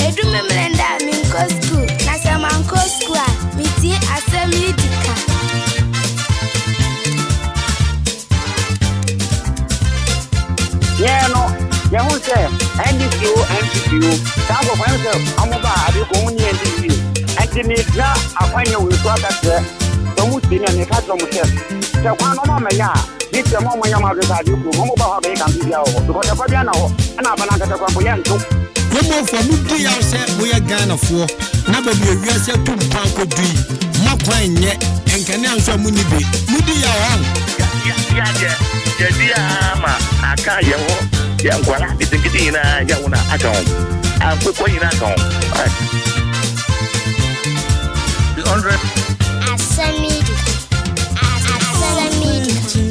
Edu Memeneda a menkɔ sukuu, na sɛ mankɔ sukuu a, metie Asɛm Yi Di Ka. Yɛn no, yɛhu sɛ NDC o, NPP o, saa nkurɔfoɔ yɛn sɛ wɔn ba a adeɛ kɔ wɔn ni yɛn di yie. Nti megyina akwannyɛ wei so aka kyerɛ sɛ wɔn tie me a, meka kyerɛ wɔn sɛ, sɛ kwan no wɔn ammɛyɛ a, ne sɛ mo a moanya mo adwene sɛ adeɛ kuro mo ba hɔ abɛyɛ kampe biara wɔ hɔ because ɛkwa biara na hɔ ɛna aba no ankasa kora mpo yɛnto. Kuromanfoɔ mo di yaw sɛ moyɛ Ghanafoɔ na baabi a wiase atu mpɔn akɔdu yi mo akwan nyɛ nkanea nso a monni bi mo di yaw ɔn. Yɛ adeɛ yɛdi ara ma aka yɛn hɔ yɛ nkwadaa nketenkete nyinaa yɛ wɔn a aka ho akokɔ nyinaa ka ho. The hundred. Asɛm yi di ka. Asɛm yi di ka.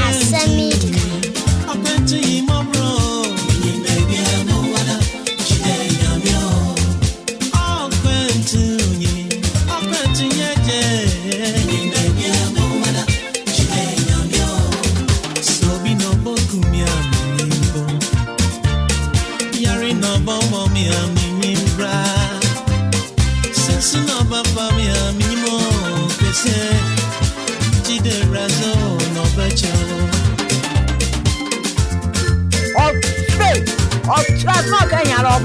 Asɛm yi di ka.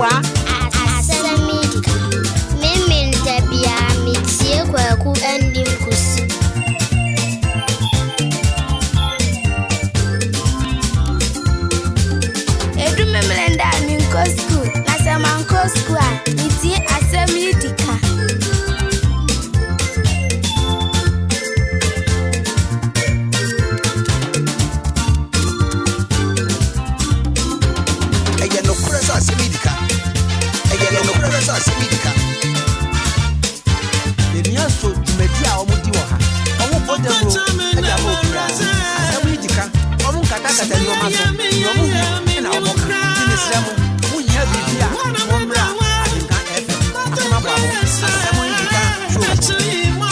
Asɛm yi di ka. Memeneda biara metie Kwaku Andim Kosi. Edu Memeneda a menkɔ sukuu, na sɛ mankɔ sukuu a, metie Asɛm Yi Di Ka. Ɛyɛ nokorɛ sɛ asɛm yi di ka. Ɛyɛ nokorɛ sɛ asɛm yi di ka. Yɛni asɔ dwumadi a wɔdi wɔ ha. Wɔbɔ dawuro de ama obiara. Asɛm yi di ka. Wɔn nkatakata nneɛma so. Nea wɔn hu na wɔka. Nti mesrɛ mo, mohia biribi a, mommra Ahenka FM. Asom aboa mo. Asɛm yi di ka show so. Asɛm yi di ka.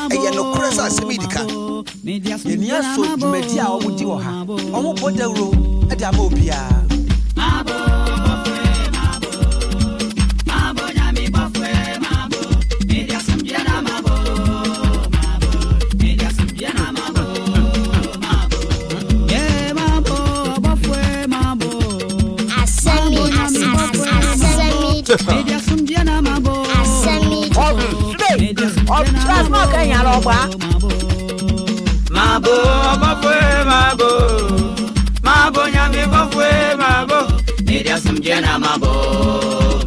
Ɛyɛ nokorɛ sɛ asɛm yi di ka. Yɛni asɔ dwumadi a wɔdi wɔ ha. Wɔbɔ dawuro de ama obiara. Asɛm yi asɛm yi di ka. Asɛm yi di ka. Mabo bafwe mabo mabo nyame bafwe mabo media sumjena mabo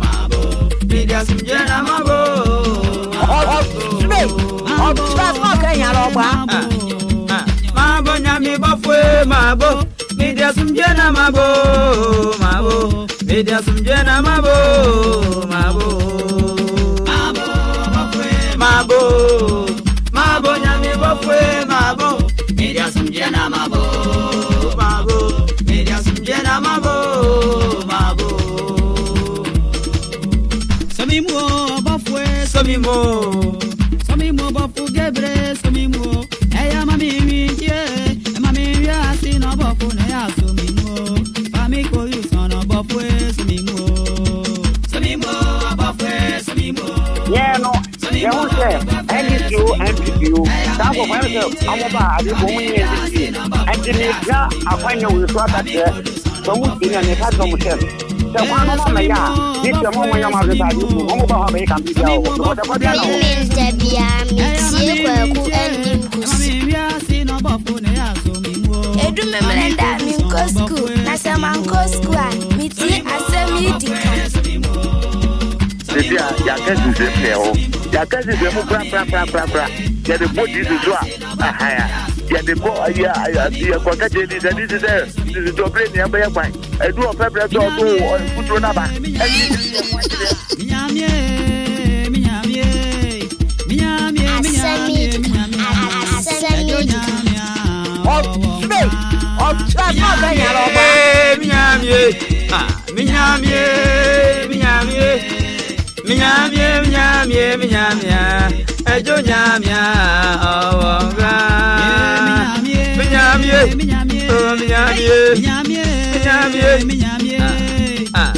mabo media sumjena mabo Ɔkyerɛ sɛ ɔka nyara ɔgba. Mabo nyame bɔfoe mabo mede asomdwe na mabo mabo mede asomdwe na mabo mabo mabo mabo nyame bɔfoe mabo mede asomdwe na mabo mabo mede asomdwe na mabo mabo Somimuo bɔfoe somimo somimuo bɔfo gebre somimuo ɛyà mami mi tie mami wi ase na bɔfo na ɛyà somimuo fami koyu sɔnà bɔfoe somimuo somimuo bɔfoe somimuo. Yɛn no, yɛhu sɛ NDC o, NPP o, saa nkurɔfoɔ ɛm sɛ ɔmo ba a adeɛ kɔ ɔmo nyɛ NDC yie. Ɛnti megyina akwanya wei so aka kyerɛ sɛ ɔmo tie me a, meka kyerɛ ɔmo sɛ sɛ kwan no ɔmo ammɛyɛ a, ne sɛ mo ɔmo nyɛ ɔmo adwene sɛ adeɛ kɔ ɔmo ba hɔ abɛyɛ campaign biara wɔ hɔ because ɛkɔ biara na hɔ. Memenda biara metie Kwaku anim kusi. Edu Memeneda a menkɔ sukuu, na sɛ mankɔ sukuu a, metie asɛm yi di ka. Sisi a yɛaka sisɛm ne ɛhɔ yɛaka sisɛm mu korakorakorakora yɛde bɔ disi so a ahan a yɛde bɔ ayi a yɛkɔka kyerɛ disi sɛ disi sɛ sisi tɔbere nea ɛbɛyɛ kwan ɛdu ɔpɛ brɛ sɛ ɔto futuro n'aba ɛne Asɛm yi di ka. Asɛm yi di ka. Ɔkyerɛ ɔkyerɛ sɛ ɔka nyara ɔgba. Minyamie, ah, minyamie, minyamie, minyamie, minyamie, minyamie, ẹjọ nyamia ọwọ nga. Minyamie, oh minyamie, minyamie, ah,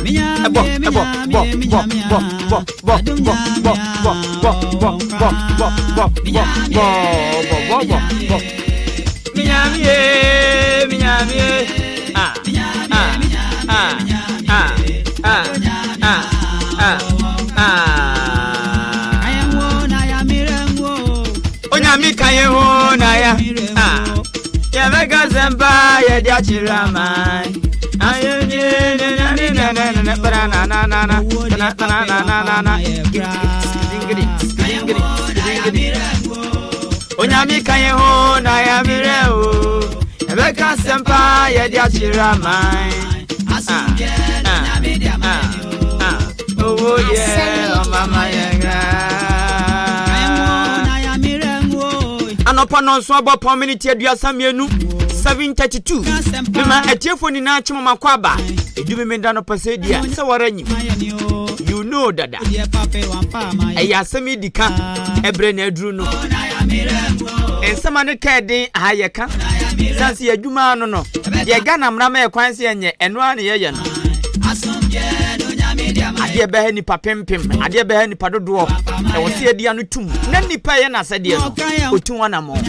ẹbọ, ẹbọ, bọ, bọ, bọ, bọ, bọ, bọ, bọ, bọ, bọ, bọ, bọ, bọ, bọ, bọ, bọ, bọ, bọ, bọ, bọ. Minyamie, minyamie, ah, ah, ah, ah, ah, ah, ah, ah. Onyame ka yɛn ho na ya. Ah. Yɛbɛka sɛmpa yɛde akyerɛ aman. Ayɛmie ne na ne na na na na na na na na na na na na na na na. Gidi gidi gidi gidi gidi. Onyame ka yɛn ho na ya mmerɛ o. Yɛbɛka sɛmpa yɛde akyerɛ aman. Ah, ah, ah, ah. Owó yẹ ọmọ ama yẹn gra. Anɔpa nɔnso abɔ pɔn miniti 32, 7:32. Mema atiefoɔ nyinaa kyema makɔ aba ɛdu me meda no pɛ sɛ di a sɛ wɔra nyim you know dada ɛyɛ asɛm yi di ka ɛberɛ na aduru no nsɛm a ne ka ɛden aha yɛka sane sɛ yɛadwuma no no deɛ Ghana mmara ma yɛ kwan sɛ yɛnyɛ ɛno ara ne yɛyɛ no. Adeɛ bɛha nipa pempem, adeɛ bɛha nipa dodoɔ, ɛwɔ sɛ yɛde ano tum na nipa yɛ n'asɛdeɛ no ɔtu ho anammɔn.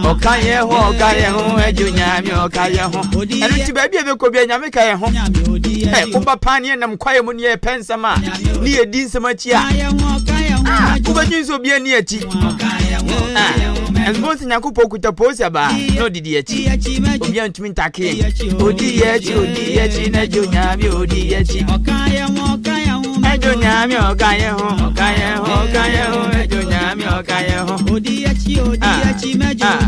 Ɔka yɛn ho, ɔka yɛn ho, agye Onyame ɔka yɛn ho. Ɛno nti baabi a ɛbɛkɔ bia Nyame ka yɛn ho. Ɛ woba paa ne yɛnam kwaeɛ mu ne yɛpɛ nsɛm a ne yɛdi nsɛm akyi a, ah, wobɛdwen sɛ obi ani akyi. Ah, ɛnso sɛ Nyankopɔn kuta polisi abaa na ɔdidi akyi, obi antumi ntake yɛn. Odi yɛ akyi, odi yɛ akyi, na agye Onyame odi yɛ akyi. Agye Onyame ɔka yɛn ho, ɔka yɛn ho, ɔka yɛn ho, agye Onyame ɔka yɛn ho. Ah, ah,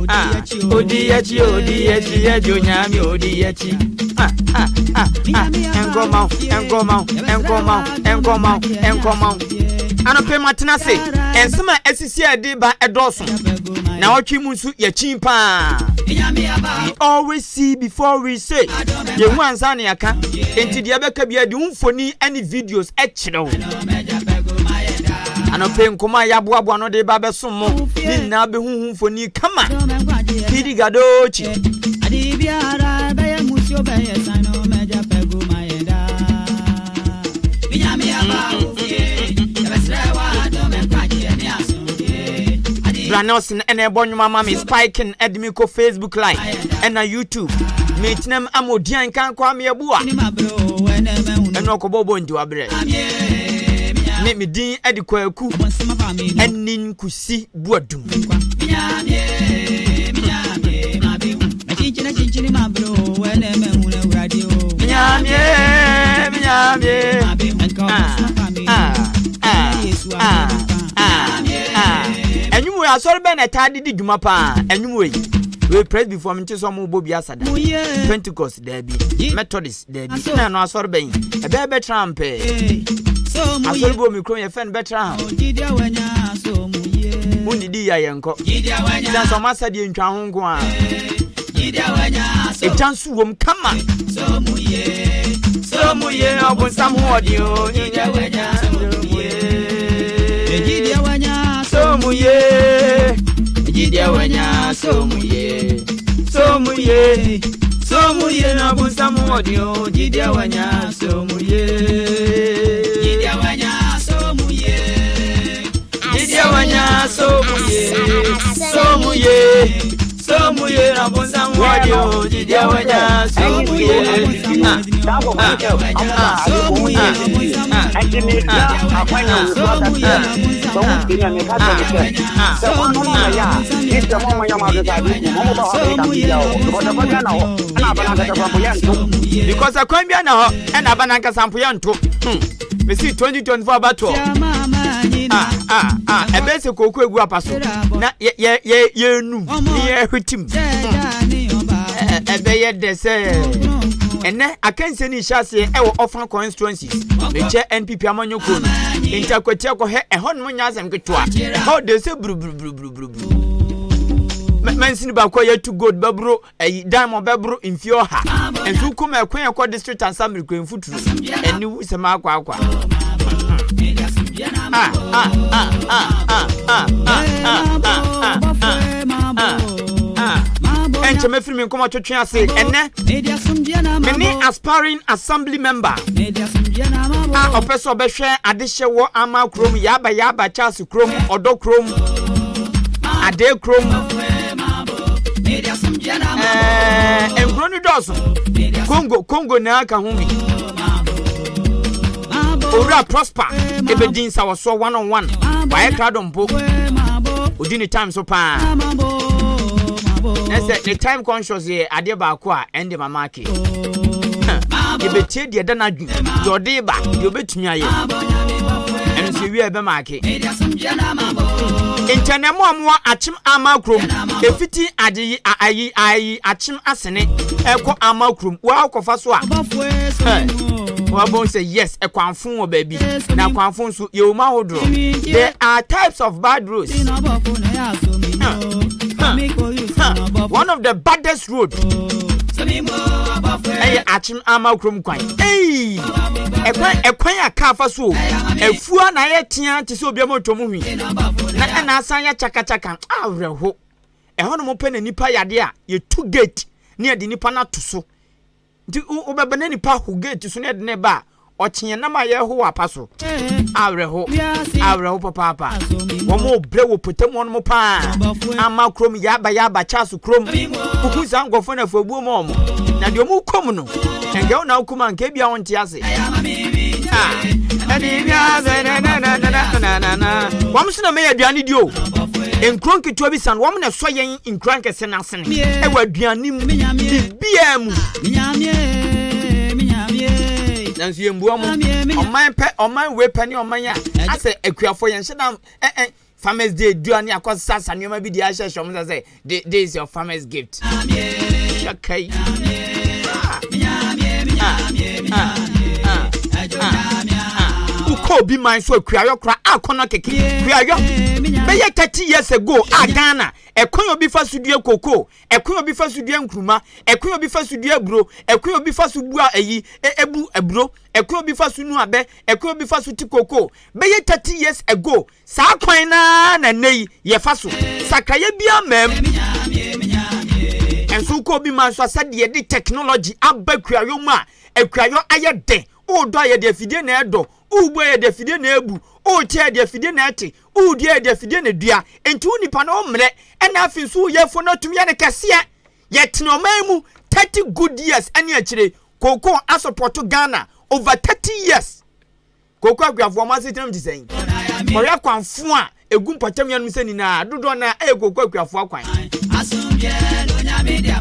ah, odi yɛ akyi, odi yɛ akyi, agye Onyame odi yɛ akyi. Ah, ah, ah, ah, ɛnkɔma wo, ɛnkɔma wo, ɛnkɔma wo, ɛnkɔma wo, ɛnkɔma wo. Anɔpɛ matena ase, nsɛm a asisi a ɛde ba ɛdɔɔso. Na ɔtwe mu nso yɛkyin paa. We always see before we say. Yɛhu ansa na yɛaka. Enti deɛ ɛbɛka biara de wo mfoni ne videos kyerɛ wo. Anɔpɛ nkɔmɔ a yɛaboaboa no de ba bɛsom mo ne nyinaa bɛhu ho mfoni kama. Pidi Gadochi. Bra Nelson ɛna ɛbɔ nnwom ama me spiking ɛde me kɔ Facebook live ɛna YouTube metenam ama odian nka nkɔ ame abua ɛna ɔkɔbɔ bɔ nti wabrɛ me me din ɛde Kwaku ɛne Nkusi Buadum. Minyamie, minyamie. Ah, ah, ah, ah, ah, ah. Asɔre bɛn na ɛtaa de di dwuma paa? Ɛnwom wei. Wei Presbyfoɔ mente sɛ ɔmo bɔ bi asa da. Pentecost daabi. Methodist daabi. Na ɛno asɔre bɛn? Ɛbɛyɛ Bethlehem pɛɛ. Asɔre bi wɔ me kurom yɛfɛ no Bethlehem. Wonnidi yɛ yɛnkɔ. Sɛ sɛ ɔmo asa deɛ ntwa ho nko ara. Egya nso wom kama. So mu ye ɔbonsam ho ɔden o. So mu ye. Gyidiɛ wanya so mu ye. So mu ye. So mu ye na ɔbonsam ho ɔden o. Gyidiɛ wanya so mu ye. Gyidiɛ wanya so mu ye. Gyidiɛ wanya so mu ye. So mu ye. So mu ye na ɔbonsam ho ɔden o. Gyidiɛ wanya so mu ye. Ah, ah, so mu ye. Ɛnti mi na akwanya wo so aka kyerɛ sɛ wo ti na mi ka kyerɛ mi sɛ sɛ wɔn no na yɛ a ne sɛ mo mo yɛ mo adesa adi ku mo mo ba hɔ abɛyɛ ka mi bia o because ɛkwan bia na hɔ ɛna aba n'ankasa kwan po yɛ nto. Because ɛkwan bia na hɔ ɛna aba n'ankasa mpo yɛ nto. Mesi 2024 abatoɔ. Ah ah ah ɛbɛyɛ sɛ kooko egu apa so na yɛ yɛ yɛ yɛnum ne yɛhwetim. Ɛbɛyɛ dɛ sɛ ɛnɛ akansie no nhyɛ aseɛ ɛwɔ ɔfa constituencies mekyɛ NPP amanyɔkuo no nti akwati akɔhɛ ɛhɔ nom nyɛ asɛm ketewa ɛhɔ de sɛ buruburuburuburuburu mansini baako a yɛatu gold bɛboro ɛyi diamond bɛboro mfie ɔha nso wokɔ mu ɛkwan ɛkɔ district assembly kura mfuturo ɛne wu sɛm akɔ akɔ ah ah ah ah ah ah ah ah ah ah ah ah ɛnkyɛ mɛfiri me nkɔmɔ twetwe ase ɛnɛ me ne aspiring assembly member a ɔpɛ sɛ ɔbɛhwɛ adehyɛ wɔ ama kurom yaaba yaaba Charles kurom ɔdɔ kurom adee kurom ɛɛ nkuro no dɔɔso Congo Congo na aka ho bi owura Prosper ebedi nsawɔsoɔ one on one wayɛ krado mpo odi ne time so paa na sɛ ne time conscious yɛ adeɛ baako a ɛnde mama ake yɛbɛtie deɛ ɛda n'adwene deɛ ɔde ba deɛ ɔbɛtumi ayɛ ɛno nso ewie ɛbɛma ake nkyɛnɛmo a mowɔ akyem ama kurom efiti agye ayi ayi akyem asene ɛkɔ ama kurom wɔakɔfa so a wɔabɔn sɛ yes ɛkwanfo wɔ baabi na kwanfo nso yɛwɔ mu ahodoɔ there are types of bad roads one of the baddest road ɛyɛ akyem ama kurom kwan ei ɛkwan ɛkwan a kaa fa so o afuo na ayɛ tea te sɛ obi ama otwa mu hwi na ɛna asan yɛ kyakakyaka awerɛho ɛhɔ nom pɛ na nipa yade a yɛtu gate ne yɛde nipa no ato so nti wobɛba na nipa ho gate so ne yɛde ne ba a ɔkyeɛ nam a yɛho wɔ apa so awerɛho awerɛho papaapa wɔn mo brɛ wɔ potam wɔn mo paa ama kurom yaba yaba Charles kurom kuku saa nkurɔfoɔ na afuabuo ma wɔn na deɛ wɔn kɔ mu no nka wɔn na wɔkɔ mu a nka ebia wɔn te ase wɔn nso na mɛyɛ aduane di o nkuro nketewa bi san wɔn na ɛsɔ yɛn nkuro ankɛse n'asene ɛwɔ aduane mu biribiara mu nanso yɛn bua mu ɔman pɛ ɔman wei pɛ ne ɔman a asɛ akuafoɔ yɛn hyɛ dam ɛ ɛ farmers day dua ne akɔ sasa nneɛma bi de ahyɛ hyɛ wɔn sɛ sɛ this is your farmers gift hwɛ kai wokɔ obi man so akuayɔ kora akɔnɔ keke kuayɔ bɛyɛ 30 years ago a Ghana ɛkwan obi fa so dua koko ɛkwan obi fa so dua nkuruma ɛkwan obi fa so dua aburo ɛkwan obi fa so bua ayi ebu aburo ɛkwan obi fa so nu abɛ ɛkwan obi fa so ti koko bɛyɛ 30 years ago saa kwan naa na nne yi yɛfa so sakrayɛ bi amam nso kɔ obi man so asɛdeɛ de technology aba kuayɔ mu a akuayɔ ayɛ den wodɔ a yɛde afidie na ɛdɔ wobu a yɛde afidie na ebu wote a yɛde afidie na ɛte wodua a yɛde afidie na dua nti wo nipa no mmerɛ ɛna afei nso woyɛ afo no atumi yɛ no kɛseɛ yɛtena ɔman mu 30 good years ɛne akyire kooko asopɔto Ghana over 30 years kooko akuafoɔ ɔmo asetena mu te sɛn kɔhwɛ kwanfo a egu mpɔtam yanom sɛ nyinaa dodoɔ na ɛyɛ kooko akuafoɔ akwan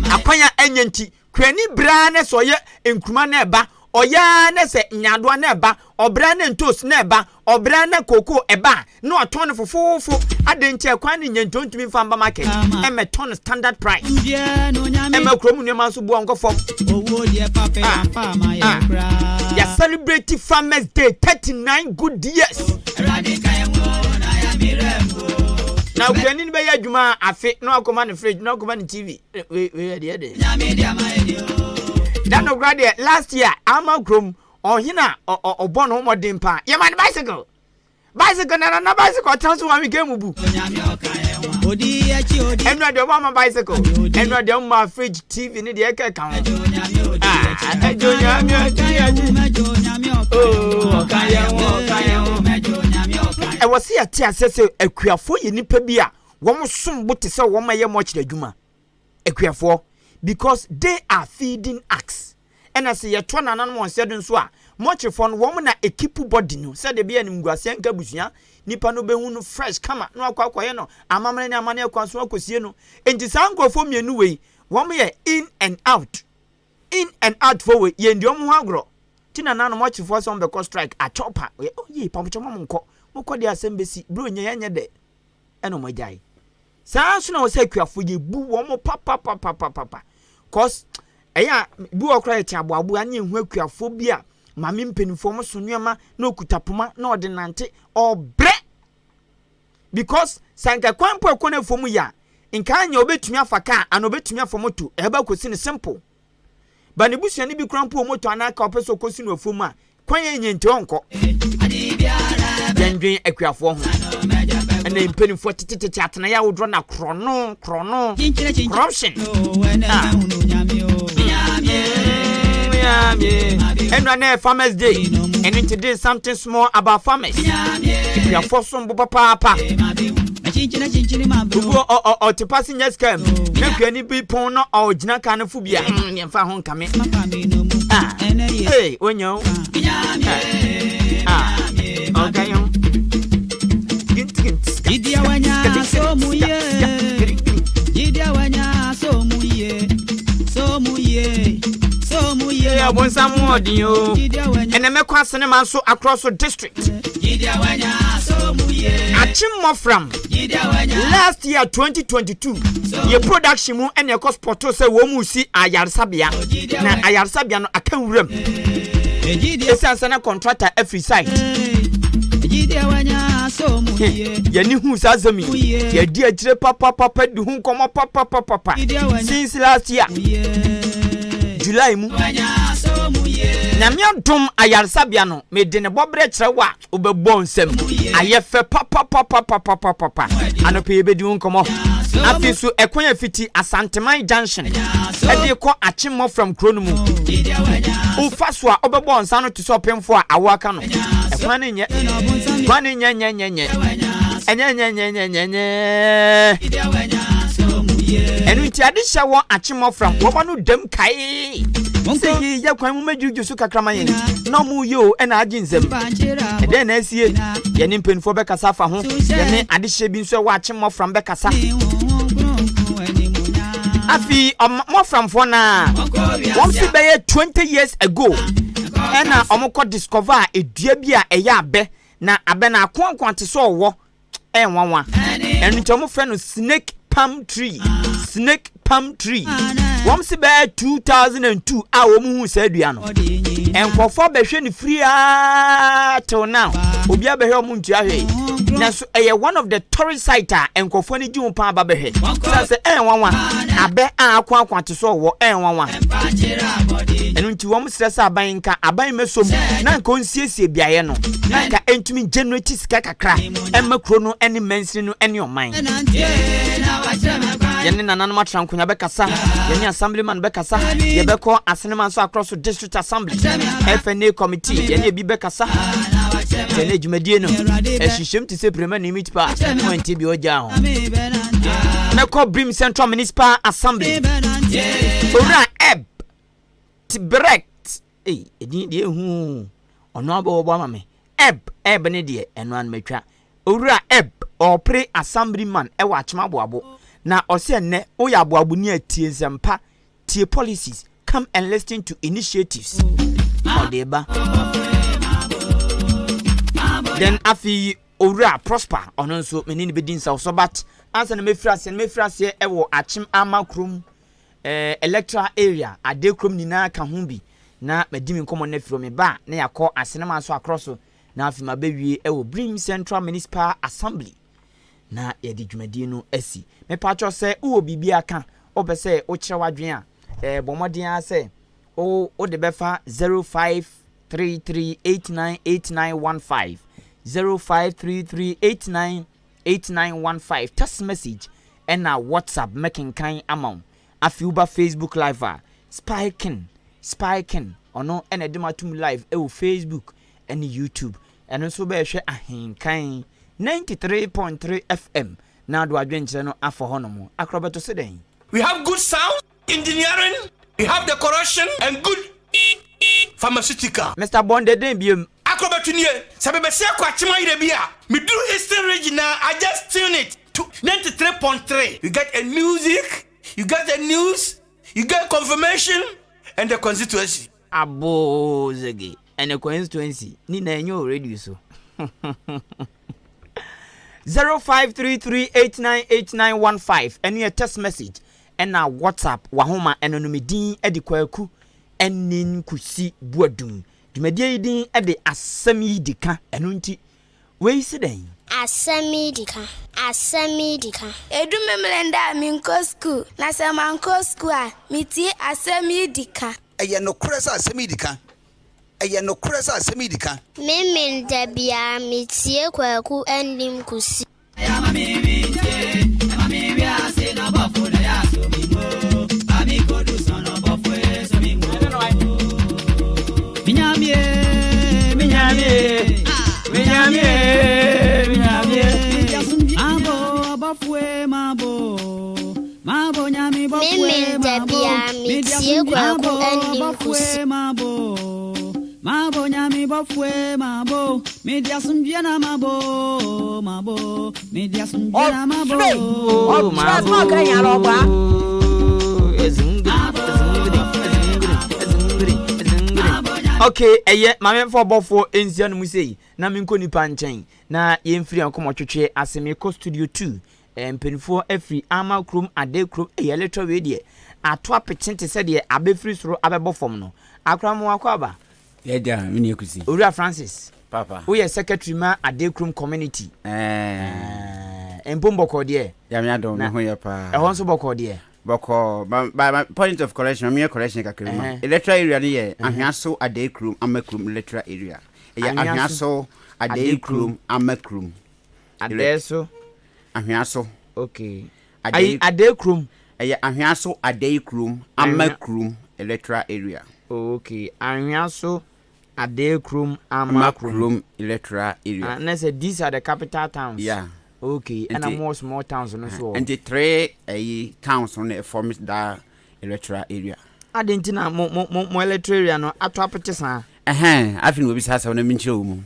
akwan a ɛnyɛ nti kuani braa ne sɛ ɔyɛ nkuruma na ɛba Ɔyɛ ara na sɛ nyaadoa na ɛba, ɔbrɛ ara na ntoos na ɛba, ɔbrɛ ara na kookoo ɛba a, na watɔn no fofoofo. Adɛn nti a kwan no nyɛ nti ɔntumi mfa mba market mmɛtɔn no standard price? Ɛmma kurom nneɛma nso boɔ nkɔ fam. Ah, ah. Yɛ celebrate Farmers Day 39 good years. Na okuani no bɛyɛ adwuma afe na wakɔma no fridge na wakɔma no TV. Wei wei yɛ deɛ de. Da no kora deɛ last year ama kurom ɔhene a ɔbɔ ne ho mmɔden paa yɛma no bicycle bicycle na nana bicycle ɔtena so wɔn game bu. Ɛnura deɛ ɔbɔ ama bicycle ɛnura deɛ ɔma fridge TV ne deɛ ɛkɛ ka ho. Ɛjɔ nyame ɔdi ɛdi. Ɔka yɛn ho ɔka yɛn ho. Ɛwɔ sɛ yɛte aseɛ sɛ akuafoɔ yɛ nipa bi a wɔn som bo te sɛ wɔn a ɛyɛ mɔkyerɛ adwuma akuafoɔ because they are feeding us ɛna sɛ yɛtoa nananom wɔn sɛ do nso a mɔkyerefoɔ no wɔn na ekipu body no sɛdeɛ ɛbɛyɛ animguaseɛ nka abusua nipa no bɛhu no fresh kama na wakɔ akɔyɛ no amammerɛ ne amanneɛ kwan so akɔsie no. Enti saa nkurɔfoɔ mmienu wei wɔn yɛ in and out in and out foɔ wei yɛndi wɔn ho agorɔ ti nananom mɔkyerefoɔ sɛ wɔn bɛkɔ strike akyɛw pa oh yie pamokyɛ mo nkɔ mokɔ deɛ asɛm bɛsi bro nyɛ yɛnyɛ dɛ ɛna wɔn agyae. Saa ara nso na wɔ sɛ akuafo yɛbu wɔn papapapapapa cause ɛyɛ a bi wɔ koraa yɛte aboaboa ne yɛhu akuafoɔ bi a maame mpanimfoɔ wɔn so nneɛma na ɔkuta poma na ɔde nante ɔbrɛ because sɛ nka kwan po ɛkɔ no afuo mu yɛ a nka anyɛ ɔbɛtumi afa kaa ana ɔbɛtumi afa moto ɛba kɔsi no simple. Ba ne busuani bi koraa mpo wɔ moto anaa kaa ɔpɛ sɛ ɔkɔsi no afuom a, kwan a ɛnyɛ nti ɔnkɔ. Yɛndwen akuafoɔ ho. Ɛna mpanimfoɔ tetetete atenaeɛ ahodoɔ na korɔno, korɔno, corruption. Ah. Ɛnura na Farmers Day. Ɛno nti did something small about farmers. Akuafoɔ som bo papaapa. Obi ɔte passenger car mu na kuani bi pɔn na ɔgyina car no fo bi a mm, yɛmfa ho nkame. Ah, ee, onya o. Ah, ɔka yɛn ho. Ɔbonsam ho ɔden o. Ɛnɛ mɛkɔ asenema nso akorɔ so district. Akyem Mmɔfram last year 2022 yɛ production mu ɛna ɛkɔ spɔto sɛ wɔn mu si ayaresabea na ayaresabea no aka nwuram ɛsiane sɛ na contractor afiri site yɛne hu saa asɛm yi yɛdi akyire papapapa di ho nkɔmmɔ papapapapa since last year July mu. Nyame adom ayaresabea no mede ne bɔberɛ kyerɛ wo a wobɛbɔ nsam. Ayɛ fɛ papapapapapapa. Anɔpɛ yɛbɛdi ho nkɔmmɔ. Afei so ɛkwan a fiti Asanteman Junction ɛde kɔ Akyemmɔ from kuro no mu. Wofa so a wobɛbɔ nsa no te sɛ ɔpemfo a awo aka no. Ɛkwan no nyɛ. Kwan no nyɛ nyɛ nyɛ nyɛ. Ɛnyɛ nyɛ nyɛ nyɛ nyɛ nyɛ. Ɛno nti ade hyɛ wɔ Akyemmɔ from wɔma no dam kae sɛ yei yɛ kwan mu mɛdwudwu so kakra ma yɛn na ɔmo yɛ o ɛna agye nsam ɛdɛn na asie yɛne mpanimfoɔ bɛkasa afa ho yɛne adehyeɛ bi nso ɛwɔ akye mmɔfram bɛkasa afei mmɔframfoɔ no a wɔn si bɛyɛ 20 years ago ɛna wɔn kɔ discover a edua bi a ɛyɛ abɛ na abɛ no akoakoa te sɛ ɔwɔ ɛyɛ nwanwa. Ɛno nti wɔfrɛ no snake palm tree. Snake palm tree. Wɔn si bɛyɛ 2002 a wɔn hu saa dua no. Nkurɔfoɔ abɛhwɛ no firi aa till now. Obi abɛhwɛ wɔn ntua hwee. Nanso ɛyɛ one of the tourist site a nkurɔfoɔ ani gye ho paa ba bɛhwɛ. Sɛ sɛ ɛyɛ nwanwa. Abɛ a akoakoa te sɛ ɔwɔ ɛyɛ nwanwa. Ɛno nti wɔn srɛ sɛ aban nka aban mmɛsom na nka ɔnsiesie beaeɛ no na nka ɛntumi generate sika kakra ɛma kuro no ne mansini no ne ɔman. Yɛne nananom atra nkonya bɛkasa, yɛne assemblyman bɛkasa, yɛbɛkɔ Asenema nso akorɔ so district assembly, FNA committee, yɛne ebi bɛkasa. Sɛ ne dwumadie no ɛhyehyɛm te sɛ pirema ne meat pie, mo nti bi ɔgya ho. Mɛkɔ Brim Central Municipal Assembly. Owura Eb Tibrect, ei, edin deɛ ehu ɔno abɔ wɔbɔ ama me. Eb, Eb ne deɛ ɛno ano matwa. Owura Eb, ɔɔpere Assemblyman ɛwɔ Akyem Aboabo. Na ɔsɛ ɛnnɛ woyɛ aboaboni a tie nsɛmpa, tie policies, come and listen to initiatives. Ɔde ba. Then afei Owura Prosper ɔno nso me ne no bɛdi nsawosɔ but ansa na mɛfiri aseɛ no mɛfiri aseɛ ɛwɔ Akyem Ama kurom eh, electoral area Ade kurom nyinaa ka ho bi na madi me nkɔmmɔ no afiri hɔ meba a na yɛakɔ Asenema so akorɔ so na afei mabɛwie ɛwɔ Birim Central Municipal Assembly na yɛde dwumadie no asi. Mepakyɛw sɛ wowɔ biribi aka, wopɛ sɛ wokyerɛ w'adwene a, eh, bɔ mmɔden ara sɛ wo wode bɛfa 0533898915, 0533898915, text message ɛna WhatsApp mɛkenkan ama wo. Afei woba Facebook live a, Spyking, Spyking, ɔno ɛna ɛde m'atom live ɛwɔ Facebook ɛne YouTube. Ɛno nso bɛhwɛ Ahenkan 93.3 FM na ado adwenkyerɛ no afa hɔnom. Akorɔbɛto se dɛn? We have good sound engineering, we have decoration and good pharmaceutical. Mister Bondɛ dɛn biom? Akorɔbɛto nie, sɛ mebɛsi akɔ Akyem Ayerɛ bi a, meduru Eastern Region a, I just tune it to 93.3, you get a music, you get the news, you get confirmation and the constituency. Aboo zege ɛne constituency ne nyinaa ɛnyɛ wɔ radio so. 0533898915 ɛno yɛ text message ɛna WhatsApp wahoma ɛno no me din ɛde Kwaku ɛne Nkusi Buadum dwumadie yi din ɛde asɛm yi di ka ɛno nti wei se dɛn? Asɛm yi di ka. Asɛm yi di ka. Edu Memeneda a menkɔ sukuu, na sɛ mankɔ sukuu a, metie asɛm yi di ka. Ɛyɛ nokorɛ sɛ asɛm yi di ka. Ɛyɛ nokorɛ sɛ asɛm yi di ka. Memeneda biara metie Kwaku Anim Kusi. Memeneda biara metie Kwaku Anim Kusi. Okay, ɛyɛ maame mfa ɔbɔfoɔ nsia no mu sei na menkɔ nipa nkyɛn na yɛmfiri nkɔmmɔ twetwe ase. Mekɔ studio 2 eh, mpanimfoɔ afiri ama kurom ade kurom ɛyɛ literal wei deɛ ato apete te sɛ deɛ abɛfiri soro abɛbɔ fam no akora mo akɔ aba. Yɛgya me nua Kusi. Owura Francis. Papa. Woyɛ secretary ma Ade Kurom community. Ɛɛ. Mpom bɔkɔɔ deɛ. Nyame adom me ho yɛ paa. Ɛhɔ nso bɔkɔɔ deɛ. Bɔkɔɔ ba ba point of correction ma menyɛ correction kakra ma. Electoral area no yɛ Ahweaso Adei Kurom Ama Kurom electoral area. Ɛyɛ Ahweaso Adei Kurom Ama Kurom. Adei Ahweaso. Okay. Adei Adei Kurom. Ɛyɛ Ahweaso Adei Kurom Ama Kurom electoral area. Oh, okay. Ahweaso Adei Kurom Ama Kurom electoral area. Ah, na sɛ these are the capital towns. Yeah. Okay. Ɛna more small towns no so. Nti three ɛyi towns no na ɛform that electoral area. Adi nti na mo mo mo electoral area no ato apete saa. Ɛhɛn, afei na obi saa asɛm na menkyerɛ wo mu.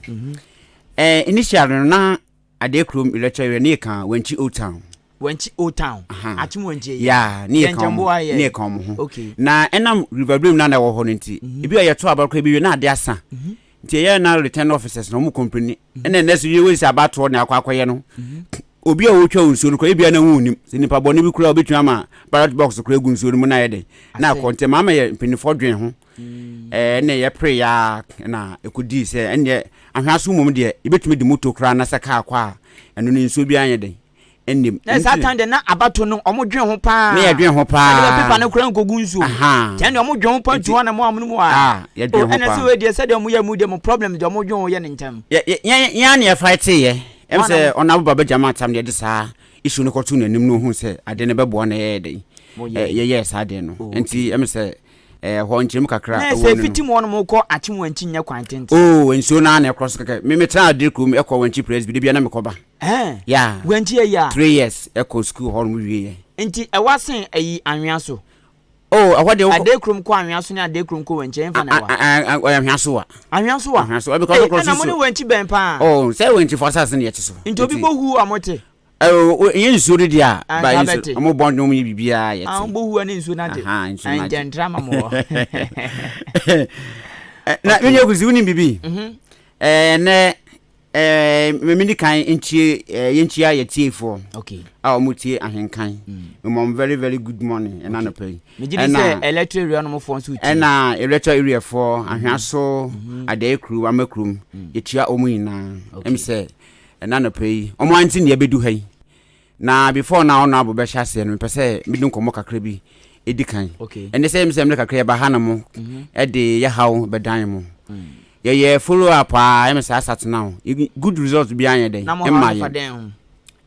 Eh, initial no na Adeɛ kurom electoral area ne yɛ ka Wankyi Old Town. Wankyi Old Town. Akyem Wankyi yi. Yeah, ne yɛ ka wɔn ne yɛ ka wɔn ho. Okay. Na ɛnam River Birim na na ɛwɔ hɔ no nti, mhm. ebi a yɛto aba koraa bi wie na ade asa. Mhm. Nti ɛyɛ na return officers na wɔn kɔmpani. Mhm. Ɛna ɛnɛ so yɛ wɔsi abatoɔ na akɔ akɔyɛ no. Obi a ɔretwa nsuo no koraa ebia na ho nim sɛ nipa bɔne bi koraa obetumi ama ballot box koraa egu nsuo no mu na ayɛ dɛ na akɔ nti maama yɛ mpanimfoɔ dwen ho. Ɛɛ na yɛpere yɛ ara na ɛkɔdii sɛ ɛnneɛ ahweaso mmom deɛ yɛbɛtumi de moto koraa na sɛ kaa kɔ a ɛno no nsuo biara nyɛ dɛn ɛnnim. Na saa time deɛ na abato no ɔmo dwen ho paa. Ne yɛdwen ho paa. Sɛdeɛ pepa no koraa nkɔgu nsuo mu. Kyɛn deɛ ɔmo dwen ho paa nti hɔ na mo a mo no mu a. Yɛdwen ho paa. Ɛna sɛ wei deɛ sɛdeɛ ɔmo yɛ mu deɛ mo problem deɛ ɔmo dwen ho yɛ ne ntɛm. Yɛ yɛ yɛn na yɛfae teeɛ. Ɛm sɛ ɔnabo ba bɛgya ma atam deɛ de saa issue no kɔto n'anim na ohun sɛ ade no bɛboa na yɛyɛ dɛn yɛyɛɛ saa adeɛ no. Nti ɛm sɛ ɛɛ hɔ nkyerɛmu kakra ɛwɔ mu. Na sɛ fiti mu hɔnom kɔ Akyem Wankyi nyɛ kwan tenten. Oo nsuo no ara na ɛkorɔ so kɛkɛ. Me metena Adire kurom ɛkɔ Wankyi Presby de bia na mekɔ ba. Ɛɛ Yeah. Wankyi ayi a. 3 years ɛkɔ school hɔnom wie yɛ. Nti ɛwa sen ayi Anwea so. Oh ɛhɔ deɛ wokɔ. Adire kurom kɔ Anwea so ne Adire kurom kɔ Wankyi ɛnfa na ɛwa. Anwea so wa. Anwea so wa. Anwea so wa because ɔkɔ so. Ɛna mo ne Wankyi bɛn paa. Oh sɛ Wankyi fo asase na yɛte so. Nti obi bɔ hu a mo te. Ɛyɛ nsuo no deɛ a ba nsuo ɔmo bɔ nnwom yɛ biribiara yɛ te. Ɔmo bɔ hu ne nsuo n'agye. Nkyɛntra ma mo wɔ. Na me nua Kusi, wonim biribi? Ɛnɛ mene kan nkyie yɛnkyia yɛtiefoɔ a wɔn tie ahenkan. Mmom mm. very very good morning ɛna anɔpa yi. Megye di sɛ electoral area no foɔ nso tie. Ɛna electoral area foɔ ahwea so mhm. adɛɛ kurom ama kurom mm. yɛkyia wɔn nyinaa. Ɛm sɛ ɛna anɔpa yi wɔn ante nea ɛbɛdu ha yi. Na before na ɔno abo bɛhyɛ aseɛ no mepɛ sɛ mede nkɔmmɔ kakra bi ɛdi kan. Ɛne sɛ mesɛ mmerɛ kakra yɛba ha no mo mhm. ɛde yɛ haw bɛdan mo. Mm. Yɛyɛ follow up a ɛmɛ saa satena o good result bi anyɛ dɛn ɛma yɛ.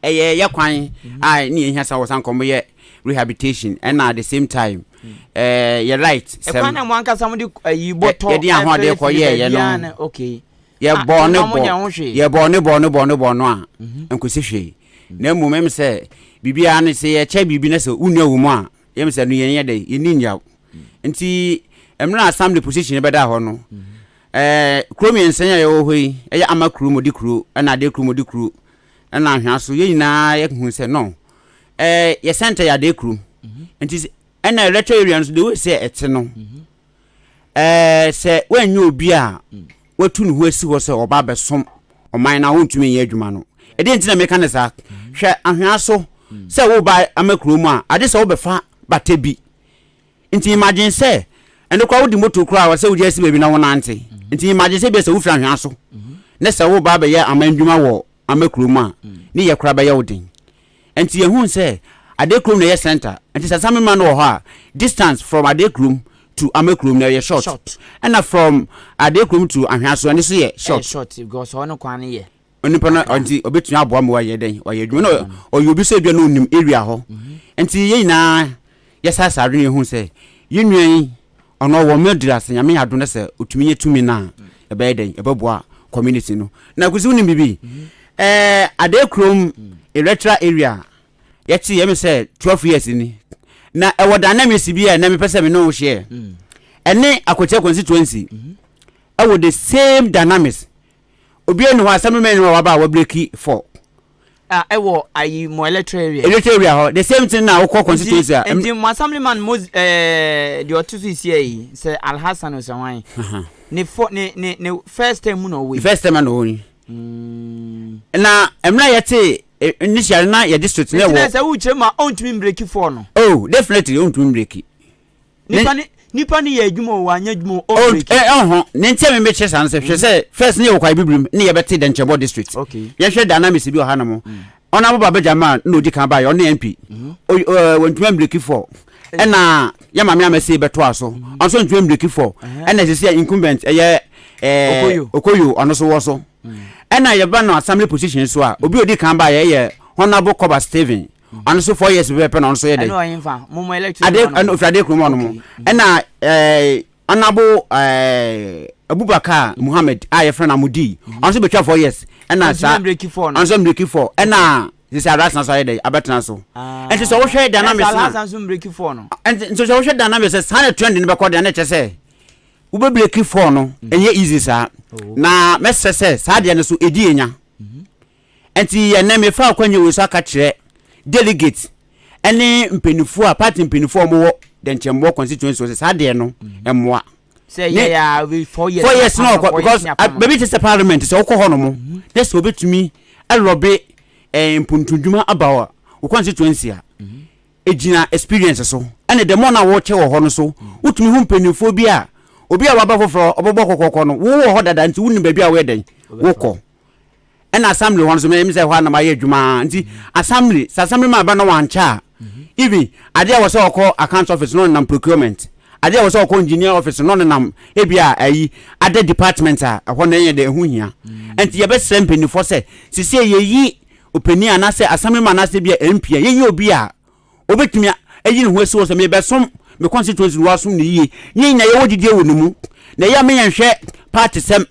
Ɛyɛ yɛ kwan mhm. a ne yɛhia sa wɔ sa nkɔmmɔ yɛ rehabilitation ɛna at the same time mm. ɛɛ yɛ light sɛm. Ɛkwan na mo ankasa mo de ayi bɔtɔ yɛde ahoɔden kɔ yɛ yɛ no. Okay. Yɛbɔɔ ne bɔ, yɛbɔɔ ne bɔ ne bɔ ne bɔ no a, mhm. nkosi hwee. Na mmom ɛm sɛ biribiara no sɛ yɛkyɛ biribi na sɛ wonua wɔ mu a, yɛm sɛ no yɛn yɛ dɛ, yɛnni nyaw. Nti mmerɛ a assembly position bɛda hɔ no, ɛɛ kuro mmiɛnsa yi a yɛwɔ hɔ yi, ɛyɛ ama kuro modi kuro, ɛna adeɛ kuro modi kuro, ɛna ahwea so, yɛn nyinaa yɛhu sɛ no, ɛɛ yɛ center yɛ adeɛ kuro. Nti ɛna electoral area no so the way sɛ ɛte no, Ɛɛ, sɛ woannya obi a watu ne ho asi hɔ sɛ ɔba abɛsom ɔman no a, wontumi nyɛ adwuma no. Ɛdeɛn nti na meka no saa? Hwɛ ahwea so sɛ woreba ama kuro mu a, ade sɛ wobɛfa bata bi. Nti imagine sɛ ɛno koraa wode moto koraa a sɛ wode asi baabi na wonante. Nti imagine sɛ bia sɛ wofiri ahwea so ne sɛ woreba abɛyɛ aman dwuma wɔ ama kuro mu a, ne yɛ koraa bɛyɛ wo den. Nti yɛhuu sɛ Ade kurom na ɛyɛ center. Nti sɛ Asamema no wɔ hɔ a, distance from Ade kurom to Ama kurom no ɛyɛ short. Short. Ɛna from Ade kurom to Ahweaso ɛno nso yɛ short. Ɛyɛ short because hɔ no kwan no yɛ. Onipa no nti ɔbɛtumi aboa ma wayɛ dɛn wayɛ adwuma na ɔyɛ obi sɛ ebia na ɔnim area hɔ. Nti yɛn nyinaa yɛsaasaa adwene yɛhuu sɛ yɛn nua yi Ɔno ɔwɔ Mildred ase Nyame yɛ adom na sɛ ɔtumi nya tumi no a ɛbɛyɛ dɛn ɛbɛboa community no. Na Kwesi wonim biribi? Ɛɛ Adee kurom electoral area yɛte yɛ me sɛ 12 years ni na ɛwɔ dynamics bi a ɛnɛ mepɛ sɛ me ne wo share ɛne Akwatia constituency ɛwɔ the same dynamics obiara ni hɔ assemblyman ni hɔ a waba a wabreki for Ah, ɛwɔ ayi mo electoral area. Electoral area hɔ the same thing na wokɔ constituency a. Nti mo assemblyman mo ɛɛ deɛ ɔte so esi yi sɛ Alhassan o sɛ hwan. Ne fo ne ne ne first term mu na ɔwɔ yi. First term na ɔwɔ yi. Mm. Na mmerɛ a yɛte initially na yɛ district na ɛwɔ. Nti na sɛ wokyerɛ mu a ɔntumi mbreki fɔɔ no. Oh definitely ɔntumi mbreki. Nipa ne nipa ne yɛ adwuma o wanyɛ adwuma o ɔmbreki. Ɔho ne nti a memekyerɛ saa no sɛ hwɛ sɛ first ne yɛwɔ kwae bibirim ne yɛbɛte dɛnkyɛbɔ district. Okay. Yɛhwɛ dynamics bi wɔ ha nom. Ɔno aboba bɛgya ma na odi kan baeɛ ɔne MP. Wɔntumi ambreki fɔ. Ɛna yɛ maame amɛsei bɛtoa so. Ɔno nso ntumi ambreki fɔ. Ɛna ɛsɛ sɛ incumbent ɛyɛ Okoyo. Okoyo ɔno nso wɔ so. Ɛna yɛba no assembly position so a obi odi kan baeɛ yɛ Honourable Koba Stephen. Ɔno nso 4 years pɛpɛpɛ na ɔno nso yɛ dɛ. Ɛna ɔyɛ nfa mo mo electric. Ade ɛna ofiri ade kurom ɔno mo. Ɛna ɛɛ Honourable ɛɛ Abubakar Muhammed a yɛfrɛ no Amudi. Ɔno nso betwa 4 years. Ɛna saa ɔno nso mbreki four. Ɛna sisi Alhassan nso ayɛ dɛ abɛtena so. Ɛnti sɛ wohwɛ dynamics na. Alhassan nso mbreki four no. Ɛnti sɛ wohwɛ dynamics sɛ saa na trend no bɛkɔ deɛ na ɛkyɛ sɛ wobɛ breki four no ɛnyɛ easy saa. Na mɛsrɛ sɛ saa deɛ no so edi enya. Nti ɛnnɛ mefa akwanya wei so aka kyerɛ delegate ɛne mpaninfoɔ a party mpaninfoɔ a wɔwɔ Dɛnkyɛmmoɔ constituency hɔ sɛ saa deɛ no mmoa. Sɛ yɛ ya 4 years. 4 years na ɔkɔ because baabi te sɛ parliament sɛ wokɔ hɔ nom na sɛ obetumi ɛlɔbe ɛɛ mpuntudwuma aba wɔ wo constituency a egyina experience so ɛna the more na wɔkyɛ wɔ hɔ no so wotumi hu mpaninfoɔ bi a obi a waba foforɔ ɔbɛbɔ kɔkɔkɔ no wowɔ hɔ dada nti wonim baabi a woyɛ dɛn wokɔ. Ɛna assembly hɔ no so mɛmi sɛ hɔ a na mayɛ adwuma nti assembly sɛ assembly man ba na wankyɛ a even adeɛ a wɔ sɛ ɔkɔ account office na ɔnenam procurement adeɛ a wɔ sɛ ɔkɔ engineer office na ɔnenam ebi a ayi other department a ɛhɔ no ɛyɛ dɛ ɛho hia nti yɛbɛsrɛ mpanimfoɔ sɛ sisi yɛyi ɔpanin anaasɛ assembly man anaasɛ bi a MP a yɛyi obi a obetumi ayi ne ho asi hɔ sɛ mebɛsom me constituency no wasom no yie ne yɛn nyinaa yɛwɔ gyidie wɔ ne mu na ɛyɛ a meyɛnhwɛ party sɛm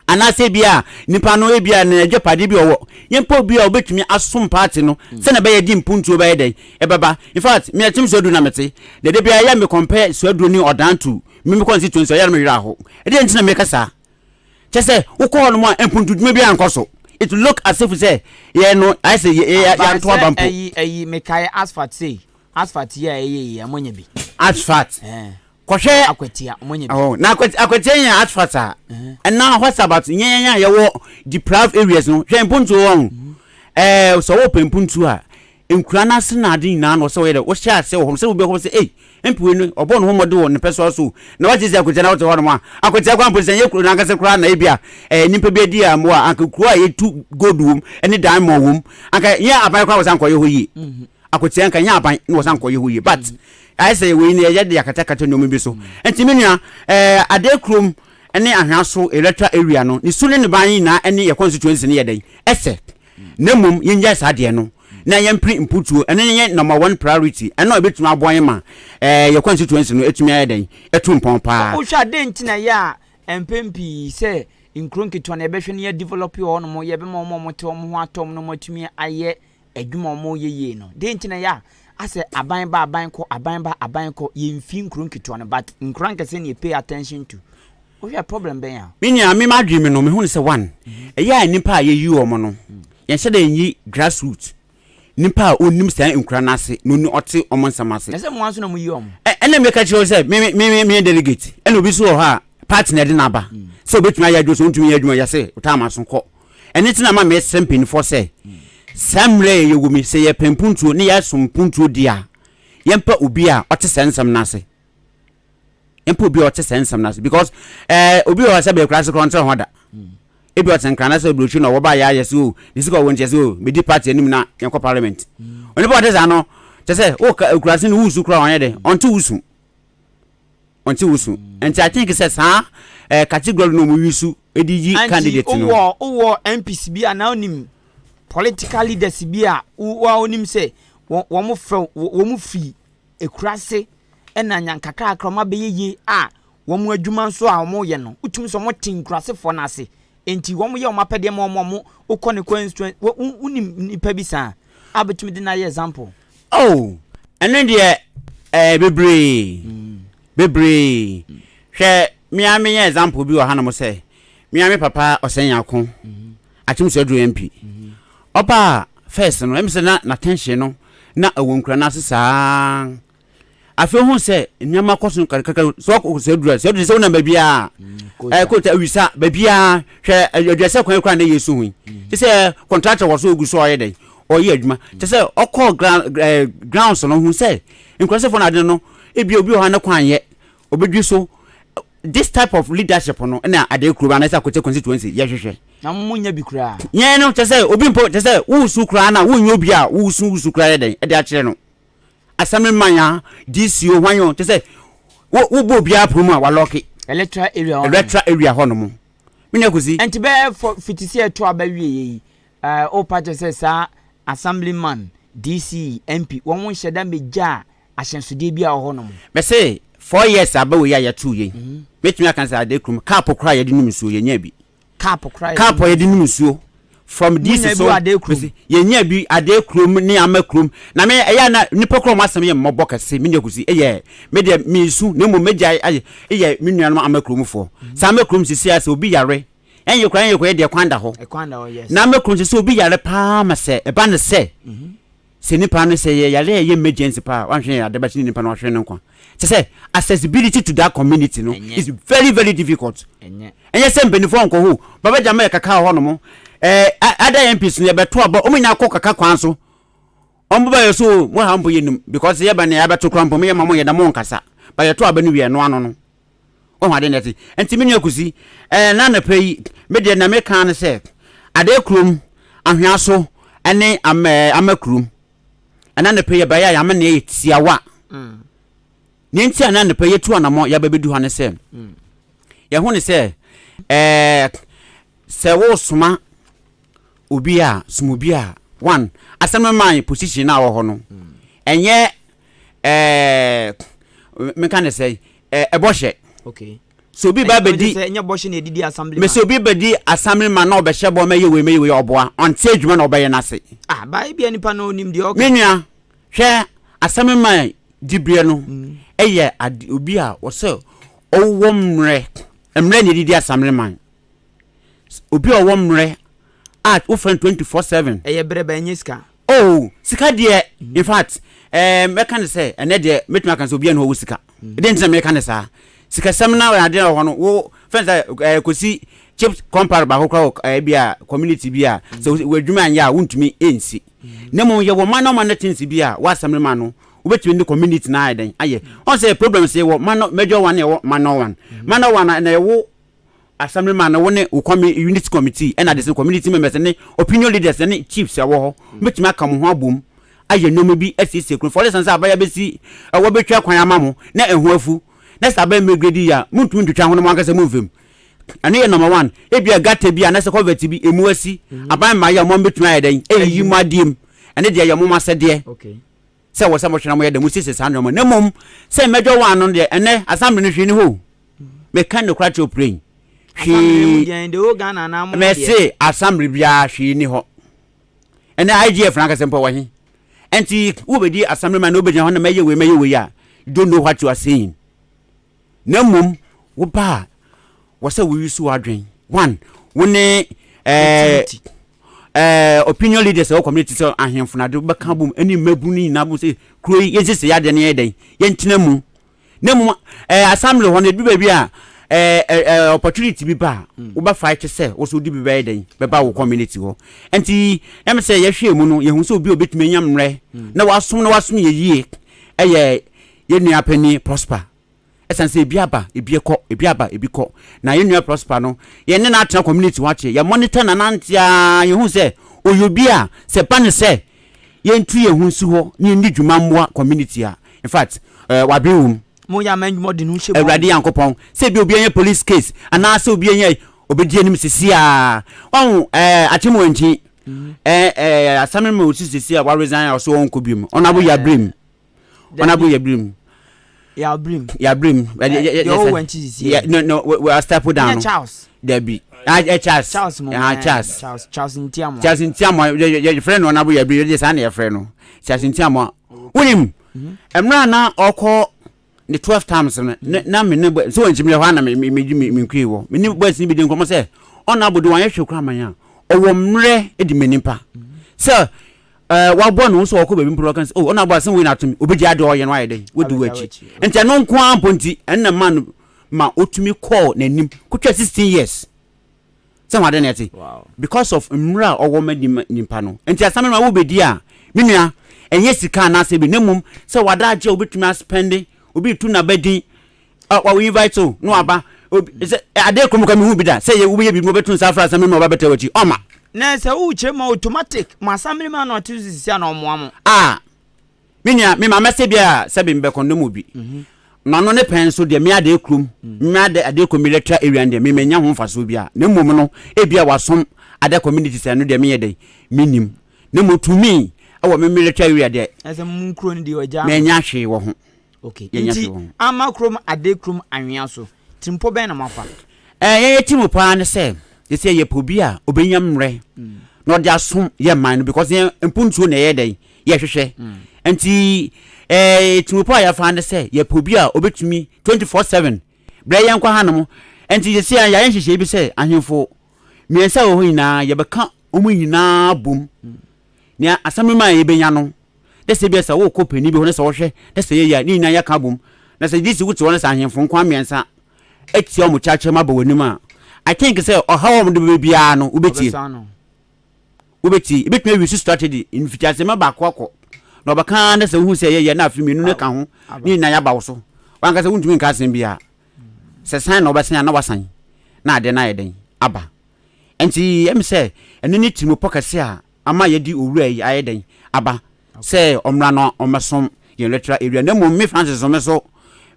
anaasɛ ebi a nipa no ebi a n'agyapadeɛ bi ɔwɔ yɛmpɛ obi a obetumi asom party no sɛnea ɛbɛyɛ di mpuntuo bɛyɛ dɛn ɛbɛba in fact me akyem suaduro na mete na ɛde biara yɛ me compare suaduro ne ɔdan to me me constituency ɔyɛ no me werɛ aho ɛdeɛ nti na meka saa kyɛ sɛ wokɔ hɔ nom a mpuntudwuma bi ankɔ so it look as if sɛ yɛ no ayɛ sɛ yɛ yɛanto aba mpo. Ɛyi ɛyi mekae asphalt sei asphalt yi a ɛyɛ yi a moanya bi. Asphalt. Ɛɛ. Kɔhwɛ Akwatia, wɔn anya bi. Oh, na Akwatia yɛ asphalt a. Ɛna what's about yɛn yɛn a yɛwɔ deprived areas no, hwɛ mpuntuo wɔ ho. Ɛɛ sɛ wɔpɛ mpuntuo a, nkura no ase na ade nyinaa na ɔsɛ wɔyɛ dɛ wɔhyɛ ase wɔ hɔ sɛ obi akɔ sɛ ei MP wei no ɔbɔ ne ho mmɔden wɔ ne pɛ so so na wate sɛ Akwatia na wote hɔ nom a Akwatia kwan mpo sɛ nyɛ kuro no ankasa koraa na ebi a ɛɛ nipa bi adi a mmoa anka kuro a yɛtu gold wom ne diamond wom anka nyɛ aban koraa wɔ sɛ ankɔyɛ hɔ yie. Akotia nka nyɛ aban na wɔsan kɔyɛ hɔ yie but ayɛ sɛ wei no yɛyɛ de akatakata nneɛma bi so nti me nua ɛɛ adeɛ kurom ne ahwea so electoral area no ne su ne ne ban nyinaa ne yɛ constituency no yɛ dɛn ɛsɛ na mmom yɛngyae saa adeɛ no na yɛmpere mputuo ɛno ne yɛ number one priority ɛno a ɛbɛtumi aboa yɛn ma ɛɛ yɛ constituency no ɛtumi ayɛ dɛn ɛtu mpɔn paa. Wohwɛ a dɛn nti na ɛyɛ a mpɛn pii sɛ nkuro nketewa no yɛbɛhwɛ na yɛadevelop wɔ hɔnom, yɛbɛma wɔn a wɔte wɔn ho atɔ wɔn na wɔatumi ayɛ adwuma a wɔyɛ yie no dɛn nti na ɛyɛ a asɛ aban ba aban kɔ aban ba aban kɔ yɛmfi nkuro nketewa no but nkuro ankɛseɛ na yɛ pay attention to wohwɛ problem bɛn a. Me nua me m'adwene mu no mehu no sɛ one ɛyɛ a nnipa a yɛyi wɔn no yɛnhyɛ da nyi grass root nipa a ɔnim saa nkura no ase na ɔni ɔte wɔn nsɛm ase. Na sɛ mo ara nso na mo yi wɔn. Ɛna meka kyerɛ wo sɛ me me me meyɛ delegate ɛna obi nso wɔ hɔ a party na ɛde no aba sɛ obetumi ayɛ adwuma sɛ ɔntumi nyɛ adwuma yɛse ɔtaa ma so kɔ. Ɛno nti na ama mesrɛ mpanimfoɔ sɛ, saa mmerɛ a yɛwɔ mu yi, sɛ yɛpɛ mpuntuo ne yɛsom mpuntuo di a, yɛmpɛ obi a ɔte saa nsɛm no ase. Yɛmpɛ obi a ɔte saa nsɛm no ase because ɛɛ eh, obi wɔ hɔ sɛ bɛyɛ kura ase koraa ɔnte ho da. Ebi ɔte nkran na sɛ oburokyi na ɔwɔ ba yɛ ayɛ sɛ o ne sika ɔwɔ nti ɛsɛ o medi party anim na yɛnkɔ parliament. Onipa ɔte saa no kyɛ sɛ o kura ase no wusu koraa ɔnyɛ dɛ ɔnte wusu. Ɔnte wo su. Nti I think sɛ saa eh, category no ɔmo use de yi candidate no. Nti wowɔ wowɔ MPs bi anaa wonim political leaders bi a wo a wonim sɛ wɔn frɛ wɔn fi ekurase ɛna nya nkakrakra wɔn abɛyɛ yie a wɔn adwuma nso a wɔn yɛ no wotumi sɛ wɔn te nkurasefoɔ no ase nti wɔn yɛ wɔn apɛdeɛ ma wɔn a wɔn wokɔ ne constituency wonim nipa bi saa a bɛtumi de no ayɛ example. Oh, ɛno deɛ ɛɛ bebree, bebree. Hwɛ, me ara menyɛ example bi wɔ hanom sɛ, me ara me papa Ɔsɛnyako, Akyem Suaduro MP, ɔbaa first no, ɛmi sɛ na n'attention no na ɛwɔ nkura no ase saa. Afei ohun sɛ nneɛma kɔ so kakrakra sɛ ɔkɔ sɛ aduru a sɛ aduru sɛ wonam baabiara ɛɛ kota awisa baabiara hwɛ aduasa kwan kora na yɛ so ho yi te sɛ kɔntrata wɔ so ogu so ɔyɛ dɛn ɔyɛ adwuma te sɛ ɔkɔ ground ɛɛ grounds no ho sɛ nkurasɛfoɔ no ade no ebi obi wɔ hɔ a ne kwan yɛ obedwi so this type of leadership no na adeɛ kuro anaasɛ akote constituency yɛhwehwɛ. Na mo nya bi koraa. Yɛn no kyɛ sɛ obi mpo kyɛ sɛ wusu koraa na wonyɛ obi a wusu wusu koraa yɛ dɛn ɛde akyerɛ no. Assemblyman a, DC o, hwan o, kyɛ sɛ wo wobɔ obiara pono mu a walɔke. Electoral area hɔ nom. Electoral area hɔ nom. Me nua Kwesi. Nti bɛyɛ fɔ fiti sɛ ɛto aba wie yɛ yi, ɛɛ wopa kyɛ sɛ saa Assemblyman, DC, MP wɔn nhyɛ da mmɛgyaa ahyɛnsodeɛ biara wɔ hɔ nom. Mese 4 years aba wei a yɛtoo yei, mɛtumi aka sɛ ade kurom cup koraa a yɛde nom nsuo yɛnyaa bi. Cup koraa Cup a yɛde nom nsuo from this so yɛnya bi adeɛ kurom ne ama kurom na me ɛyɛ na nipa kurom asɛm yɛ mmɔbɔ kɛse me nua kusi ɛyɛ me deɛ mesu na mmom megya ayɛ ɛyɛ me nuanom ama kurom foɔ saa ama kurom sisi a sɛ obi yare ɛnyɛ kora ɛnyɛ kora yɛ deɛ kwan da hɔ na ama kurom sisi obi yare paa ma sɛ ɛba ne sɛ Sɛ nipa no sɛ yɛ yare a ɛyɛ emergency paa a wanhwɛ yɛ ade bɛkye ne nipa no wahwere ne nkwa. Kyɛ sɛ accessibility to that community no is very very difficult. Ɛnyɛ sɛ mpanimfoɔ nkɔ hɔ baba gyama yɛ kaka wɔ hɔnom. Ɛɛ other MPs no yɛbɛto aba wɔn nyinaa kɔ kaka kwan so. Wɔn bɛba yɛ so mo ha mpo yɛ num because yɛba ne yɛabɛto kora mpo mo yɛ ma mo yɛ da mo nkasa. Ba yɛto aba no wie ɛno ano no. Wohu ade na ɛte. Nti me nua Kusi, ɛɛ na anɔpa yi, me deɛ na meka ne sɛ, Adeɛ kurom, Ahwea so, ɛne ama ɛɛ ama kurom. Ɛna anɔpa yi yɛbaeɛ a yɛn amanneɛ yɛ tiawa. Nea nti a na anɔpa yi yɛtu anamɔ yɛaba bɛdu ha ne sɛ, yɛhu ne sɛ, ɛɛ sɛ wosoma obi a, soma obi a, one, asɛm no maa position no a wɔ hɔ no, ɛnyɛ ɛɛ menka ne sɛ ɛbɔ hyɛ. Okay. So obi ba bɛdi. Ɛnyɛ bɔhyɛ na ɛdidi assembly man. Mese obi bɛdi assembly man na ɔbɛhyɛ bɔ mɛyɛ wei mɛyɛ wei ɔboa ɔnte adwuma na ɔbɛyɛ n'ase. Ah, ba ebia nipa no onim deɛ ɔka. Me nua, hwɛ assembly man diberɛ no ɛyɛ ade obi a wɔsɛ ɔwɔ mmerɛ mmerɛ na ɛdidi assembly man obi a ɔwɔ mmerɛ a wofrɛ no 24/7. Ɛyɛ berɛ ba ɛnyɛ sika. Oh, sika deɛ, in fact, eh, mɛka ne sɛ, ɛnɛ deɛ, mɛtumi aka sɛ obiara ne hɔ wɔ sika. Ɛdeɛ nti na mɛka ne saa. Sikasɛm na adeɛ wɔ hɔ no, wo, fɛn sɛ, eh, kɔsi chip compare baako koraa wɔ eh, bi a, community bi a, sɛ w'adwuma anyɛ a, wontumi nsi. Na mmom yɛwɔ minor minor things bi a, w'asɛm ma no, wobɛtumi ne community no ayɛ dɛn, ayɛ. Ɔn sɛ problems yɛwɔ minor, major one, yɛwɔ minor one. Minor one na ɛwɔ Assembly man no wo ne wo kɔmi unit committee ɛna de sɛ community members ne opinion leaders ne chiefs ɛwɔ hɔ mobɛtumi aka mo ho abom ayɛ nneɛma bi asiesie kuro for instance sɛ abaya bɛsi ɛwɔ bɛtwa kwan ama mo na ɛho afu na sɛ abaya mmɛgredi yi a montumi ntwitwa ho no mo ankasa momfam ɛno yɛ number one ebia gutter bi anaasɛ culvert bi emu asi aban mmaeɛ a mo bɛtumi ayɛ dɛn ɛyiyi mo adeɛ mu ɛne deɛ yɛ mo asɛdeɛ sɛ wɔ sɛ mohwɛ na moyɛ dɛ mosiesie saa nneɛma na mmom sɛ mmɛdwɔ wɔn ano deɛ ɛnɛ assembly no hwee ne hɔ meka nokora kyerɛ praying hwee mɛse assembly biara hwee ni hɔ ɛnɛ IGF no ankasa mpo wɔ he ɛnti wobɛdi assembly man na wobɛgyina hɔ na mɛyɛ wei mɛyɛ wei a you don't know what you are saying Na mmom woba a, wɔ sɛ woyi so w'adwen. One, wo ne ɛɛ ɛɛ opinion leaders ɛwɔ community sɛ ahemfo na ade bɛka bom ɛne mmabunu no nyinaa bom sɛ kuro yi yɛnsiesie yɛ adeɛ no yɛ dɛn yɛntena mu. Na mmom ɛɛ assembly hɔ no edu baabi a ɛɛ ɛɛ opportunity bi ba a mm. woba fight sɛ wo so wode bi bɛyɛ dɛn bɛba wo community hɔ. Nti ɛm sɛ yɛhwɛ mu no yɛhu sɛ obi a obetumi anya mmerɛ mm. na wasom na wasom yɛ yie ɛyɛ yɛn nua panin Prosper. Ɛsiane sɛ ebi aba, ebi kɔ, ebi aba, ebi kɔ. Na yɛn nua Prosper no, yɛn ne no atena community hɔ akyɛ. Yɛ monitor no anante ara, yɛhu sɛ ɔyɛ obi a sɛ ɛba no sɛ yɛntu yɛn ho nsi hɔ na yɛnni dwuma mmoa community a, in fact, eh, waben wɔ mu. Mo yɛ ama nnwuma ɔde ne ho hyɛ mu. Awurade Nyankopɔn, sɛ ebi obi anya police case anaasɛ obi anya obedi anim sisi a, wahu eh, akyem wɔ nkyi. Eh, eh, asɛm no ma osi sisi a waresign a ɔsɛ ɔnkɔ biom. Ɔno abo yɛ abrem. Ɔno abo yɛ abrem. Yabrim. Yabrim. Deɛ ɔwɔ wɔn akyi sisi yɛ. No no we are step down. Nyɛ Charles. Dabi. Ah eh, Charles. Charles mo. Ah Charles. Charles Charles Ntiamoa. Charles Ntiamoa yɛ yɛ frɛ no ɔno abo yabrim yɛ saa na yɛ frɛ no. Charles Ntiamoa. Wonim. Mmerɛ na ɔkɔ ne 12 times no na me ne boys sɛ wɔn nkyɛn hɔ ana me me me me nkui wɔ me ne boys ne bi di nkɔmɔ sɛ ɔno abo de wɔn ayɛ hwɛ kura man a ɔwɔ mmerɛ di mɛ nipa sɛ Ɛɛ, waboa ne ho sɛ ɔkɔ baabi mpo na ɔka sɛ, oh, ɔno aboa asɛm wei na ato me. Obegye adeɛ ɔyɛ no ayɛ dɛn? Wadi w'akyi. Nti ɛno nko ara mpo nti, ɛno na ɛma no ma otumi kɔɔ n'anim kotwa 16 years. Sɛ ho ade na ɛte. Because of mmerɛ a ɔwɔ ma nipa no. Nti asɛm no ma wobɛdi a, me nua, ɛnyɛ sika anaasɛ bi, na mmom sɛ wadaagye a wobɛtumi aspɛnde, obi retu n'abadin, Ah, wa invite o, na waba. Obi sɛ ade koro mu ka mehu bi da sɛ yɛ wobɛyɛ biribi wɔbɛto nsa afra assembly man ɔba bɛtɛ w'akyi ɔma. Na sɛ wokyerɛ mu automatic mo assembly man na ɔte so sisi a na ɔmoa mo. Ah, me nua, me maame sɛ bi a sɛ bi mbɛ kɔndɔm obi. Mhm. Na ɔno ne pɛn so deɛ me ade kurom, mm. me ade ade kurom electoral area deɛ me menya ho mfasoɔ bi a. Na mmom no, ebi a wasom ada community sɛ no deɛ meyɛ dɛn, menim. Na mmom to me, ɛwɔ me electoral area deɛ. Ɛsɛ mu nkuro no deɛ ɔgya. Menya hwee wɔ ho. Okay. Yɛnyɛ Nti hwee wɔ ho. ama kurom ade kurom anwea so. Tirimpɔ bɛn na moafa? Ɛɛ, yɛn yɛ tirim paa ne sɛ, yɛsɛ yɛpɛ obi a obenya mmerɛ na ɔde asom yɛn man no because yɛn mpuntuo na ɛyɛ dɛn yɛhwehwɛ. Nti ɛɛ tirimpɔ a yɛafa ne sɛ yɛpɛ obi a obetumi 24/7 brɛ yɛn kɔ hanom. Nti yɛsɛ yɛayɛ nhyehyɛe bi sɛ ahemfo mmiɛnsa a wɔ hɔ nyinaa yɛbɛka wɔn nyinaa bom. Nea asɛm no ma yɛbɛnya no, dɛ sɛ ebia sɛ wokɔ panin bi hɔ na sɛ wɔhwɛ na sɛ yɛyɛ a, ne nyinaa yɛka abom. Na sɛ gyesi wote hɔ na sɛ ahemfo nko ara mmiɛnsa atia wɔn kyakyɛ mu aba w'anim a, I think sɛ ɔhaw a wɔde bɛba biara no, wobɛtie. Wobɛtie. Ebɛtumi awi so strategy, mfitiaseɛ ma baako akɔ. Na ɔbɛka ara na sɛ wohu sɛ yɛyɛ na afei mmienu no ka ho, ne nyinaa yɛaba wo so. Wankasa wontumi nka asɛm biara. Sɛ san na wɔbɛsan a na wasan na adeɛ no ayɛ dɛn aba. Enti ɛm sɛ ɛno ne tirimupɔ kɛse a ama yɛde owura yi ayɛ dɛn aba sɛ ɔmmra na ɔmmɛsom yɛn electoral area. Na mmom me Francis nso me so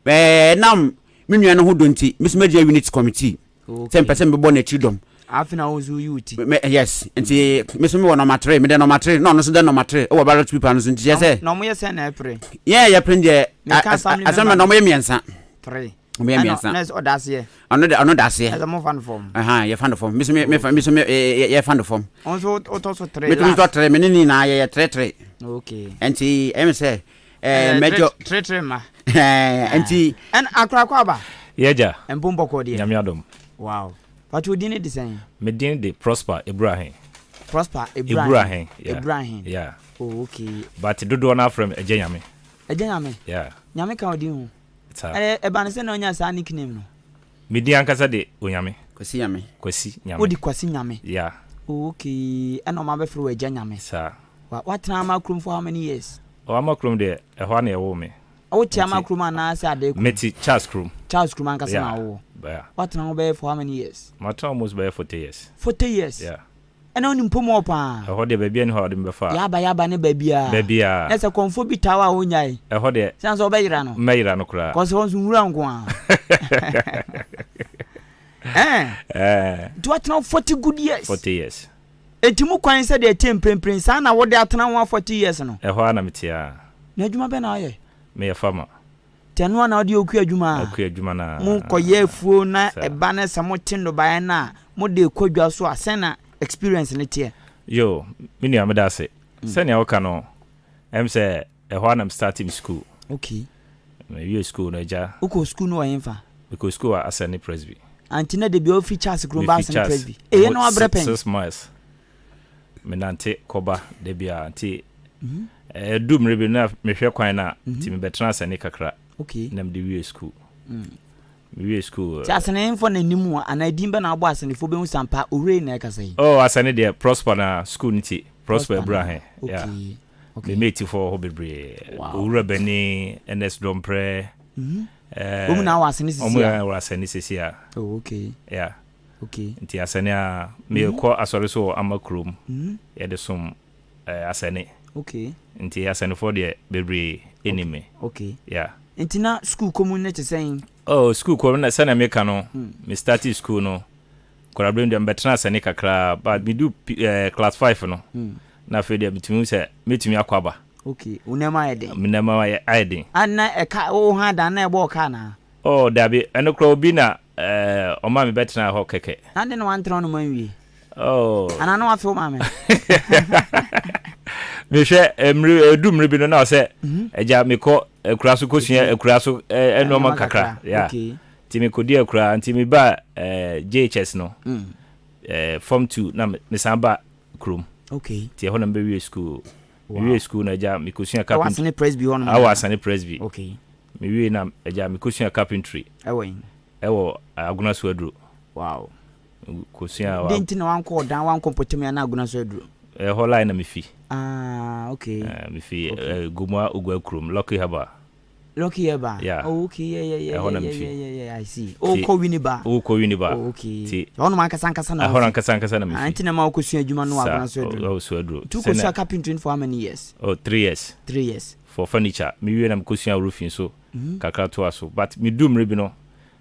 ɛnam me nua no ho dɔ nti me nso magyina unit committee sɛ mpɛ sɛ mebɛbɔ n'akyiri dɔm. Afei na wo nso woyi wo ti. Me, yes, nti me nso mewɔ nɔma tere, mede nɔma tere na ɔno nso de nɔma tere wɔ ballot paper no so nti kyerɛ sɛ. Na wɔyɛ sɛn na ɛpere? Yɛn a yɛpere deɛ, asɛm na wɔyɛ mmiɛnsa. Tere. Wɔyɛ mmiɛnsa. Na ɔda aseɛ. Ɔno de ɔno da aseɛ. Ɛsɛ mo fa no fam. Ɛhan yɛfa no fam. Miso mi mi miso mi yɛfa no fam. Ɔno nso wotɔ so tere. Metumi tɔ tere me ne ne nyinaa yɛyɛ tere tere. Okay. Nti ɛmi sɛ ɛɛ mɛjɔ. Tere tere ma. Ɛɛ nti. Ɛn akorakɔ aba. Yɛgya. Mpo mbɔkɔ deɛ. Nyame adom. Wow. Pato din ne de sɛn? Me din de Prosper Eburahe. Prosper Eburahen. Eburahen. Yeah. Oh, okay. But dodoɔ no afrɛ me Agya Nyame. Agya Nyame? Yeah. Nyame ka wo din ho? Saa. Ɛba no sɛ na ɔnya saa nickname no? Me din ankasa de Onyame. Kwasi Nyame. Kwasi Nyame. Wode Kwasi Nyame? Yeah. Oh, okay. Ɛna ɔma bɛfrɛ wo Agya Nyame. Saa. Wa watena ama kurom for how many years? Oh, ama kurom deɛ, ɛhɔ ara na yɛwoo me. Wote ama kurom anaasɛ Adee kurom? Mete Charles kurom. Charles kurom ankasa yeah. na wowɔ? Yeah. Watena hɔ bɛyɛ for how many years? Matena almost bɛyɛ 40 years. 40 years? Yeah. Ɛna wonim pom hɔ paa? Ɛhɔ deɛ baabi ani hɔ a wɔde me bɛfa. Yaba yaba ne baabiara. Baabiara. Na sɛ kɔmfo bi taa wo a wonyae? Ɛhɔ deɛ. Sɛn sɛ wobɛyera no? Mɛyera no koraa. Kɔsɛ hɔ nso nwura nko ara. Ɛɛ. Ɛɛ. Nti watena hɔ 40 good years. 40 years. Enti mu kwan sɛdeɛ ɛteɛ mprempren saa na wode atena ho a 40 years no? Ɛhɔ ara na mete ara. Na adwuma bɛn na woyɛ? Meyɛ farmer. Nti ɛno ara na wode yɛ okua adwuma a? Okua adwuma no ara. Mokɔyɛ afuo na ɛba no sɛ mote nnɔbaeɛ no a, mode rekɔ dwa so a, sɛn na experience no teɛ? Yoo, me nua meda ase. Sɛnea woka no, ɛm sɛ ɛhɔ ara na me starte me school. Okay. Mewie school no agya. Wokɔ school no wɔ hefa? Mekɔ school wɔ Asani Presby. Anti na dabi wofiri Charles kurom ba Asani Presby. Eye na wabrɛ pɛn. 6 miles. Menante kɔba da biara nti ɛdu mmere bi na mehwɛ kwan na nti mebɛtena Asani kakra. Okay. Na mede wie school. Mewie school. Ti Asani mfo na nim wo anaa edin bɛ na abɔ Asanifo bɛhu sampa owura yi na ɛkasa yi. Oh Asani deɛ Prosper na school no ti Prosper Abura he. Okay. Okay. Me mate fo wɔ hɔ bebree. Wow. Owura Bani, Ernest Domprɛ. Mm -hmm. eh, Wɔn na wɔ asene sisi a. Wɔn wɔ asene sisi a. Oh, okay. Yeah. Okay. Nti asene a mekɔ mm -hmm. asɔre so wɔ ama kurom. Mm -hmm. Yɛde som eh, asene. Okay. Nti asenefoɔ deɛ bebree ɛni me. Okay. Yeah. Nti na school kɔ mu ne te sɛn? Oh, school kɔ mu na sɛnea meka no, mm. me started school no. Nkwadaa deɛ mebɛtena asɛne kakra but medu eh, class 5 no. Mm. Na afei deɛ metumi hu sɛ mɛtumi akɔ aba. Okay, wo nneɛma ayɛ den. Me nneɛma ayɛ ayɛ den. Ah, na ɛka wo ho adan na ɛbɔ ɔka anaa? Oh, dabi, ɛno koraa obi na eh, ɔma me bɛtena hɔ kɛkɛ. Na de na wantena hɔ nom anwie? Oh. Anaa na wafe wo maame? Mehwɛ eh, mmere edu mmere bi no na ɔsɛ mhm. agya mekɔ akura so kosua akura so eh, nneɛma kakra. Yeah. Okay. Nti mekɔdi akura nti meba eh, JHS no. Mm. Eh, form 2 na mesan ba kurom. Okay. Nti ɛhɔ na mebɛwie school. Wow. Mewie school na agya mekɔsua carpentry. Ɛwɔ Asane Presby hɔ nom. Awɔ Asane Presby. Okay. Mewie na agya mekɔsua carpentry. Ɛwɔ yi. Ɛwɔ Agona so aduro. Wow. Kɔsua. Den nti na wankɔ ɔdan wankɔ mpɔtam ya na Agona so aduro. Ɛhɔ line na mefi. Ah, okay. Uh, mefi okay. uh, Gomua Ogua kurom, Lucky Harbor. Lucky Eba. Yeah. Oh, okay. Yeah, yeah, yeah. Ɛhɔ na yeah, mefi. yeah, yeah, yeah. I see. Oh, kɔ Winneba. Oh, kɔ Winneba. Oh, okay. Ti. Ɛhɔ nom ankasa ankasa na. Ɛhɔ ankasa ankasa na mefi. Ah, nti na ma wokɔsua adwuma no wɔ Agona so aduro. Oh, so aduro. Nti wokɔsua carpentry for how many years? Oh, 3 years. 3 years. For furniture. Mewie na mekɔsua roofing so. Mm -hmm. Kakra toa so. But medu mmere bi no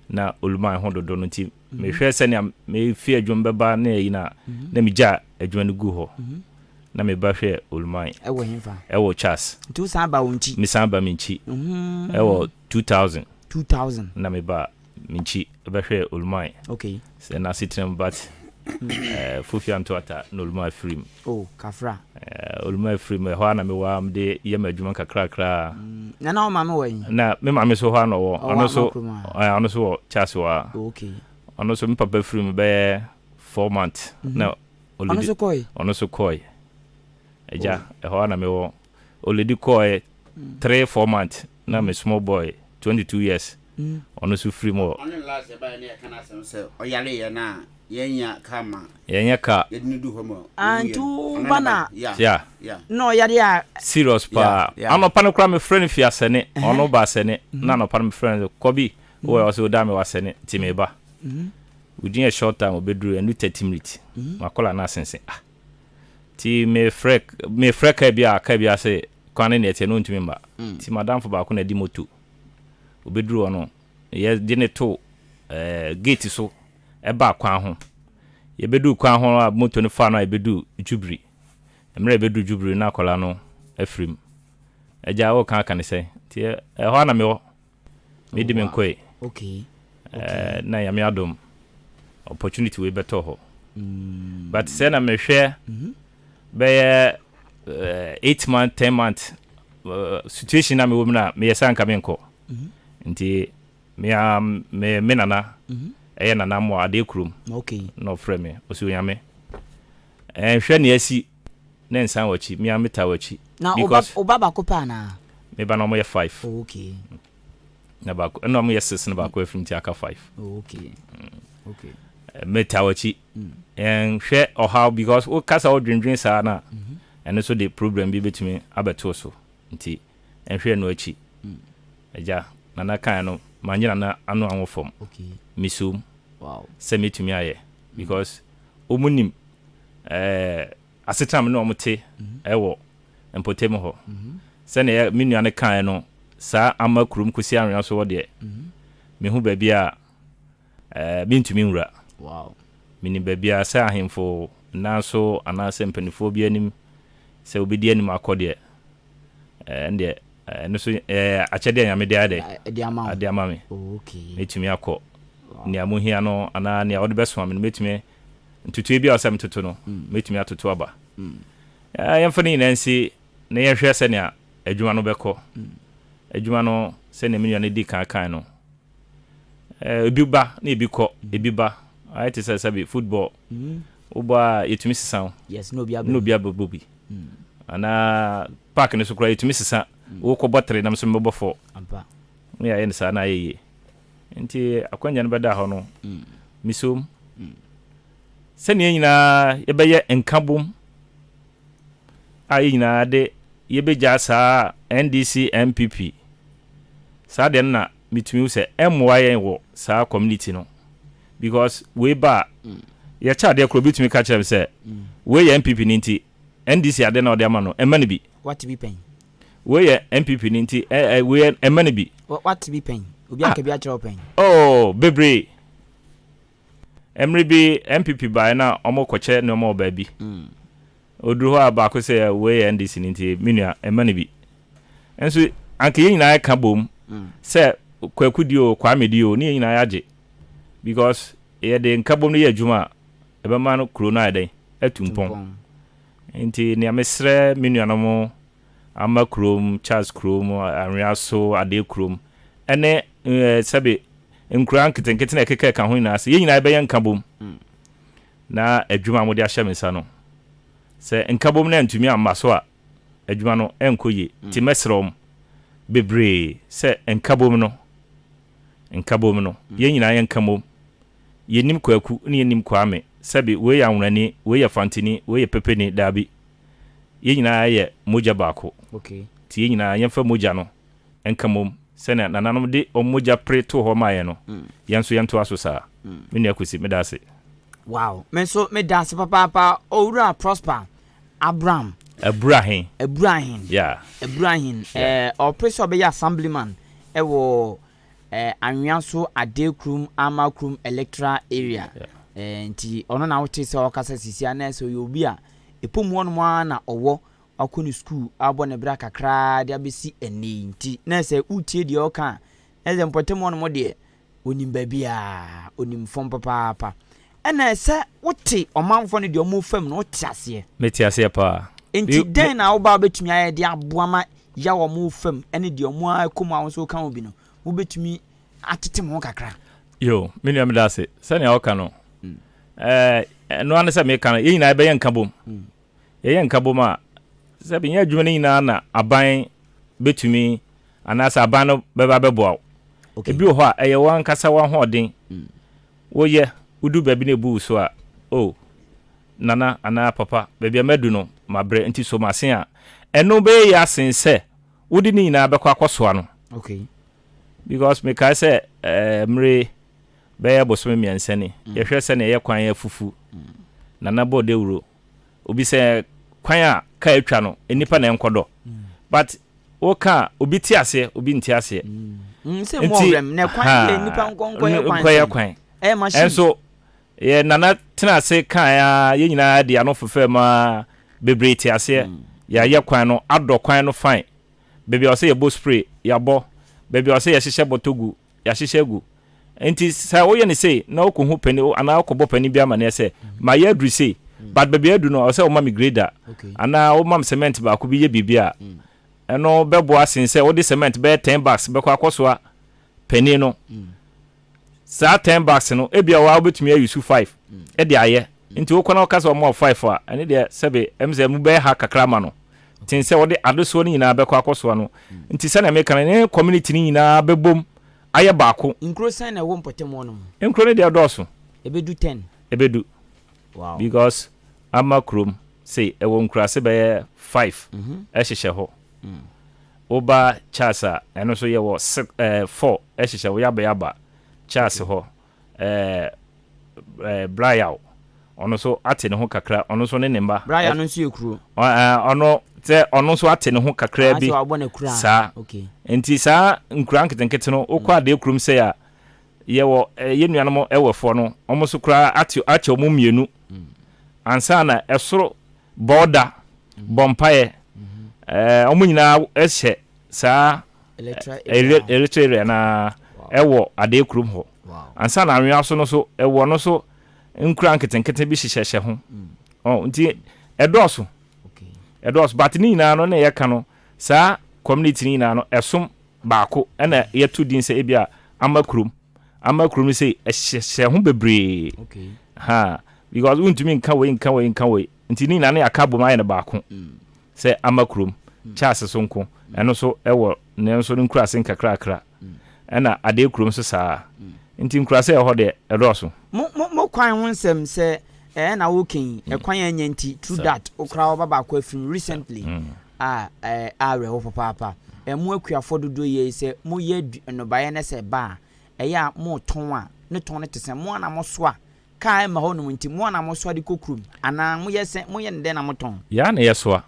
na oluman ho dodo no nti mm -hmm. mehwɛ sɛnea mefi adwuma bɛba ne ayi na mm -hmm. na megya adwuma no gu hɔ. Mm -hmm. Na me ba hwɛ Oluman. Ɛwɔ henfa? Ɛwɔ Charles. Nti wo san ba wo nkyi? Me san ba me nkyi. Ɛwɔ 2000. 2000. Na me ba me nkyi bɛhwɛ Oluman. Okay. Sɛ n'asetena mu but eh, Fofi anto ata na Oluman afiri mu. Oh, kafra. Eh, Oluman afiri mu, ɛhɔ ara na mewɔ a mede yɛ m'adwuma nkakrakra. Mm. Na na wo maame wɔ he? Na me maame so hɔ ara na ɔwɔ. Ɔwɔ Ɔno so, Amakurom a? eh, ɔno so wɔ Charles hɔ ara. Oh, okay. Ɔno so me papa firi mu bɛyɛ 4 months. Mm -hmm. Na Ɔno nso kɔe. Ɔno nso kɔe. Agya, ɛhɔ ara na mewɔ. Oledi kɔe 3, 4 months na me small boy 22 years ɔno nso firi mu wɔ. Ɔno last ɛbaeɛ na yɛka n'asɛm sɛ ɔyareeɛ no a yɛnnya car ma Yɛnyɛ car. yɛde no du hɔ ma Ah, ɔwuiɛ nti no. wo Ɔno ba ne na ba. Yeah, Yeah. yeah. na ɔyare a. Serious paa. Yeah, yeah. Anɔpa no koraa mefrɛ no fi Asɛne. Ɔno ba Asɛne. Na anɔpa no mefrɛ no sɛ, Kɔbi, wowɔ he? Ɔse, Oda mewɔ Asɛne nti meba. Within a short time obeduru ɛnu 30 minutes makɔla na asensen ah ti me frɛ me frɛ kaa bi a kaa bi ase kwan ne nea ɛteɛ no ntumi mma ti madamfo baako na ɛdi moto obeduru hɔ no yɛ de ne to ɛɛ eh, gate so ɛba kwan ho yɛbɛdu kwan ho a moto no fa no a yɛbɛdu jubiri mmerɛ yɛbɛdu jubiri na akɔla no afirim agya wɔka aka ne sɛ nti ɛhɔ a na mewɔ Medi me nkoe. Okay. Eh, na Nyame adom opportunity wei bɛtɔ hɔ. Mm. But sɛ na mehwɛ mm-hmm. bɛyɛ eh, 8 month 10 month uh, situation na mewɔ mu na meyɛ sɛ anka menkɔ. Mm-hmm. Nti me a me me nana mm-hmm. ɛyɛ nana mmoa adeɛ kurom. Okay. Na ɔfrɛ me ɔsi Onyame. Nhwɛ nea asi na nsan w'akyi. Me ara metaa w'akyi. Na wo ba, wo ba baako pɛ anaa? Me ba no wɔyɛ five. Oh, okay. Na baako, ɛna wɔyɛ six na baako afiri nti aka five. Oh, okay. Okay. Metaa w'akyi. Nhwɛ ɔhaw because wo kasa wodwendwen saa na ɛno nso de problem bi betumi abɛto so nti nhwɛ ɛno akyi. Agya, Nana kaeɛ no, manyɛ Nana ano anwo fam. Okay. Mesom wow. sɛ mɛtumi ayɛ because wɔn nim ɛɛ asetena me ne wɔn te ɛwɔ mpɔtam hɔ. Sɛnea me nua no kaeɛ no, saa ama kurom kɔsi anwea so hɔ deɛ, mehu baabi a ɛɛ mentumi nwura. Wow. Menim baabi a sɛ ahemfo nan so anaasɛ mpanimfoɔ bi anim sɛ wobɛdi anim akɔ deɛ, ɛndeɛ ɛno nso ɛyɛ akyɛdeɛ a Nyame de ayɛ dɛ? Ade ama me. Mɛtumi akɔ nea mohia no anaa nea wode bɛsoma me no mɛtumi ntotoeɛ bi a ɔsɛ metoto no mɛtumi atoto aba. Yɛmfa ne nyinaa nsi na yɛnhwɛ sɛnea adwuma no bɛkɔ. Adwuma no sɛnea me nua no di kan kan no, ebi ba na ebi kɔ, ebi ba. Ayɛ te sɛ sɛbi football. Wobɔ a yɛtumi sesa wo. Yes, na obi abɛbɔ bi. Anaa park no so koraa yɛtumi sesa. Wokɔbɔ tere na me nso mebɛbɔ four. Na yɛayɛ no saa na ayɛ yie. Nti akwanya no bɛda hɔ no, mesom. Sɛnea yɛn nyinaa yɛbɛyɛ nkabom a yɛn nyinaa de yɛbɛgyaa saa NDC NPP saa deɛ no na metumi hu sɛ ɛmmoa yɛn wɔ saa community no because wei ba a yɛkyɛ adeɛ korɔ obi tumi ka kyerɛ me sɛ wei yɛ NPP ni nti NDC adeɛ na ɔde ama no ɛmma no bi. Wate bi pɛn? Wei yɛ NPP ni nti ɛ ɛ wei ɛmma no bi. Wate bi pɛn? Obi aka bi akyerɛ wo pɛn? Oh bebree. Mmere bi NPP baeɛ na wɔn kɔkyɛ nneɛma wɔ baabi. Ɔduru hɔ a baako sɛ wei yɛ NDC ni nti me nua mma no bi. Nso anka yɛn nyinaa ka bom sɛ Kwaku di o Kwame di o ne yɛn nyinaa yɛagye because yɛde nkabom no yɛ adwuma a ɛbɛma no kuro no ayɛ dɛn atu mpɔn. Nti nea mesrɛ me nuanom Ama kurom, Charles kurom, Anweaso, Adeɛ kurom ɛne sɛbe nkuraa nketenkete na ɛkeka ɛka ho nyinaa sɛ yɛn nyinaa yɛbɛyɛ nkabom na adwuma a mode ahyɛ me nsa no sɛ nkabom no antumi amma so a adwuma no ɛnkɔ yie nti mɛsrɛ wɔn bebree sɛ nkabom no nkabom no yɛn nyinaa yɛnka mmom yɛnnim Kwaku ne yɛnnim Kwame sɛbe wei yɛ Anwonani wei yɛ Fantini wei yɛ Pepeni daabi yɛn nyinaa yɛ mogya baako nti yɛn nyinaa yɛmfa mogya no nka mmom sɛnea nananom de wɔn mogya pere too hɔ maa yɛn no, yɛn nso yɛntoa so saa. Me nua Kwesi, meda ase. Wow, me nso meda ase papaapa Owura Prosper Abraham. Aburahen. Aburahen. Yeah. Aburahen. Yeah. Eh, ɔpere sɛ ɔbɛyɛ assemblyman ɛwɔ eh, Anwea so Adekrum Amakrum electoral area. Yeah. Eh, nti ɔno na wote sɛ ɔkasa sisi anaa sɛ ɔyɛ obi a ɛpom hɔnom ara na ɔwɔ wakɔ ne sukuu abɔ ne bra kakraa de abɛsi ɛnnɛ yi nti na sɛ wotie deɛ ɔka a, na sɛ mpɔtam hɔnom deɛ ɔnim baabiara, ɔnim fam papaapa. Ɛna sɛ wote ɔmanfoɔ no deɛ wɔn fam no, wote aseɛ. Mete aseɛ paa. Nti dɛn na woba wobɛtumi ayɛ de aboa ma yaw a wɔn fam ne deɛ wɔn akɔ mu a wo nso woka ho bi no, mobɛtumi atete mo ho kakra? Yo, me nua meda ase. Sɛnea woka no, ɛɛ, ɛno ara ne sɛ meka no, yɛn nyinaa yɛbɛyɛ nkabom. Yɛyɛ nkabom a, sɛ nyɛ adwuma no nyinaa na aban bɛtumi anaasɛ aban no bɛba bɛboa wo. Ebi wɔ hɔ a, ɛyɛ wo ankasa w'ahoɔden. Woyɛ, wodu baabi na ebu wo so a, oh, nana anaa papa, baabi a madu no, mabrɛ nti so m'ase a, ɛno bɛyɛ yie asen sɛ wode ne nyinaa bɛkɔ akɔsoa no. Because mekae sɛ eh, mmere bɛyɛ bosome mmiɛnsa ni, yɛhwɛ sɛnea ɛyɛ kwan afufu, nana bɔ dawuro, obi sɛ kwan a kaa atwa no nnipa na ɛnkɔdɔ but woka a obi te aseɛ obi nte aseɛ mm, nti nkɔyɛ kwan ɛnso yɛ nana tena ase kan a yɛn nyinaa de ano fefɛ ma bebree te aseɛ mm. yɛayɛ kwan no adɔ kwan no fine baabi a ɔsɛ yɛbɔ spray yɛabɔ baabi a ɔsɛ yɛhyehyɛ bɔtɔ gu yɛahyehyɛ agu. Nti sɛ woyɛ no sei na wokɔhu panin anaa wokɔbɔ panin bi amaneɛ sɛ mayɛ aduru sei but baabi a aduru no ɔsɛ woma me grader anaa woma me cement baako bi yɛ biribi a ɛno bɛboa sen sɛ wode cement bɛyɛ 10 bags bɛkɔ akɔsoa panin no. Saa 10 bags no ebia waa wobɛtumi ayusu 5 de ayɛ. Nti wokɔ na woka sɛ ɔma wo five a, ɛne deɛ sɛbe ɛm sɛ mu bɛyɛ ha kakra ama no. Ten sɛ wɔde adesoɔ no nyinaa bɛkɔ akɔsoa no. Nti sɛnea meka no, ne community no nyinaa bɛbom ayɛ baako. Nkuro sɛn na ɛwɔ mpɔtam hɔ nom? Nkuro no deɛ ɛdɔɔso. Ɛbɛdu ten? Ɛbɛdu. Wow. Because ama kurom sei ɛwɔ nkuraase bɛyɛ five ɛhyehyɛ hɔ. Woba Charles a, ɛno nso yɛwɔ six ɛɛ four ɛhyehyɛ hɔ, Yaba Yaba, Charles hɔ. ɛɛ ɛɛ Brayaw, ɔno nso ate ne ho kakra, ɔno nso ne ne mma. Brayaw no nso yɛ kuro. Ɔno sɛ ɔno nso ate ne ho kakra bi saa. Nti saa nkura nketenkete no, wokɔ adeɛ kurom sɛ a, yɛwɔ yɛn nuanom ɛwɛfoɔ no, wɔn nso koraa ate akyɛ wɔn mmienu. Ansa na ɛsoro bɔɔda, bɔ mpaeɛ, ɛɛ wɔn nyinaa hyɛ saa Electoral area no ara ɛwɔ Adee kurom hɔ. Ansa na anwea so no so ɛwɔ no so nkura nketenkete bi hyehyɛhyɛ ho. Ɔ nti ɛdɔɔso. Ɛdɔɔso but ne nyinaa no na yɛka no saa community no nyinaa no ɛsom baako ɛna yɛto din sɛ ebi a ama kurom. Ama kurom no sei ɛhyehyɛ ho bebree. Ha because wontumi nka wei nka wei nka wei nti ne nyinaa no yɛaka abom ayɛ no baako. Sɛ ama kurom, Charles so nko, ɛno nso wɔ ne nso ne nkuraase nkakrakra, ɛna Adee kurom nso saa ara. Nti nkuraase a ɛwɔ hɔ deɛ, ɛdɔɔso. Mo mo mo kwan ho nsɛm sɛ ɛɛ na wo kɛn ɛkwan a ɛnyɛ nti true that wo koraa waba baako afiri mu recently a ɛɛ awerɛho papaapa ɛɛ mo akuafoɔ dodoɔ yi sɛ mo yɛ nnɔbaeɛ na sɛ ɛba a ɛyɛ a mo tɔn a ne tɔn no te sɛn mo ara na mo soa Kaa mma hɔ nom nti, mo ara na mosoa de kɔ kurom, anaa moyɛ sɛn, moyɛ no dɛn na motɔn? Yɛn ara na yɛsoa.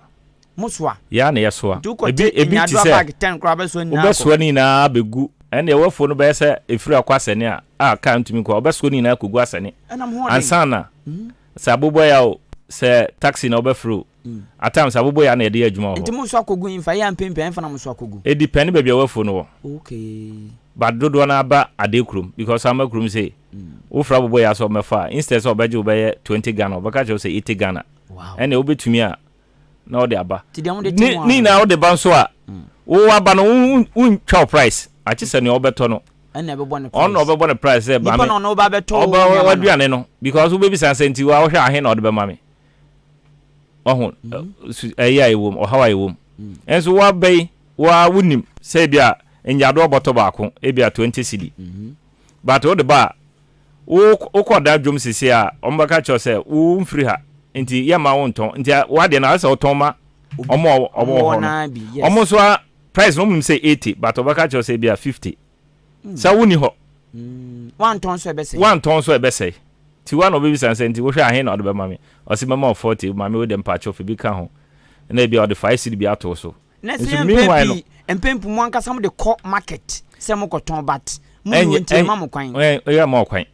Mosoa? Yɛn ara na yɛsoa. Nti wokɔte Ebi, ebi te nyaadoa sɛ, bag tɛn koraa wobɛsoa ne nyinaa akɔ? wobɛsoa ne nyinaa abɛgu, ɛnneɛ w'afuo no bɛyɛ sɛ ɛfiri akɔ asɛne a, a kaa ntumi nkɔ, wobɛsoa ne nyinaa akɔgu asɛne. Ɛnam ho ɔden. Ansa na, sɛ aboboyaa o, sɛ taxi na wobɛfrɛ o, at times aboboyaa na yɛde yɛ adwuma wɔ hɔ. Nti mosoa kɔgu hefa? Ɛyɛ a mpɛn pii a ɛhefa na mosoa kɔgu? Ɛdipɛne baabi a w'afuo no wɔ. Okay. But dodoɔ no ara ba Adee kurom because ama kurom sei, Wo fra bobɔ yi a sɛ ɔmmɛfa a, instead sɛ ɔbɛgye wo bɛyɛ 20 Ghana, ɔbɛka kyerɛ wo sɛ 80 Ghana. Ɛnneɛ wobɛtumi a na wode aba. Ne ne nyinaa wode ba nso a, wo aba no wontwa wo price, akye sɛ nea ɔbɛtɔ no. Ɛna ɛbɛbɔ ne price. Ɔno na ɔbɛbɔ ne price sɛ maame. Nipa na ɔno ba bɛtɔ wo nneɛma no. Aduane no because wobɛbisa sɛ nti wa wohwɛ ahe na ɔde bɛma me. Ɔho ɛyɛ a ɛwom, ɔhaw a ɛwom. Nso woaba yi, wo ara wonim sɛ ebi a nyaadoa bɔtɔ baako ebi a 20 cedi. But wode ba a, wo wokɔ da dwom sisi a, wɔn bɛka kyerɛ sɛ wo mfiri ha nti yɛmma wo ntɔn nti w'adeɛ no ayɛ sɛ wotɔn ma wɔn a wɔn wɔ hɔ no. Wɔn nso a price no wɔn nim sɛ 80 but wɔbɛka kyerɛ sɛ ebi a 50. Sɛ wonni hɔ. Wantɔn nso ɛbɛsɛe. Wantɔn nso ɛbɛsɛe. Nti wo a na ɔbɛbisa sɛ nti wohwɛ ahe na ɔde bɛma me? Ɔse mɛma wo 40, maame wo deɛ mpakyɛw fa bi ka ho. Na ebi a ɔde 5 cedi bi ato wo so. Na sɛ yɛ mpɛn pii mpɛn pii mo ankasa mo de kɔ market sɛ mo kɔ tɔn but mo ni nti ɛma mo kwan. Ɛyɛ ma ɔkwan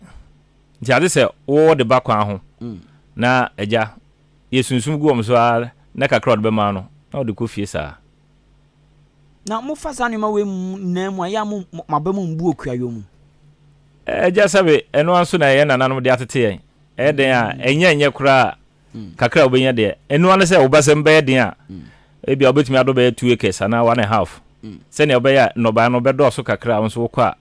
nti ade sɛ wo de ba kwan ho mm. na agya yɛ sunsum gu wɔn so ara na kakra ɔde bɛma no na ɔde kɔ fie saa. Na mo fa saa nneɛma wei mu nyinaa mu a ɛyɛ a mo mo aba mu mbu okuayɔ mu. Agya sɛbe ɛno ara nso na yɛn nananom de atete yɛn ɛyɛ den a ɛnyɛ nyɛ koraa. Kakra a wobɛnya deɛ, ɛno ara ne sɛ wo basam bɛyɛ den a, ebia wobɛtumi adɔ bɛyɛ 2 acres anaa 1.5 sɛnea wobɛyɛ a nnɔbaeɛ no bɛdɔɔso kakra a wo nso wokɔ a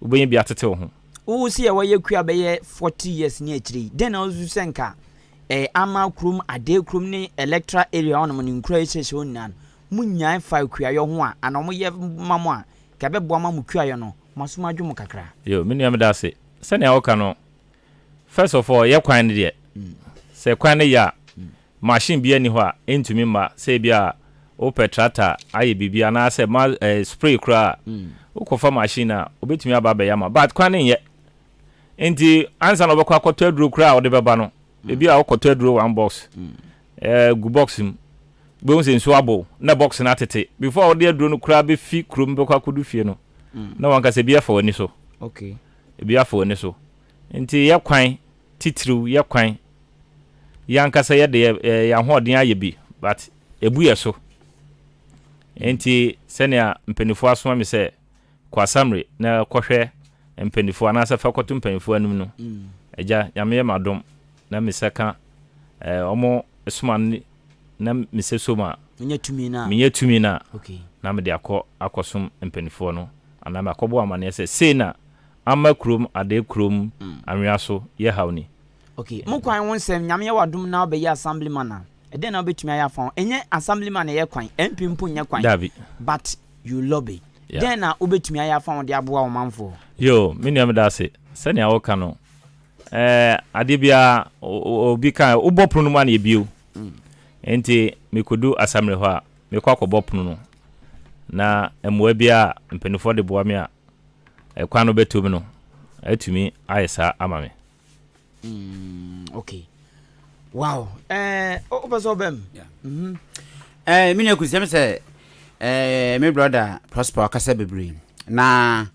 wobɛnya bi atete wo ho. Wo se yɛ wayɛ kua bɛyɛ 40 years ne akyire yi, dɛn na wosusu sɛ nka eh, ama kurom, Adee kurom ne electoral area hɔnom ne nkuro a ɛhyiahyia hɔ nyinaa no, mo nyae fa kuayɔ ho a, anaa wɔyɛ ma mo a, nka ɛbɛboa ma mo kuayɔ no, mo asom adwo mo kakra? Yo, me nua meda ase. Sɛnea woka no, First of all, yɛ kwan no deɛ, sɛ kwan no yɛ a, machine biara nni hɔ a ɛntumi mma sɛ ebi a wopɛ tractor ayɛ biribi anaasɛ ma eh, spray koraa a, wokɔfa machine a, obɛtumi aba abɛyɛ ama but kwan no nyɛ. Nti ansa na wobɛkɔ akɔtɔ aduro koraa a wode bɛba no, ebi a wokɔtɔ aduro one box, eh, gu box mu, wobɛhu sɛ nsuo abow na box no atete. Before wode aduro no koraa bɛfi kurom bɛkɔ akɔdu fie no, na wankasa ebi afa w'ani so. Okay. Ebi afa w'ani so. Nti yɛ kwan titiriw yɛ kwan yɛ ankasa yɛde yɛ yɛn ahoɔden ayɛ bi but ebu yɛ so. Nti sɛnea mpanyinfoɔ asoma me sɛ kɔ asamre na kɔhwɛ mpanyinfoɔ anaasɛ fa kɔto mpanyinfoɔ anim no, agya Nyame yɛ m'adom na me nsa ka ɛɛ wɔn soma no na me nsa som a, Menya tumi no a. menya tumi no a, na mede akɔ akɔsom mpanyinfoɔ no anaa makɔbɔ amaneɛ sɛ sei na Ama kurom adee kurom anwea so yɛ haw ni. Okay, mo kwan ho nsɛm, Nyame yɛ w'adom na wobɛyɛ assemblyman a, ɛdɛn na wobɛtumi ayɛ afa ho? Ɛnyɛ assemblyman na ɛyɛ kwan, MP mpo nyɛ kwan, Dabi. but you lobby. Yeah. Dɛn na wobɛtumi ayɛ afa ho de aboa wo manfoɔ? Yoo, me nua meda ase. Sɛnea woka no, ɛɛ adeɛ biara obi ka wobɔ pono no mu a na yɛbue wo. Enti mekɔdu assembly hɔ a, mekɔ akɔbɔ pono no na mmoa biara a mpanimfoɔ de boa me a ɛkwan no bɛtom no atumi ayɛ saa ama me. Mm, okay. Wow. Eh, wopɛ sɛ ɔbɛm? Yeah. Mm -hmm. Eh, me nua kusɛm sɛ eh, me brother Prosper ɔkasa bebree na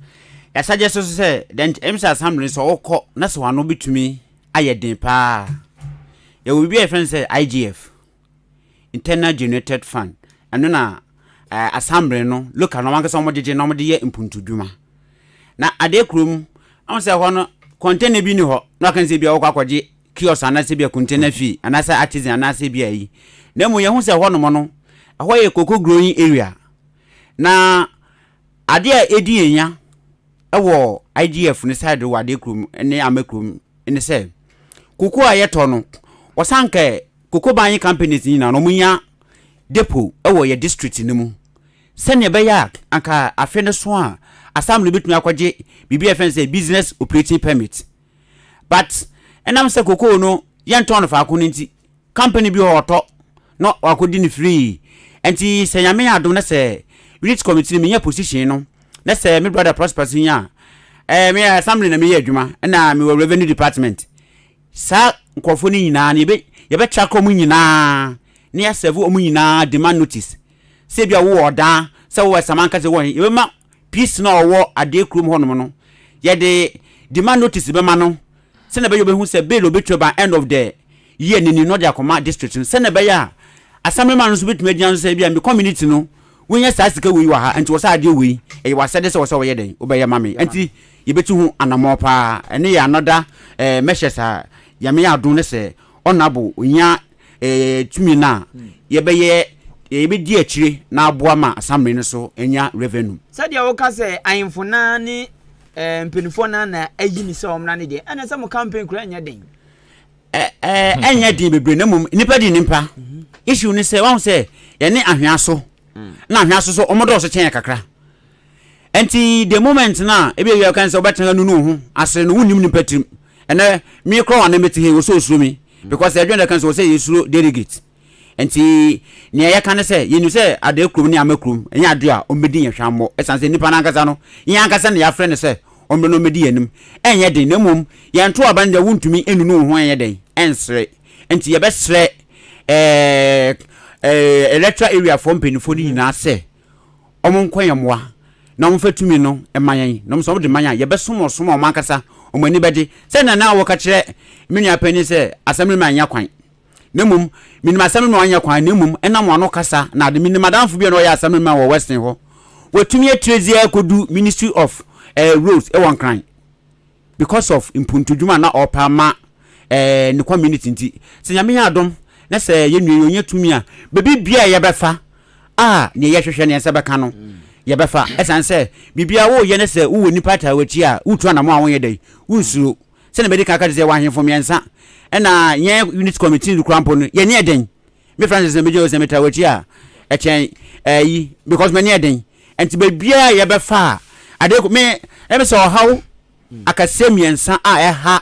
yɛasagye so so sɛ dɛn ɛm sɛ assembly sɛ wokɔ na sɛ wano bɛtumi ayɛ den paa yɛwɔ biribi a yɛfrɛ no sɛ IGF internal generated fund ɛno na eh, assembly no local no wankasa wɔn gyegye na wɔn de yɛ mpuntudwuma na adeɛ kurom wɔn sɛ hɔ no container bi ni hɔ na wɔka sɛ bi a wɔkɔ akɔgye kiosk anaasɛ bi a container fee anaasɛ artisan anaasɛ bi a yi na mmom yɛho sɛ hɔ nom no ɛhɔ yɛ cocoa growing area na adeɛ a ɛdi yɛn nya ɛwɔ IGF no side wɔ adeɛ kurom ne ama kurom ne sɛ cocoa a yɛtɔ no wɔsan kɛ Cocoa buying companies nyinaa no wɔnya depot wɔ yɛ district no mu sɛnea ɛbɛyɛ a anka afe no so a assembly no bɛtumi akɔgye biribi a yɛfrɛ no sɛ business operating permit but ɛnam sɛ cocoa no yɛntɔn no faako no nti company bi hɔ ɔtɔ na wakɔdi no free nti sɛ nyame yɛ adom na sɛ unit committee no menya position no na sɛ me brother Prosper so nya a eh, me assembly na meyɛ adwuma ɛna mewɔ revenue department Saa nkurɔfoɔ no nyinaa no, yɛbɛ, yɛbɛtrake wɔn nyinaa na yɛasɛve wɔn nyinaa demand notice. Sɛ ebia wowɔ ɔdan, sɛ wowɔ Samanka, sɛ wowɔ he, yɛbɛma PC no a ɔwɔ Adeɛ kurom hɔnom no, yɛde demand notice bɛma no sɛnea ɛbɛyɛ ɔbɛhu sɛ bill a ɔbɛtua by end of the year no ni na ɔde akɔma district no sɛnea ɛbɛyɛ a assemblyman no nso bɛtumi agyina so sɛ ebia me community no wonya saa sika wei wɔ ha nti wɔ sɛ adeɛ wei ɛyɛ w'asɛde sɛ wɔ sɛ wɔyɛ dɛn wobɛyɛ ma me nti yɛbɛtu ho anamɔ paa ɛno yɛ another eh, measures a Nyame yɛ adom ne sɛ ɔnabo onya eh, tumi no a yɛbɛyɛ yɛbɛdi akyire na aboa ma assembly no so anya revenue. Sɛdeɛ woka sɛ ahemfo no ara ne eh, mpanimfoɔ no ara na ayi ne sɛ ɔmmra no deɛ, ɛnna sɛ mo campaign koraa nyɛ den. Ɛnyɛ den bebree na mmom nipa di nipa. Issue ne sɛ wahu sɛ yɛne ahwea so na ahwea so so wɔn dɔɔso kyɛn yɛ kakra. Nti the moment na ebi ebi kan sɛ wobɛtena nunu ho ase no wonnim nipa tirim. Ɛnɛ me kora wɔn mete he wɔsɛ osuro mi because ɛdwene dɛ kan sɛ wɔsɛ yɛsuro delegate. Nti nea yɛka ne sɛ yɛnim sɛ adeɛ kurom ne ama kurom ɛnyɛ adeɛ a ɔmmɛdi yɛn hwammɔ ɛsiane sɛ nipa no ankasa no yɛn ankasa na yɛafrɛ no sɛ ɔmmrɛ na ɔmmɛdi yɛn anim ɛnyɛ den na mmom yɛnto aba no deɛ wontumi nnunu wo ho ɛnyɛ dɛn ɛnsere nti yɛbɛsrɛ ɛɛ ɛɛ electoral area foɔ mpanimfoɔ no nyinaa sɛ wɔn nkɔ yɛn mmoa na wɔmfa tumi no ma yɛn na wɔn sɛ wɔde ma yɛn a yɛbɛsom ɔsom a wɔn ankasa wɔn ani bɛgye sɛ na wɔka kyerɛ me nua panyin sɛ asɛm no ma nyɛ kwan Na mmom, menim asɛm no ma ɔnyɛ kwan, na mmom ɛnam w'ano kasa na ade. Menim adamfo bi a na ɔyɛ asɛm no ma wɔ Western hɔ. Watumi atrezi akɔdu Ministry of eh, Roads wɔ Nkran because of mpuntudwuma a na ɔrepɛ ama eh, ne community nti. Sɛ Nyame yɛ adom na sɛ yɛn nua yi ɔnya tumi a, baabi biara a yɛbɛfa a nea yɛhwehwɛ no yɛn nsa bɛka no, yɛbɛfa. Ɛsiane sɛ biribiara woreyɛ ne sɛ wowɔ nnipa ataa w'akyi a, wotu anamɔ a wonyɛ dɛn, wonsuro. Sɛnea madi kan aka kyerɛ sɛ yɛwɔ ahemfo mmiɛnsa, ɛna yɛn unit committee no kura mpo no, yɛn ani yɛ den. Me Francis na megyina hɔ sɛ metaa w'akyi a, ɛkyɛn ɛyi because m'ani yɛ den. Nti baabiara a yɛbɛfa a, ade me ɛmi sɛ ɔhaw akɛseɛ mmiɛnsa a ɛha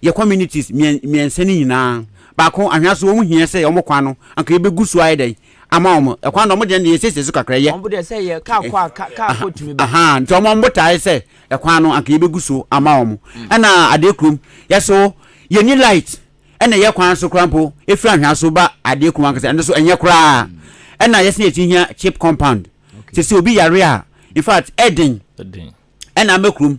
yɛ communities mmiɛnsa no nyinaa. Baako, ahwea so wɔn hia sɛ wɔn kwan no anka yɛbɛgu so ayɛ dɛn ama wɔn. Ɛkwan no wɔn deɛ no yɛsiesie so kakra yɛ. Wɔn deɛ sɛ yɛ kaa kɔ a kaa kɔ tumi ba. Nti wɔn botaeɛ sɛ Ɛkwan no anka yɛbɛgu so ama wɔn. Ɛna adeɛ kurom yɛ so yɛnni light ɛna yɛ kwan so koraa mpo ɛfiri anhwea so ba adeɛ kurom ankasa ɛno so ɛnyɛ koraa. Ɛna yɛsɛ yɛtumi hia chip compound sɛ sɛ obi yare a in fact ɛden ɛna ama kurom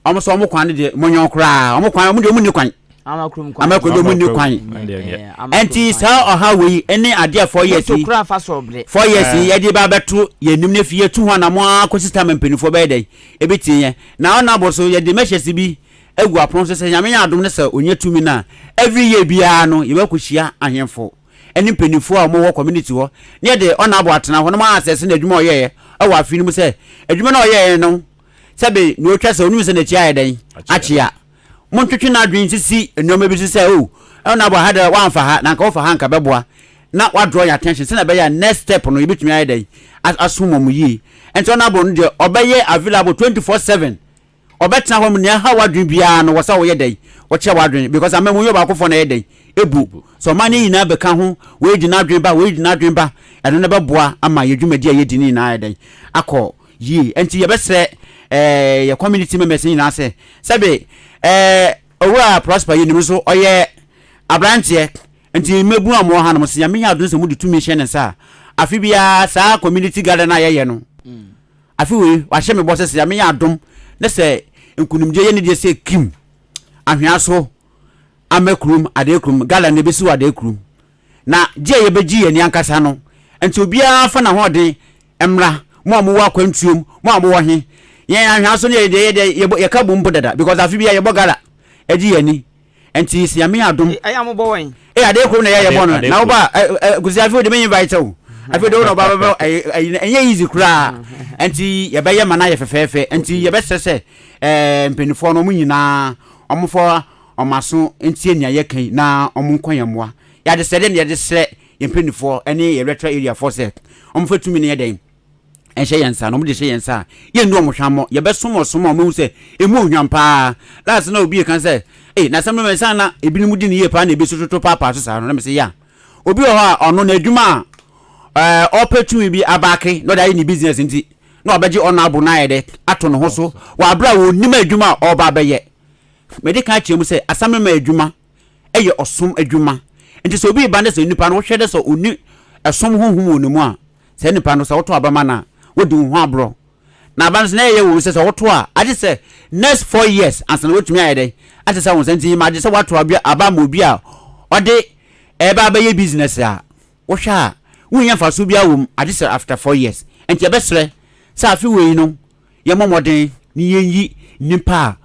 wɔn sɛ wɔn kwan no deɛ monyɔn koraa wɔn kwan wɔn deɛ wɔn nni kwan. Amakurom kwan. Amakurom deɛ ɔmo nni kwan. Ɛnti saa ɔhaw wei ɛne adeɛ a 4 years yi 4 years yi yɛde ba abɛto yɛn anim na afei yɛtu ho anamɔ ara kɔsi time mpanimfoɔ bɛyɛ dɛn ɛbɛtie yɛn. Na ɔnabɔ so yɛde measures bi agu apono so sɛ Nyame yɛ adom no sɛ ɔnya tumi no a every year biara no yɛbɛkɔhyia ahemfo ɛne mpanimfoɔ a wɔwɔ community hɔ na yɛde ɔnabɔ atena hɔ na wɔn asɛse no adwuma a ɔyɛeɛ ɛwɔ afe no mu sɛ adwuma no a ɔyɛeɛ no sɛbe nea ɔtwa sɛ ɔnim sɛ n'akyi ayɛ dɛn akyea. Montwetwe n'adwene nsisi nneɛma bi so sɛ, oh, ɛna abɔ ha deɛ woamfa ha, na anka wofa ha anka bɛboa. Na wadraw yɛn attention sɛnea ɛbɛyɛ a next step no yɛbɛtumi ayɛ dɛn asom wɔn yie. Ɛnti ɔno abɔ no deɛ ɔbɛyɛ available 24/7. Ɔbɛtena hɔ nea ɛha w'adwene biara no wɔ sɛ woyɛ dɛn wɔkyerɛ w'adwene because amamu yɛ ɔbaakofoɔ na ɛyɛ dɛn ebu. Sɛ ɔman no nyinaa bɛka ho, wei de n'adwene ba, wei de n'adwene ba, ɛno no bɛboa ama yɛn dwumadi a yɛdi no nyinaa ayɛ dɛn akɔ yie. Ɛnti yɛbɛsrɛ ɛɛ yɛ community members nyinaa sɛ sɛbe ɛɛ owura Prosper yɛnim nso ɔyɛ aberanteɛ nti mmabunu a wɔwɔ hanom sɛ Nyame yɛ adom sɛ mode tumi hyɛ ne nsa a afe biara saa community garden a yɛyɛ no afe wei wahyɛ me bɔ sɛ sɛ Nyame yɛ adom ne sɛ nkunimdie yɛ ne deɛ sɛ kim ahwea so ama kurom adeɛ kurom gala na ɛbɛsi wɔ adeɛ kurom na gye a yɛbɛgye yɛn ani ankasa no nti obiara fa n'ahoɔden mmra mo a mowɔ akwantuom mo a mowɔ he yɛn ahwea so no yɛ deɛ yɛ deɛ yɛka bom mpo dada because afe biara yɛbɔ gala agye yɛn ani nti sɛ Nyame adom ɛyɛ a mobɔ wɔn ee adeɛ kurom na yɛyɛ bɔ no na woba kusi afe de me invite wo afe de wo na ɔba bɛbɛ ɛyi ɛnyɛ easy koraa nti yɛbɛyɛ ma no ayɛ fɛfɛɛfɛ nti yɛbɛsrɛ sɛ ɛɛ mpanimfoɔ no wɔn nyinaa wɔn fɔ wɔn aso ntie nea yɛka yi na wɔn nkɔ yɛn mmoa yɛade sɛ deɛ na yɛde srɛ yɛn mpanimfoɔ ne yɛn electoral area foɔ sɛ wɔn fɛ tumi no yɛ dɛn nhyɛ yɛn nsa na wɔde hyɛ yɛn nsa a yɛnni wɔn hwammɔ yɛbɛsom ɔsom a wɔahu sɛ emu ohwam paa last na obi ka sɛ ee na asɛm no mɛsan na ebinom di ne yie paa na ebi so toto paapaa so saa no na mɛ sɛ ya obi wɔ hɔ a ɔno n'adwuma a ɛɛ ɔpɛ tumi bi abaake na ɔde ayɛ ne business nti na ɔbɛgye ɔno abo na ayɛ dɛ ato ne ho so wɔ abere a wɔnim adwuma a ɔreba abɛyɛ mɛde kan akyerɛ mu sɛ asɛm no ma adwuma yɛ ɔsom adwuma. Nti sɛ obi reba ne sɛ nipa no wohwɛ dɛ sɛ ɔni ɛsom honhom wɔ ne mu a, saa nipa no sɛ woto aba ma no a, wodi wo ho aborɔ. Na aba no nso na ɛyɛ wɔ mu sɛ sɛ woto a, agye sɛ next 4 years ansa na woatumi ayɛ dɛn asesa wo nsa. Nti ma agye sɛ woato aba ama obi a ɔde ɛreba abɛyɛ business a, wohwɛ a wonnya mfasoɔ biara wɔ mu agye sɛ after 4 years. Nti yɛbɛsrɛ sɛ afe wei no yɛmmɔ mmɔden na yɛnyi nipa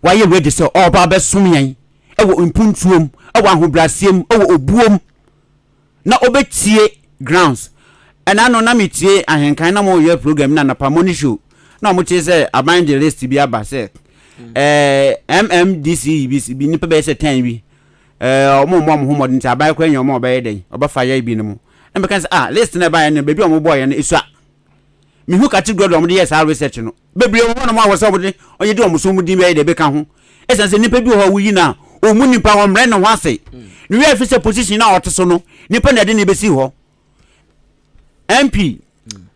a wayɛ ready sɛ ɔreba abɛsom yɛn wɔ mpuntuom, wɔ ahobrɛaseɛ mu, wɔ obuom, na ɔbɛtie grounds. Ɛna no na metie ahenkan na wɔyɛ program na anapa morning show na wɔn tie sɛ aban de list bi aba sɛ ɛɛ MMDC bi bi nipa bɛyɛ sɛ 10 bi ɛɛ wɔn mmɔ wɔn ho mmɔden nti aban kora nyɛ wɔn a ɔbɛyɛ dɛn ɔbɛfa yɛ bi no mu. Na mɛka sɛ ah list na ɛbaeɛ no baabi a wɔn bɔɔ yɛ no esua. Mehu category a wɔde yɛ saa research no bebree wɔ hɔnom a wɔ sɛ wɔde wɔde de wɔn so wɔn din bɛyɛ deɛ ɛbɛka ho ɛsiane sɛ nipa bi wɔ hɔ a woyi no a ɔmu nipa wɔmmerɛ ne ho ase ne wia fi sɛ position no a ɔte so no nipa na ɛde ne bɛsi hɔ MP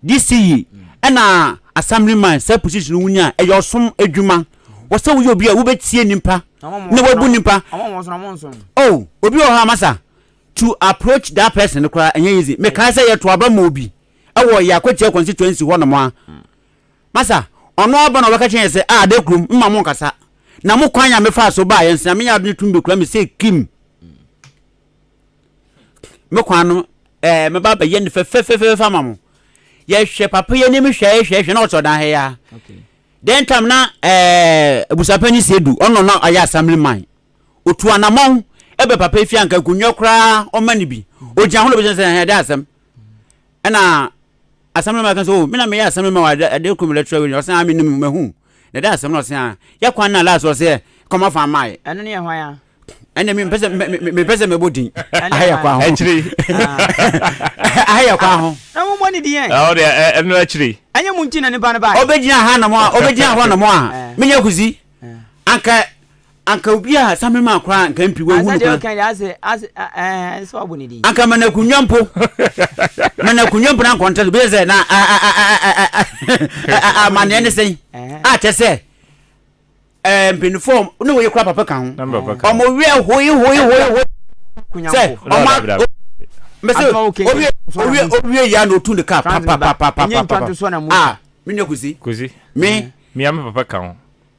DCE ɛna assemblyman sɛ position no wonya ɛyɛ ɔsom adwuma wɔ sɛ woyɛ obi a wobɛtie nipa na wabu nipa oh obi wɔ hɔ a masa to approach that person no koraa ɛnyɛ easy mekae sɛ yɛto aba ma obi ɛwɔ yɛ akwatia constituency hɔ nom a masa ɔno aba na ɔbɛka kyerɛ yɛ sɛ a de kurom mma mo nkasa na mo kwan a mefaa so baa yɛn sɛ meyɛ ade no tum bɛkura me sɛ kim me kwan no ɛɛ mɛba bɛyɛ no fɛfɛfɛfɛ ama mo yɛhwɛ papa yɛ anim hwɛ hwɛ hwɛ na ɔsɔ dan ha ya then time na ɛɛ abusuapɛni sɛ du ɔno na ɔyɛ assembly man otu anamɔn ɛbɛ papa efi anka nkonnwa koraa ɔma ne bi ogyina ho na obi sɛ ɛhɛn dɛ asɛm ɛna asɛm no ma ka sɛ o me na meyɛ asɛm no ma wɔ ade kum electoral wei ɔsɛ a menim mahu na ɛdɛ asɛm no ɔsɛ a yɛ kwan na last ɔsɛ kɔma fa mae ɛno ne yɛ hwan a ɛnna mepɛ sɛ mepɛ sɛ mɛbɔ din ahayɛ kwan ho akyiri ahayɛ kwan ho na mo bɔ ne din ɛ ɔde ɛno akyiri ɛnyɛ mo nti na nipa no ba ɔbɛgyina ha nom a ɔbɛgyina hɔ nom a menyɛ kusi anka anka obi a same ma koraa anka mpi wahu no koraa anka mana akonnwa mpo mana akonnwa mpo na nkɔntɛ so bi sɛ na amanneɛ ne sɛn a kyɛ sɛ mpanyinfoɔ ne wɔyɛ kura papa ka ho ɔmo wiɛ hoi hoi hoi hoi sɛ ɔmo mbɛsɛ owie owie owie ya na otu ne kaa papapapapapa a me nua kusi kusi me mia me papa ka ho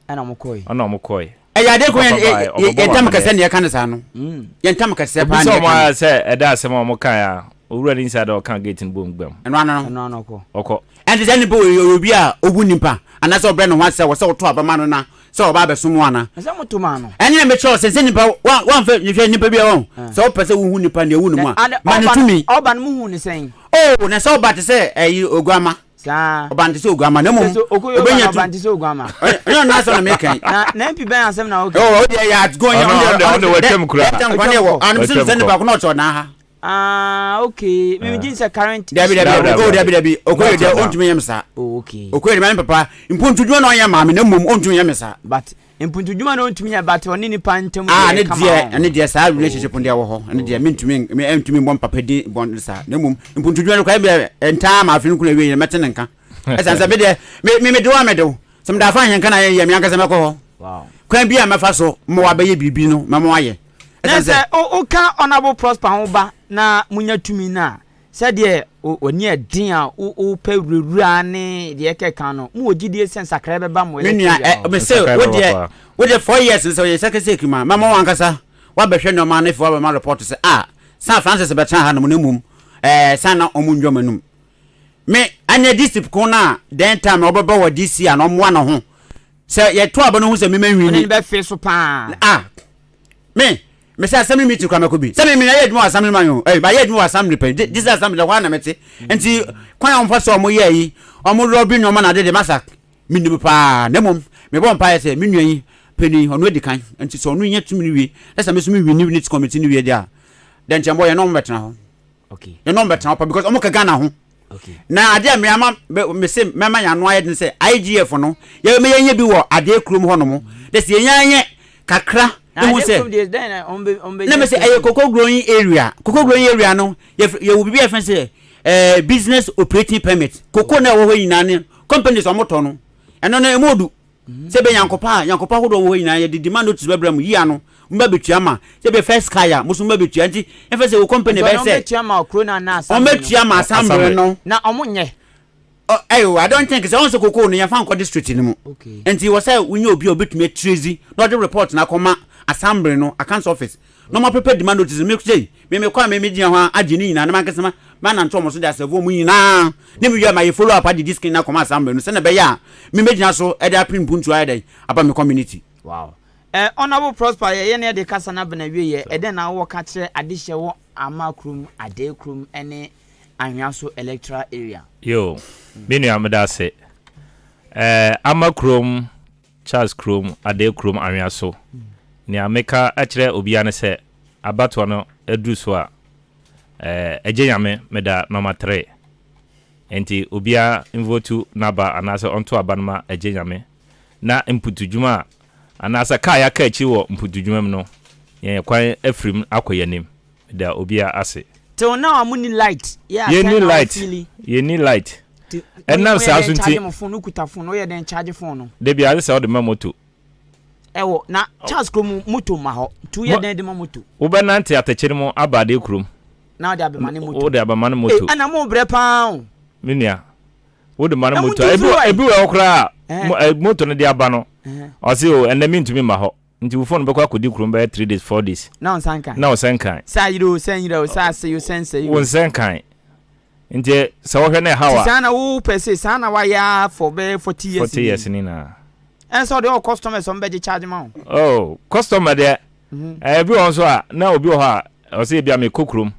ɛna ɔmo kɔe ɛna ɔmo kɔe ɛyɛ adeɛ kɔ yɛn ntam kɛsɛ ne yɛka no saa no yɛn ntam kɛsɛ paa ne yɛka no sɛ ɛda asɛm a ɔmo kan a owura ne nsa dɛ ɔka gate no bom gbam ɛno ano no ɛno ano kɔ ɔkɔ ɛnti sɛ nipa wɔ obi a obu nipa anaasɛ ɔbrɛ ne ho ase sɛ wɔ sɛ ɔto abama no na sɛ ɔba abɛsom wo ana ɛsɛ mo to ma no ɛne na mekyerɛ sɛ sɛ nipa wamfɛ hwɛ nipa bi a wɔn sɛ wopɛ sɛ wohu nipa nea ɛwu no mu a ma no tumi ɔba no muhu ne sɛn oh na sɛ ɔba te sɛ ɛyi oguama. Saa. Ɔba nte sɛ oguama na mmom. Sɛ okoye oba ɔba nte sɛ oguama. Ɛnyɛ ɔno asɛm na meka yi. Na na MP bɛn asɛm na woka. Oh, ɔdeɛ yɛ atgo nyɛ ɔno deɛ ɔno watwam kura. That time kwan deɛ wɔ ano sɛ sɛ nipa ko na ɔtɔ na ha. Ah, okay. Me gye sɛ current. Dabi dabi oh dabi dabi. Okoye deɛ ɔntumi nyɛ me saa. Oh, okay. Okoye deɛ me papa mpuntudwuma na ɔnyɛ maame na mmom ɔntumi nyɛ me saa. But Mpuntudwuma na ɔntumi nyɛ but ɔne nipa ntam ah, deɛ kama deɛ ɛne deɛ saa relationship deɛ wɔ hɔ ɛne deɛ mentumi mentumi mbɔ mpapa din bɔ no saa na mmom mpuntudwuma no koraa bi ntaa ma afe no kuna wie mɛte ne nka ɛsiane sɛ me deɛ me me de wo a mede wo sɛ mede afa ahɛnka na yɛ me ankasa mɛkɔ hɔ kwan bi a mɛfa so ma wabɛyɛ biribi no mɛma wayɛ na sɛ woka honorable prosper ho ba na munya tumi no a Sɛdeɛ w'ani yɛ den a wopɛ wurawura ne deɛ ɛkeka no, mowɔ gyidie sɛ nsakraeɛ bɛba mo Me nua, ɛ, mese wo deɛ, wo deɛ 4 years no sɛ ɔyɛ sɛkɛsɛki ma, mɛma wo ankasa woabɛhwɛ nneɛma no afei woabɛma report sɛ, ah, san Francis bɛtena ha nom na mmom, ɛɛ, san na ɔmo ndwa m'anum. Me, ɛnɛ district ko no a, then time na ɔbɛba wɔ DC a na ɔmmoa ne ho. Sɛ yɛto aba no hu sɛ me manwini. Ɔne no bɛfe so paa. Ah, me, Me sɛ assembly meeting kora mɛkɔ bi. Sɛ me me ayɛ adwuma wɔ assembly man o. Ɛy, mayɛ adwuma wɔ assembly pɛn. Gye sɛ assembly hɔ a na mete. Nti kwan a wɔfa so a wɔyɛ yi, wɔn lɔbi nneɛma na ade de masa. Menim paa. Na mmom, mebɔ mpaeɛ sɛ me nua yi panin, ɔno adi kan. Nti sɛ ɔno nya tumi no wie, na sɛ me nso me wini unit committee no wie deɛ a, then nkyɛn bɔ yɛne wɔn bɛtena hɔ. Yɛne wɔn bɛtena hɔ pa because wɔn ka Ghana ho. Na adeɛ a me ama me se mɛma yɛn ano ayɛ den sɛ IGF no yɛbɛma yɛnyɛ bi wɔ adeɛ kurom hɔ nom de sɛ yɛnya nyɛ kakra ehu sɛ na me sɛ ɛyɛ cocoa growing area cocoa growing area no yɛwɔ biribi a yɛfrɛ sɛ eh, business operating permit cocoa na ɛwɔ hɔ nyinaa ne companies a wɔtɔ no ɛno no ɛmu odu Sɛ ebia nyankopa a, nyankopa ahodoɔ wɔ hɔ nyinaa, yɛde demand notice bɛbrɛ mo, yia no, mo ba bɛtua ma. Sɛ ebia first car a, mo nso mo ba bɛtua. Nti, yɛmfa sɛ wo company Nti bɛyɛ ɔno sɛ. ɔmbɛtua ma kuro no anaa assembly no? Ɔmbɛtua ma assembly no. Na ɔmo nyɛ? Ɔ, ɛyo, I don't think sɛ, ɔn sɛ kokoo no, yɛmfa nkɔ district no mu. Okay. Nti, wɔ sɛ wonya obi a obɛtumi atrezi na ɔde report no akɔma assembly no, accounts office. Na ɔmo aprepare demand notice no. Me sei, me mekɔ a me megyina hɔ ara agye ne nyinaa na m'ankasa ma, manante wɔn so de asɛvo wɔn nyinaa. Ne mewie a mayɛ follow up agye diskin no akɔma assembly no sɛnea ɛbɛyɛ a me mɛgyina so de apere mpuntuo ayɛ dɛn aba me community. Wow. Eh, Honourable Prosper, yɛ yɛne yɛde kasa no aba n'awieɛ. Ɛdɛn na wowɔ ka kyerɛ adehyeɛ wɔ Ama kurom, Adei kurom ne Anhwiaso electoral area? Yoo, me nua meda ase. Eh, Ama kurom, Charles kurom, Adei kurom, Anhwiaso. Nea meka akyerɛ obiara ne sɛ, abatoɔ no aduru so a, Eh Agya Nyame meda nɔma tre Enti obia nvotu naba anaasɛ ɔnto aba no ma Agya Nyame Na mputudwuma a anaasɛ ka a yɛaka akyi wɔ mputudwuma mu no yɛn kwan afiri mu akɔ yɛn anim Meda obia ase. Till now a mo nni light yɛ a Yɛnni sɛn na wo light, feeli. yɛnni light. Ti Ɛnam woyɛ saa dɛn so charge nti. mo phone, wo kuta phone, woyɛ dɛn charge phone no. Da biara gye sɛ wode ma moto. Ɛwɔ na Charles kurom moto mma hɔ nti woyɛ dɛn de ma moto. Wobɛnante atɛkyɛ no mu aba adeɛ kurom. Na wode abɛma ne moto. Wode abɛma ne moto. Ei ɛna mo brɛ paa o. Me nua wode ma ne moto a ebi ebi wɔ hɔ koraa a moto no de aba no ɔse o ɛnɛ mentumi mma hɔ nti wo phone bɛkɔ akɔdi kurom bɛyɛ 3 days 4 days. Na wo nsa nkan. Na wo nsa nkan. Sɛ ayere o sɛ nyera o sɛ asɛe o sɛ nsɛe o. Wo nsa nkan. Nti sɛ wohwɛ na ɛhaw a. Nti saa na wo pɛ se saa na wayɛ ara for bɛyɛ 40 years ni. 40 years ni na. Ɛn sɛ ɔde ɔwɔ customers ɔmo bɛgye charge ma wo. Oh customer deɛ ɛɛ ebi wɔ hɔ nso a na obi wɔ hɔ a ɔsɛ ebi a mekɔ kurom.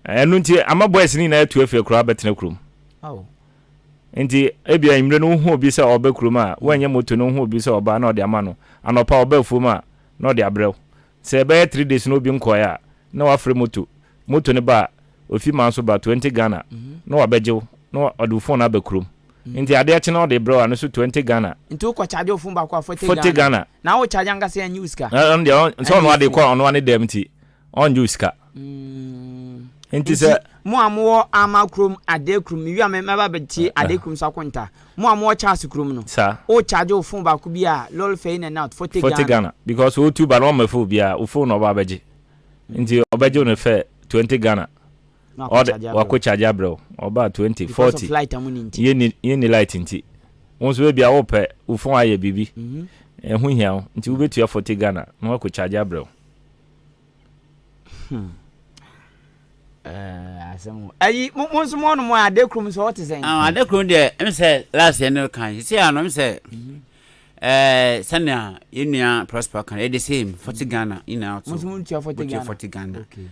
Ɛno nti ama boys ni nyinaa atu afiri akura abɛtena kurom. Nti ebi a mmerɛ no wohu obi sɛ ɔbɛ kurom a wɔnyɛ moto no wohu obi sɛ ɔba na ɔde ama no anɔpa ɔbɛ afuom a na ɔde abrɛw. Sɛ ɛbɛyɛ 3 days na obi nkɔɛ a na wafrɛ moto Moto no ba a, ofi man so ba 20 Ghana na wabɛgye wo na ɔde wo phone aba kurom. Nti adeɛ kye na ɔde brɛ wo a, ɛno nso 20 Ghana. Nti wokɔ charge wo phone baako a 40 40 Ghana. Na wo charge ankasa yɛnnye wo sika? Ɔno deɛ sɛ ɔno ade kɔ ɔno ane dɛm nti ɔnnye wo sika. Nti sɛ. Mo a mowɔ Ama kurom, Adee kurom, mewie a mɛba abɛtie Adee kurom nso akonta. Mo a mowɔ Charles kurom no, wo charge wo phone baako bi a, lorry fare in and out, 40 Ghana. 40 Ghana because wotu ba no ɔmmɛfa obiara, wo phone na ɔba abɛgye. Nti ɔbɛgye no fɛ 20 Ghana. Ɔde wakɔ charge abrɛ wo. Ɔba 20, 40. Yɛnni yɛnni light nti. Wo nso ebi a wopɛ wo phone ayɛ biribi. Mhm. Ɛho hia wo. Nti wobɛtua 40 Ghana na wakɔ charge abrɛ wo. Hmm. Eh, asɛm o. Ayi, mo mo nso mo ɔnom a ade kurom nso ɔte sɛn? Ah, ade kurom deɛ, ɛm sɛ last year no kan. Sisi ano ɛm sɛ mhm. Eh, sɛnea yɛn nua Prosper ka no, ɛyɛ the same, 40 Ghana nyinaa to. Mo nso mo ntua 40 Ghana. 40 Ghana. Okay.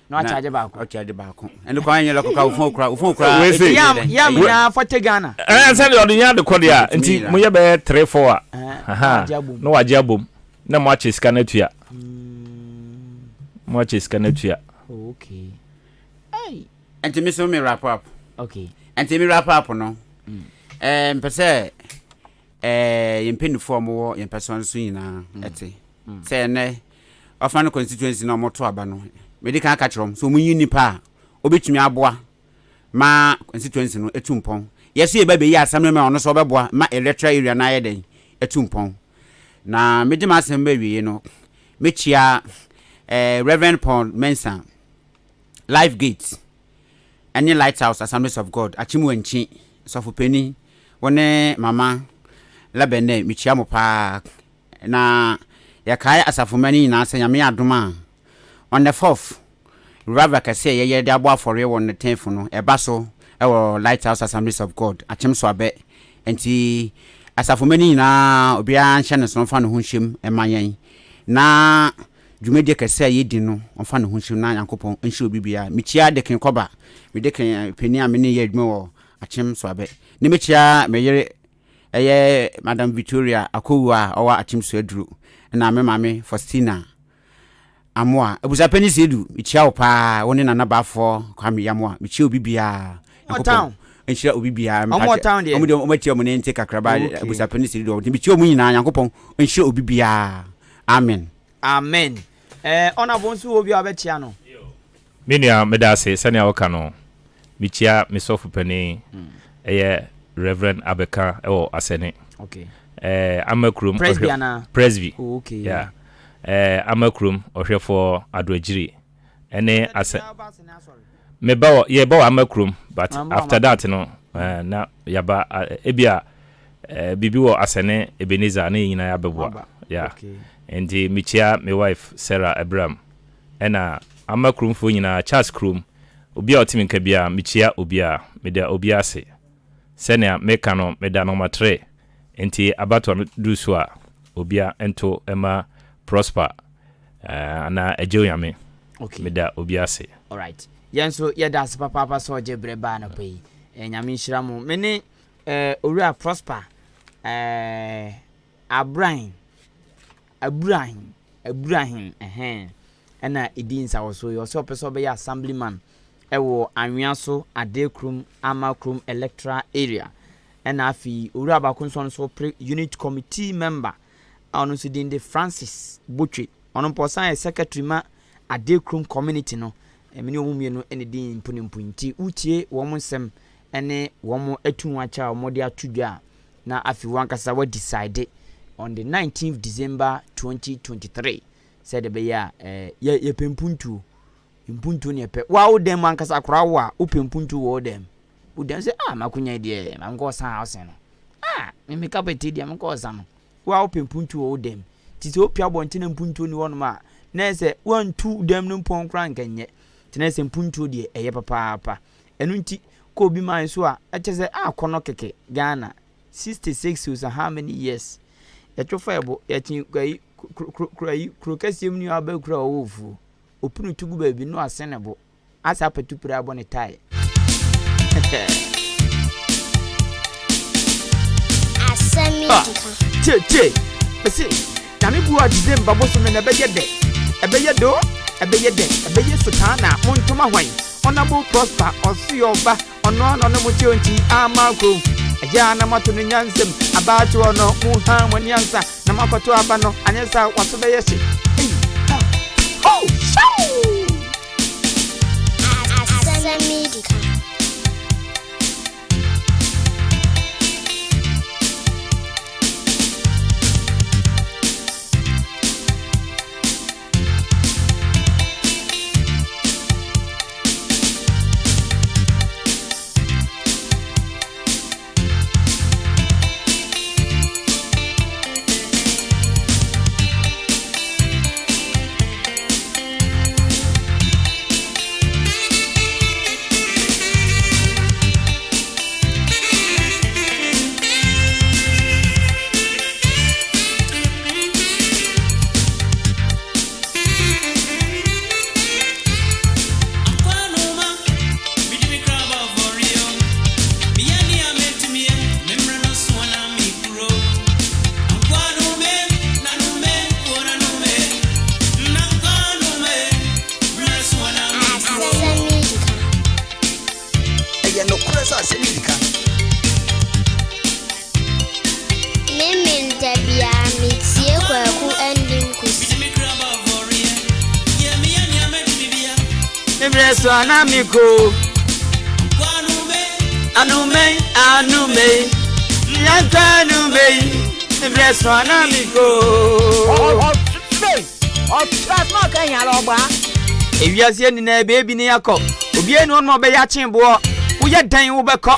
Na wakyagye baako. Ɔkyagye baako. Ɛno kwan nyɛ lɔkɔ kora ofon kora ofon kora. Wei Yam yam nyinaa fɔte Ghana. Ɛɛ sɛdeɛ ɔde nyɛ ade kɔ deɛ a nti moyɛ bɛyɛ 3 4 a. Na wagye abom na mo akyɛ sika no atua. Mo akyɛ sika no atua. Okay. Nti me so me wrap up. Okay. Nti me wrap up no. Ɛɛ mpɛ sɛ ɛɛ yɛn mpanyinfoɔ a wɔwɔ yɛn pɛsɛn so nyinaa ɛte sɛ ɛnɛ ɔfa no constituency na wɔto aba no mede kan aka kyerɛ wɔn sɛ wɔn yi nipa a obetumi aboa ma constituency no etu mpɔn yɛso yɛba bɛyi asɛm no ma ɔno so ɔbɛboa ma electoral area no ayɛ dɛn etu mpɔn na mede m'asɛm bɛ wie no mekyia ɛɛ Reverend Paul Mensah Life Gate ɛne Lighthouse Assemblies of God Akyem-Wankyi sɔfo panin wo ne mama Labɛnɛ mekyia mo paa na yɛkae asafo mma no nyinaa sɛ Nyame adom a on the 4th revival kɛse a yɛyɛ de abɔ afɔreɛ wɔ on the 10th no ɛba so ɛwɔ Lighthouse Assemblies of God Akyem Soabɛ nti asafo mma no nyinaa obiara nhyɛ ne so mfa ne ho nhyɛm ɛma yɛn na dwumadie kɛse a yɛdi no ɔmfa ne ho nhyɛm na Nyankopɔn nhyira obi biara. Mekyia Dekin Kɔba, me dekin panin a me ne yɛ adwuma wɔ Akyem Soabɛ. Ne mekyia me yere ɛyɛ Madam Victoria Akowu a ɔwɔ Akyem Soaduro, ɛna me maame Faustina Amoa. Abusuapanin Seidu, mekyia wo paa, wo ne Nana Baafoɔ Kwame Yamoa, mekyia obi biara. Nyankopɔn nhyira obi biara. Ɔmo wɔ town deɛ. Ɔmo deɛ ɔmo akyia ɔmo ne nte kakraba abusuapanin Seidu, mekyia ɔmo nyinaa, Nyankopɔn nhyira obi biara. Amen. Amen eh Ɔnabo nso wɔ obi a wobɛkyea no? Me nua meda ase sɛnea woka no mekyia me sɔfo panin ɛyɛ Rev Abeka ɛwɔ Asɛne okay. eh, Ama kurom Presby anaa? Presby oh, okay. yeah. eh, Ama kurom ɔhwɛfoɔ Adoagyiri ɛne asɛ meba wɔ yɛba wɔ Ama kurom but after that no eh, na yaba eh, ebia Eh, biribi wɔ Asɛne Ebenezer na yɛn nyinaa yɛabɛboa. Yeah. Nti mekyia me wife Sarah Abiram ɛna ama kuromfoɔ nyinaa, Charles kurom, obi a ɔte me nka biara, mekyia obiara, meda obiara ase. Sɛnea meka no, meda nɔma tre, nti abatoɔ no duru so a, obia nto ma Prosper eh, anaa Agye Onyame. Okay. Meda obiara ase. Alright. Yɛn nso yɛda ase papaapa sɛ ɔgye berɛ baa anɔpa yi. Eh, Nyame nhyira mo. Me ne Eh, Owura Prosper, eh, Abrahin, Aburahin, Aburahin, ɛhɛn, ɛna ɛdi nsawɔsoɔ yi. Ɔsɛ ɔpɛ sɛ ɔbɛyɛ assemblyman ɛwɔ Anwea so Adekrom, Amakrom electoral area. Ɛna afei, owura baako nso ɔno nso ɔpere unit committee member a ɔno nso din de Francis Botwe. Ɔno mpo ɔsan yɛ secretary ma Adekrom community no. Ɛmene wɔn mmienu ɛna ɛdi mpunimpu nti wotie wɔn nsɛm ne wɔn atuhoakyɛ a wɔde ato dwa a na afei wo ankasa wa decide on the 19th December 2023 sɛdeɛ ɛbɛyɛ a eh, yɛ yɛpɛ mpuntuo mpuntuo ne yɛpɛ wo a wo dan mu ankasa koraa wo a wopɛ mpuntuo wɔ wo dan mu wo dan sɛ ah makonya yi deɛ ma menkɔ ɔsa house no ah me me carpet yi deɛ menkɔ ɔsa no wo a wopɛ mpuntuo wɔ wo dan mu nti sɛ wopia abɔnten na mpuntuo ni hɔnom a na ɛsɛ woantu dan no mpɔn koraa nka nyɛ nti na ɛsɛ mpuntuo deɛ ɛyɛ papaapa Ɛno nti kɔ obi man so a ɛkyɛ sɛ akɔnɔ kɛkɛ Ghana 66 o how many years yɛtwo fa ɛbo yɛkye ayi kuro kuro ayi kuro kɛseɛ mu ni aba kuro a ɔwɔ ofuo opunu to gu baabi no asen ne bo asa apɛtu pere abɔ ne tae. Asɛm yi di ka. Tie tie mese Nyame bua December bosome no ɛbɛyɛ dɛ ɛbɛyɛ dɛ o ɛbɛyɛ dɛ ɛbɛyɛ sotaa na montoma hwan Honourable Prosper ɔse ɔba ɔno ara na ɔne mo te nti ama kurom ɛyɛ a na moato no nyansam abaatoɔ no mo ha mo ani ansa na moakɔto aba no anyɛ saa waso bɛyɛ hye ei ha ho hyɛw. Asɛm yi di ka. yi di ka. Memenda biara metie Kwaku Andim Kusi. Me brɛ so a na me ko. Anumei, anumei, yanka anumei. Me brɛ so a na me ko. Ewiase nyinaa beebi ne akɔ. Obiara ni hɔ nom a ɔbɛyɛ akyen boɔ. Woyɛ dɛn wobɛkɔ.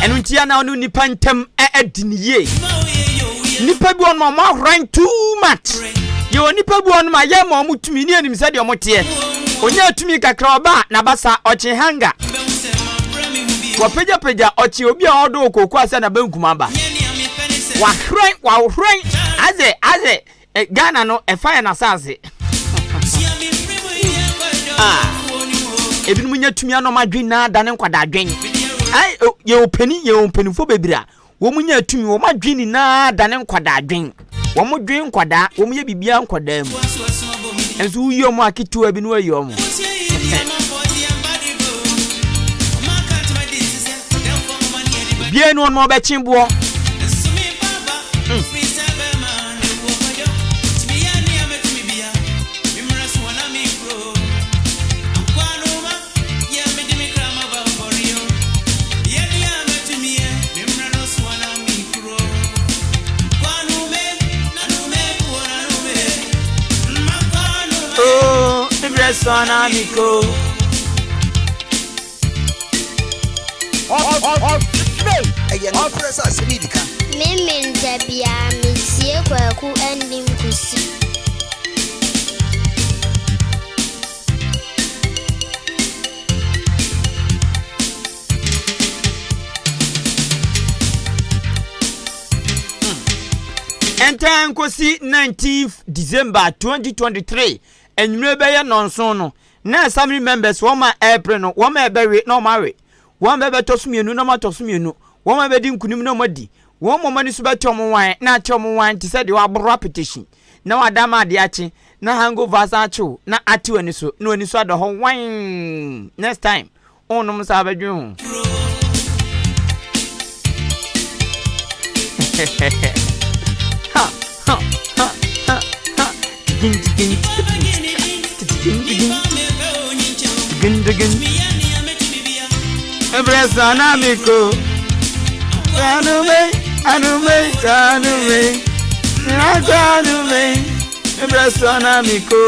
Ɛno nti a na ɔne nipa ntam adi ne yie. Nipa bi wɔ nom a wɔn ahoran too much. Yɛwɔ nipa bi wɔ nom a yɛ ma wɔn tumi ne yɛnim sɛdeɛ wɔn teɛ. Onyaa tumi kakra ɔba a n'abasa ɔkye hanga. Wɔpagyapagya ɔkye obi a ɔdɔ okooko asɛ n'abankum aba. Wahran wahoran azɛ azɛ Eh, Ghana no, ɛfa yɛn asase. Ah, ebinom nya tumi anɔm adwen na adane nkwadaa adwen. Ai, yɛwɔ panin, yɛwɔ mpanimfoɔ bebree a wɔn nya tumi, wɔn adwen nyinaa adane nkwadaa adwen. Wɔn dwen nkwadaa, wɔn yɛ biribiara nkwadaa mu. Nso woyi wɔn aketewa bi na wɔayi wɔn. Bie no ɔno ɔbɛkye boɔ. Oh, Ɛyɛ nokorɛ sɛ asɛm yi di ka. Memenda biara metie Kwaku Andim Kusi. Ɛntɛn nkosi 19th December 2023 anwummere bɛyɛ nnɔnson no, na Assembly members wɔn a ɛrepere no, wɔn a ɛbɛwe na wɔn awe, wɔn a bɛbɛtɔ so mmienu na wɔn atɔ so mmienu, wɔn a bɛdi nkunim na wɔn adi, wɔn a wɔn ani so bɛte wɔn wan na ate wɔn wan te sɛ deɛ wɔaboro apetehyi na wɔada ama adeɛ akye na hangover asan akye wo na ate w'ani so na w'ani so ada hɔ wann next time wonnom nsa abɛdwen ho. Ha ha ha ha ha tigin tigin tigin tigin tigin tigin Ebre sanamiko sanume anume sanume sanume ebre sanamiko.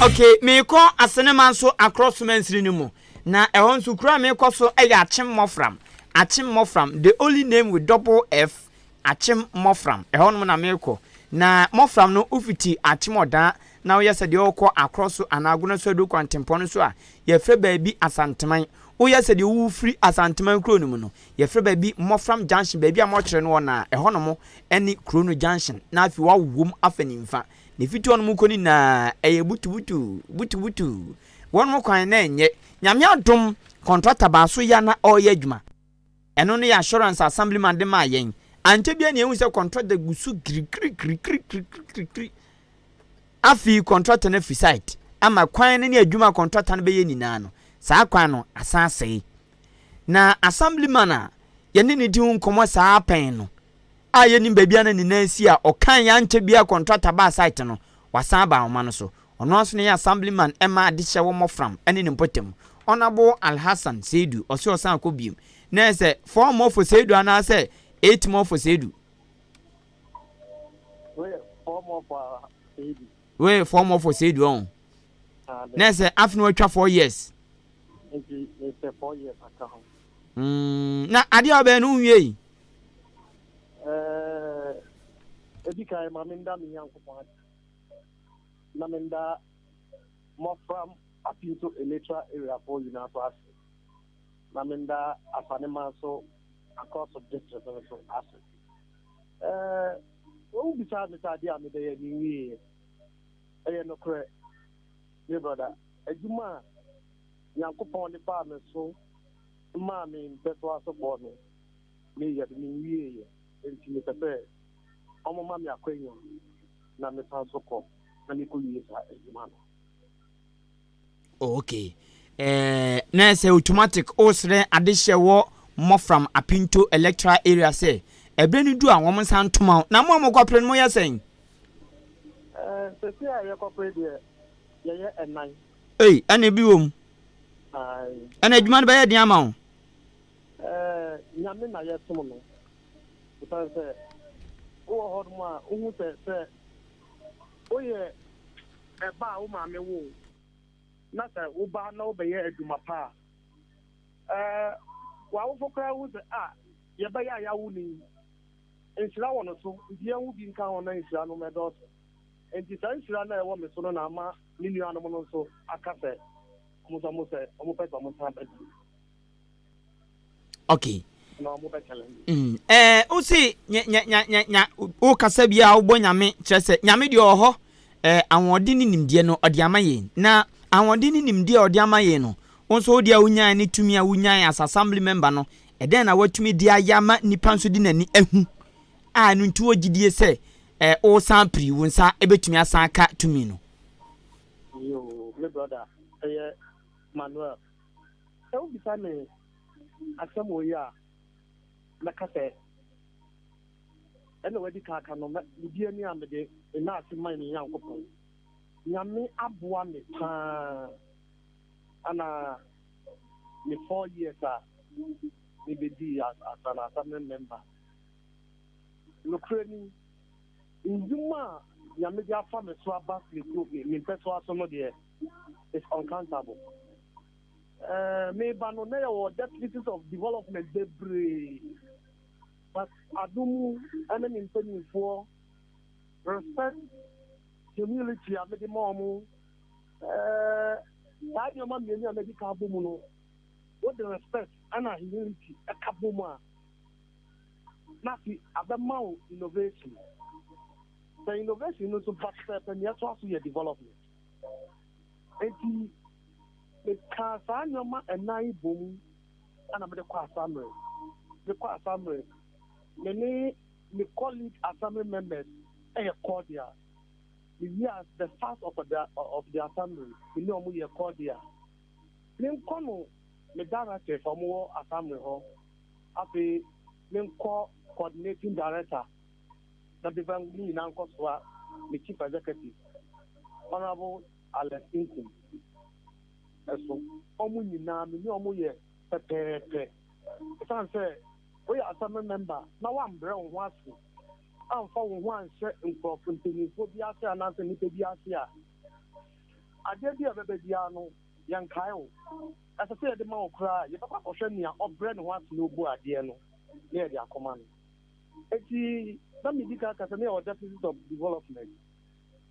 Okay, meekɔ Asenema nso akorɔ somansini no mu. Na ɛhɔ nso kuro a meekɔ so yɛ Akyem Mɔfram. Akyem Mɔfram, the only name with double F, Akyem Mɔfram. Ɛhɔnom na meekɔ. Na Mɔfram no wofiti Akyem Ɔdaa na woyɛ sɛ deɛ wokɔ Akorɔ so anaa Agona so Adu Kwantempɔn no so a, yɛfrɛ baabi Asanteman. Woyɛ sɛ deɛ wofiri Asanteman kuro no mu no, yɛfrɛ baabi Mɔfram Junction, baabi a mɔkyerɛ no wɔ no a, ɛhɔnom ne kuro no junction. Na afei woawom afa nimfa. Na ɛfiti hɔnom kɔ no nyinaa ɛyɛ butubutu, butubutu. Wɔnom kwan na ɛnyɛ. Nyame adom kɔntrata baa so ya na ɔreyɛ adwuma. Ɛno no yɛ assurance a Assemblyman de maa yɛn. Ankyɛ biara na yɛhu sɛ kɔntrata gu so kirikirikirikirikirikiri. Afei kɔntrata no afiri site ama kwan no ne adwuma a kɔntrata no bɛyɛ nyinaa no, saa kwan no asan asɛe. Na Assemblyman a yɛne no di ho nkɔmmɔ saa pɛn no, a yɛnnim baabi a na ne nan si a ɔkae ankyɛ biara kɔntrata baa site no, wasan aba ahoma no so. Ɔno ara nso na ɛyɛ Assemblyman ma adehyɛ wɔ Mɔfram ne ne mpɔtam, Honourable Alhassan Seidu, ɔse ɔsan kɔ biom. Na ɛyɛ sɛ 4 more for Seidu anaasɛ 8 more for Seidu? 4 more for Seidu. Wei 4 more for Seidu ɔn. Na sɛ afe no watwa 4 years. Nti mesɛ 4 years aka ho. Na adeɛ a ɔbɛyɛ no nwie yi. Ɛdi kan, ma menda me Nyankopɔn ase na menda Mmɔfram Apinto Electoral Area foɔ nyinaa so ase, na menda Asanema so across district no so ase. Wɔn bisa me sɛ adeɛ a mebɛyɛ menwieɛ. Ɛyɛ nokorɛ, me brother, adwuma a Nyankopɔn de faa me so maa me mpɛsoa so bɔ no, meyɛ de menwieɛ, nti mepɛ sɛ ɔmoma me akwanya na mesan so kɔ na mekɔwie saa adwuma no. Oh, okay. Na sɛ automatic wosrɛ adehyɛ wɔ Mmɔfram Apinto Electoral Area sɛ ɛberɛ no du a wɔn nsa ntoma wo, na mo a mokɔpere no moyɛ sɛn? Sɛsi a yɛkɔpere deɛ, yɛyɛ ɛnan. Ei, ɛna ebi wɔ mu. Ɛna adwuma no bɛyɛ den ama wo. Nyame na yɛsom no. Ɛsiane sɛ wowɔ hɔ nom a, wohu sɛ woyɛ ɛba a wo maame wo na sɛ woba na wobɛyɛ adwuma pa a, w'awofo koraa hu sɛ a yɛbɛyɛ a yɛawo no yi, nhyira wɔ no so, nti yɛnwo bi nka ho na nhyira no mɛdɔɔso. Nti saa nhyira no a ɛwɔ me so no na ama me nuanom no nso aka sɛ ɔmo nso ɔmo sɛ ɔmo pɛ sɛ ɔmo san ba bio. Na ɔmo bɛ challenge. O se nya nya nya nya nya o kasa bi a wobɔ Nyame kyerɛ sɛ Nyame deɛ ɔwɔ hɔ, ahoɔden ne nimdeɛ no ɔde ama yɛn, na ahoɔden ne nimdeɛ a ɔde ama yɛn no, wo nso wo deɛ a wonyae ne tumi a wonyae as assembly member no, ɛdɛn na watumi de ayɛ ama nipa nso de n'ani ahu a ɛno nti wɔ gyidie sɛ wosan piri wo nsa ɛbɛtumi asan aka tumi no? Yo, me brother, ɛyɛ Manuel. Sɛ wobisa me asɛm wɔ yi a, mɛka sɛ ɛna wadi ka aka no, medi ani a mede nna ase ma me Nyankopɔn. Nyame aboa me paa ana me 4 years a mebɛdii as an assembly member. Nokorɛ ni, ndwuma a Nyame de afa me so aba me kuro me mpɛsoa so no deɛ, is uncountable. Meba no na yɛwɔ deficits of development bebree, but adom ne me mpanimfoɔ respect, humility a mede ma ɔmo, saa nneɛma mmienu a mede ka bɔ mu no, wode respect ɛna humility ɛka bɔ mu a, na afei abɛma wo innovation. Sɛ innovation no nso ba pɛpɛɛpɛ, nea ɛtoa so yɛ development. Nti meka saa nneɛma ɛnan yi bɔ mu ɛna mede kɔ assembly. Mekɔ assembly, me ne me colleague assembly members ɛyɛ cordial. Mewie as the first of the assembly, me ne ɔmo yɛ cordial. Menkɔ no me directors a ɔmo wɔ assembly hɔ, afei menkɔ coordinating director na beba ne nyinaa nkɔ so a me chief executive, Honourable Alex Nkum, ɛso ɔmo nyinaa me ne ɔmo yɛ pɛpɛɛpɛ. Ɛsiane sɛ woyɛ assembly member na woambrɛ wo ho ase amfa wo ho anhyɛ nkurɔfo mpanyinfoɔ bi ase anaasɛ nnipa bi ase a, adeɛ bi a ɛbɛba biara no, yɛnkae wo. Ɛsɛ sɛ yɛde ma wo koraa, yɛbɛkɔ akɔhwɛ nea ɔbrɛ ne ho ase na obu adeɛ no na yɛde akɔma no. Eti na medi kan kasa ne yɛwɔ deficit of development.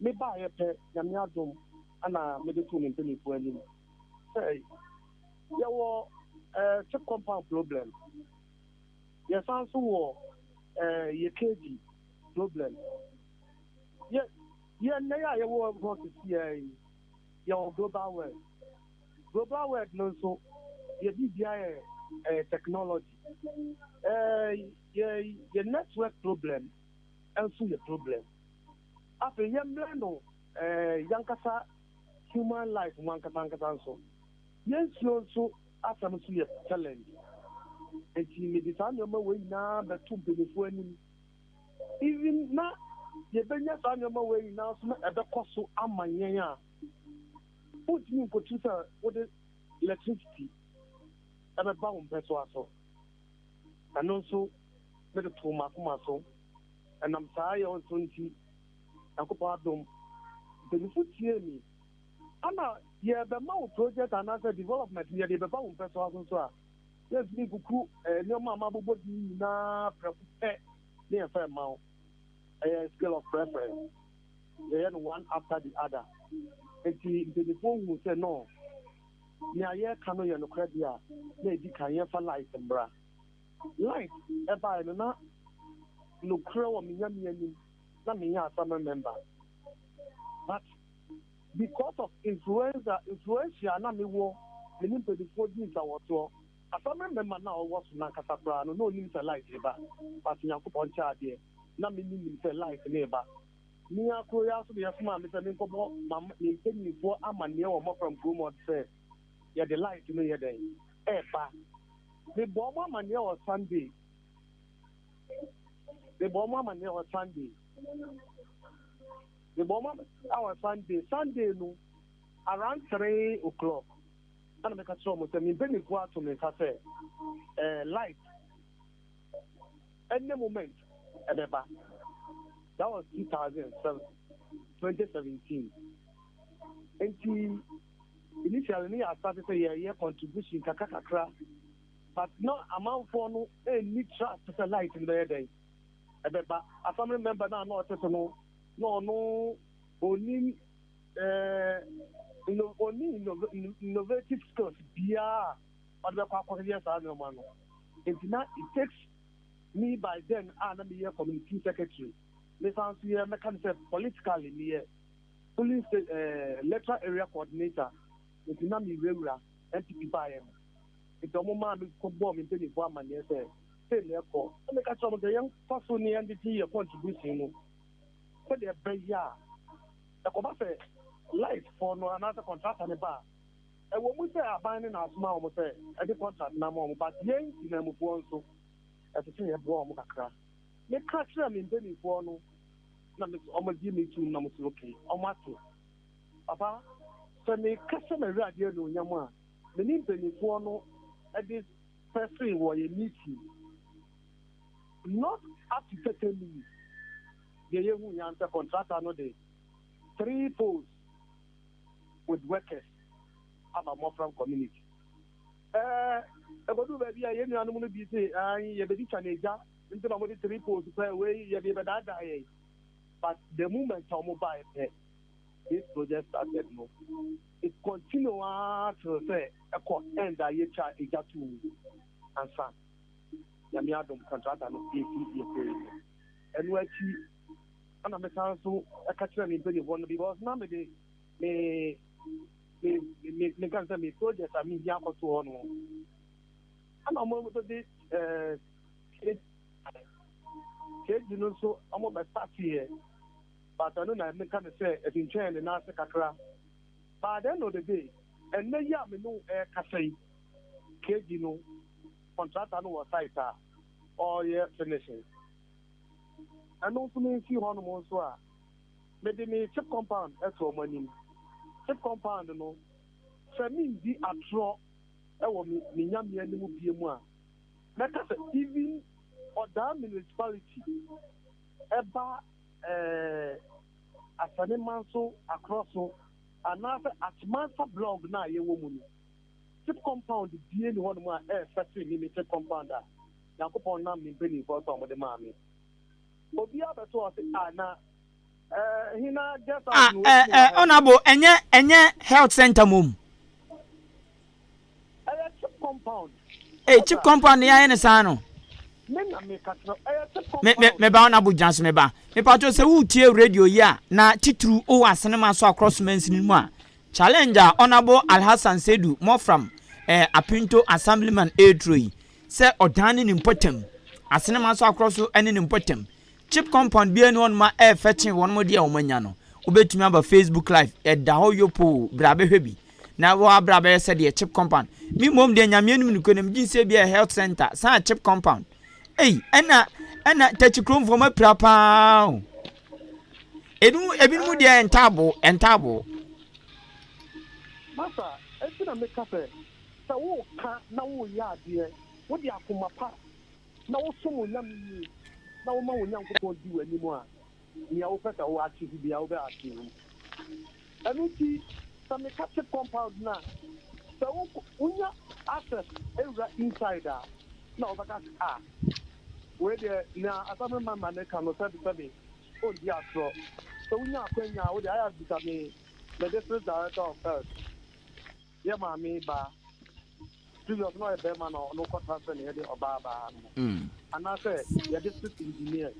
Mebaayɛ pɛ, Nyame adom, ana mede too me mpanyinfoɔ anim sɛ yɛwɔ chip compound problem, yɛsan so wɔ yɛ KG problem, yɛ nnɛ yɛ a yɛwɔ hɔ sisi yi, yɛwɔ global world. Global world no nso yɛ biribia yɛ technology, yɛ network problem nso yɛ problem. Afei yɛmmerɛ no yankasa human life mu ankasa ankasa nso, yɛn nsuo nso asɛm nso yɛ challenge. Nti mede saa nneɛma wei nyinaa bɛto mpanyinfoɔ anim. Even na yɛbɛnya saa nneɛma wei nyinaa nso na ɛbɛkɔ so ama yɛn a, wontumi nkɔtiri sɛ wode electricity ɛbɛba wo mpɛsoa so. Ɛno nso mede too m'akoma so. Ɛnam saa yɛ nso nti. Nyankopɔn adom, mpanyimfo tiee me. Ana yɛrebɛma wo project anaasɛ development no yɛde rebɛba wo mpɛsoa so nso a, yɛntumi nkuku nneɛma a mabobɔ din nyinaa prɛko pɛ ne yɛmfa mma wo. Ɛyɛ scale of preference. Yɛyɛ no one after the other. Enti mpanimfoɔ huu sɛ no, nea yɛreka no yɛ nokorɛ deɛ a, na ɛdi kan yɛmfa light mmra. Light ɛbaeɛ no na nokorɛ wɔ me Nyame anim na menyɛ assembly member but because of influenza influentia a na mewɔ me ne mpaninfoɔ di nsawɔsoɔ assembly member no a ɔwɔ so no ankasa koraa no na ɔnim sɛ light reba but Nyankopɔn kyɛ adeɛ na me menim sɛ light no reba. Me ara koro yi ara nso na yɛsomaa me sɛ menkɔbɔ me mpaninfoɔ amanneɛ wɔ Mmɔfram kurom hɔ sɛ yɛde light no yɛ dɛn ɛreba. Mebɔɔ mo amanneɛ wɔ Sunday. Mebɔɔ mo amanneɛ wɔ Sunday. Mebɔɔ mo amanneɛ wɔ Sunday. Sunday no, around 3 o'clock, ɛna meka kyerɛ wɔn sɛ me mpanimfoɔ ato me nsa sɛ light any moment ɛbɛba. That was 2007, 2017. Nti initially ne yɛ asate sɛ yɛyɛ contribution kakra kakra, but na amanfoɔ no ɛnni trust sɛ light no bɛyɛ dɛn ɛbɛba. Assembly member no a na ɔte so no, na ɔno ɔnim ɔni innovative skills biara a ɔde bɛkɔ akɔyɛ saa nneɛma no. Nti na it takes me by then a na meyɛ community secretary, mesan so yɛ, mɛka no sɛ politically meyɛ polling state electoral area coordinator. Nti na mewurawura NPP baeɛ no, nti ɔmo maa me kɔbɔɔ me mpanyinfoɔ amanneɛ sɛ sei na ɛkɔ, na meka kyerɛ ɔmo sɛ yɛnkɔ so ne yɛnde gye yɛ contribution no sɛdeɛ ɛbɛyɛ a ɛkɔba sɛ light foɔ no anaasɛ contractor ne ba a, ɛwɔ mu sɛ aban ne na asoma wɔn sɛ ɛde contract na ama wɔn, but yɛn temamufoɔ nso ɛsɛ sɛ yɛboa wɔn kakra. Meka kyerɛ me mpanimfoɔ no na me wɔn gye me tum na mo sɛ okay, wɔn ate. Papa, sɛ meka sɛ m'Awurade anuonyam a me ne mpanimfoɔ no de pɛsee wɔ yɛ meeting, not up to 30 minutes deɛ, yɛhu yan sɛ contractor no de three poles with workers aba Mmɔfram community. Ɛkɔduru baabi a yɛn nuanom no bi se ayi yɛbɛdi twa n'agya nti na wɔde three poles pɛ wei yɛde bɛdaadaa yɛn, but the moment a wɔn baeɛ pɛ this project started no, it continue ah till sɛ ɛkɔ end a yɛtwa egya to mu ansa. Nyame adom, contractor no yɛsi yɛkɔɛ mu. Ɛno akyi ɛna mesan so ɛka kyerɛ me mpanyinfoɔ no because na mede me meka sɛ me project a mehia akɔto hɔ no, ɛna ɔmo de KG no nso ɔmo bɛ start yɛ, but ɛno na meka ne sɛ ɛtwentwɛn ne nan ase kakra. But at the end of the day, ɛnɛ yi a me no ɛɛkasa yi, KG no contractor no wɔ site a ɔreyɛ finishing. Ɛno nso memfi hɔnom nso a mede me chip compound ɛto ɔmo anim. Chip compound no, sɛ mendi atorɔ ɛwɔ me nyame anim bie mu a, mɛka sɛ even Ɔdaa municipality ɛba Asanema nso akorɔ so anaasɛ Akyemansa block no a yɛwɔ mu no, chip compound bie ni hɔnom a ɛɛfɛ se me chip compound a Nyankopɔn nam me mpanimfoɔ so a wɔde maa me. Obiara bɛto ɔse a na hina guest house Ah, no wɔsi wɔ ha yi. Honorable, ɛnyɛ health center mom? Ɛyɛ chip compound. Ee, chip compound ne yɛayɛ ne saa no. Me na meka kyerɛ, ɛyɛ chip Me me compound. Meba, honorable, gyina so. Meba mepatwo sɛ woretie radio yi a, na titiriw wowɔ Asenema so akorɔ so mansini mu a, challenge a Honorable Alhassan Seidu Mɔfram Apinto assemblyman ɛreturo yi sɛ ɔdan ne ne mpɔtam, Asenema so akorɔ so ne ne mpɔtam chip compound biara ni hɔnom a ɛɛfɛ kyen wɔn deɛ wɔn anya no. Wobɛtumi aba Facebook live, ɛda hɔ yopoo, bra bɛhwɛ bi na wɔabra bɛyɛ sɛdeɛ chip compound. Me mmom deɛ, Nyame anim no kɔnam gye sɛ bi a health center saa chip compound ei, ɛna Takyi kuromfoɔ ma pira paa o. Ebinom deɛ ɛntaabo. Masa, enti na meka sɛ woka na woyɛ adeɛ, wode akoma pa na wosom wo Nyame yie na woma wo Nyankopɔn di w'anim a. nea wopɛ sɛ wo achieve biara wobɛ achieve. Ɛno nti sɛ meka chip compound no a, sɛ wonya access wura inside a, na wobɛka sɛ ah, wei deɛ nea Assembly member no ka no sɛbesɛbe ɔndi atorɔ. Sɛ wonya akwanya a, wo deɛ ayɛ a bisa me, me district director of health. Yɛ maame ba previous na ɔyɛ bɛrima na ɔno kɔ transfer na yɛde ɔbaa baa ha no anaasɛ yɛ district engineer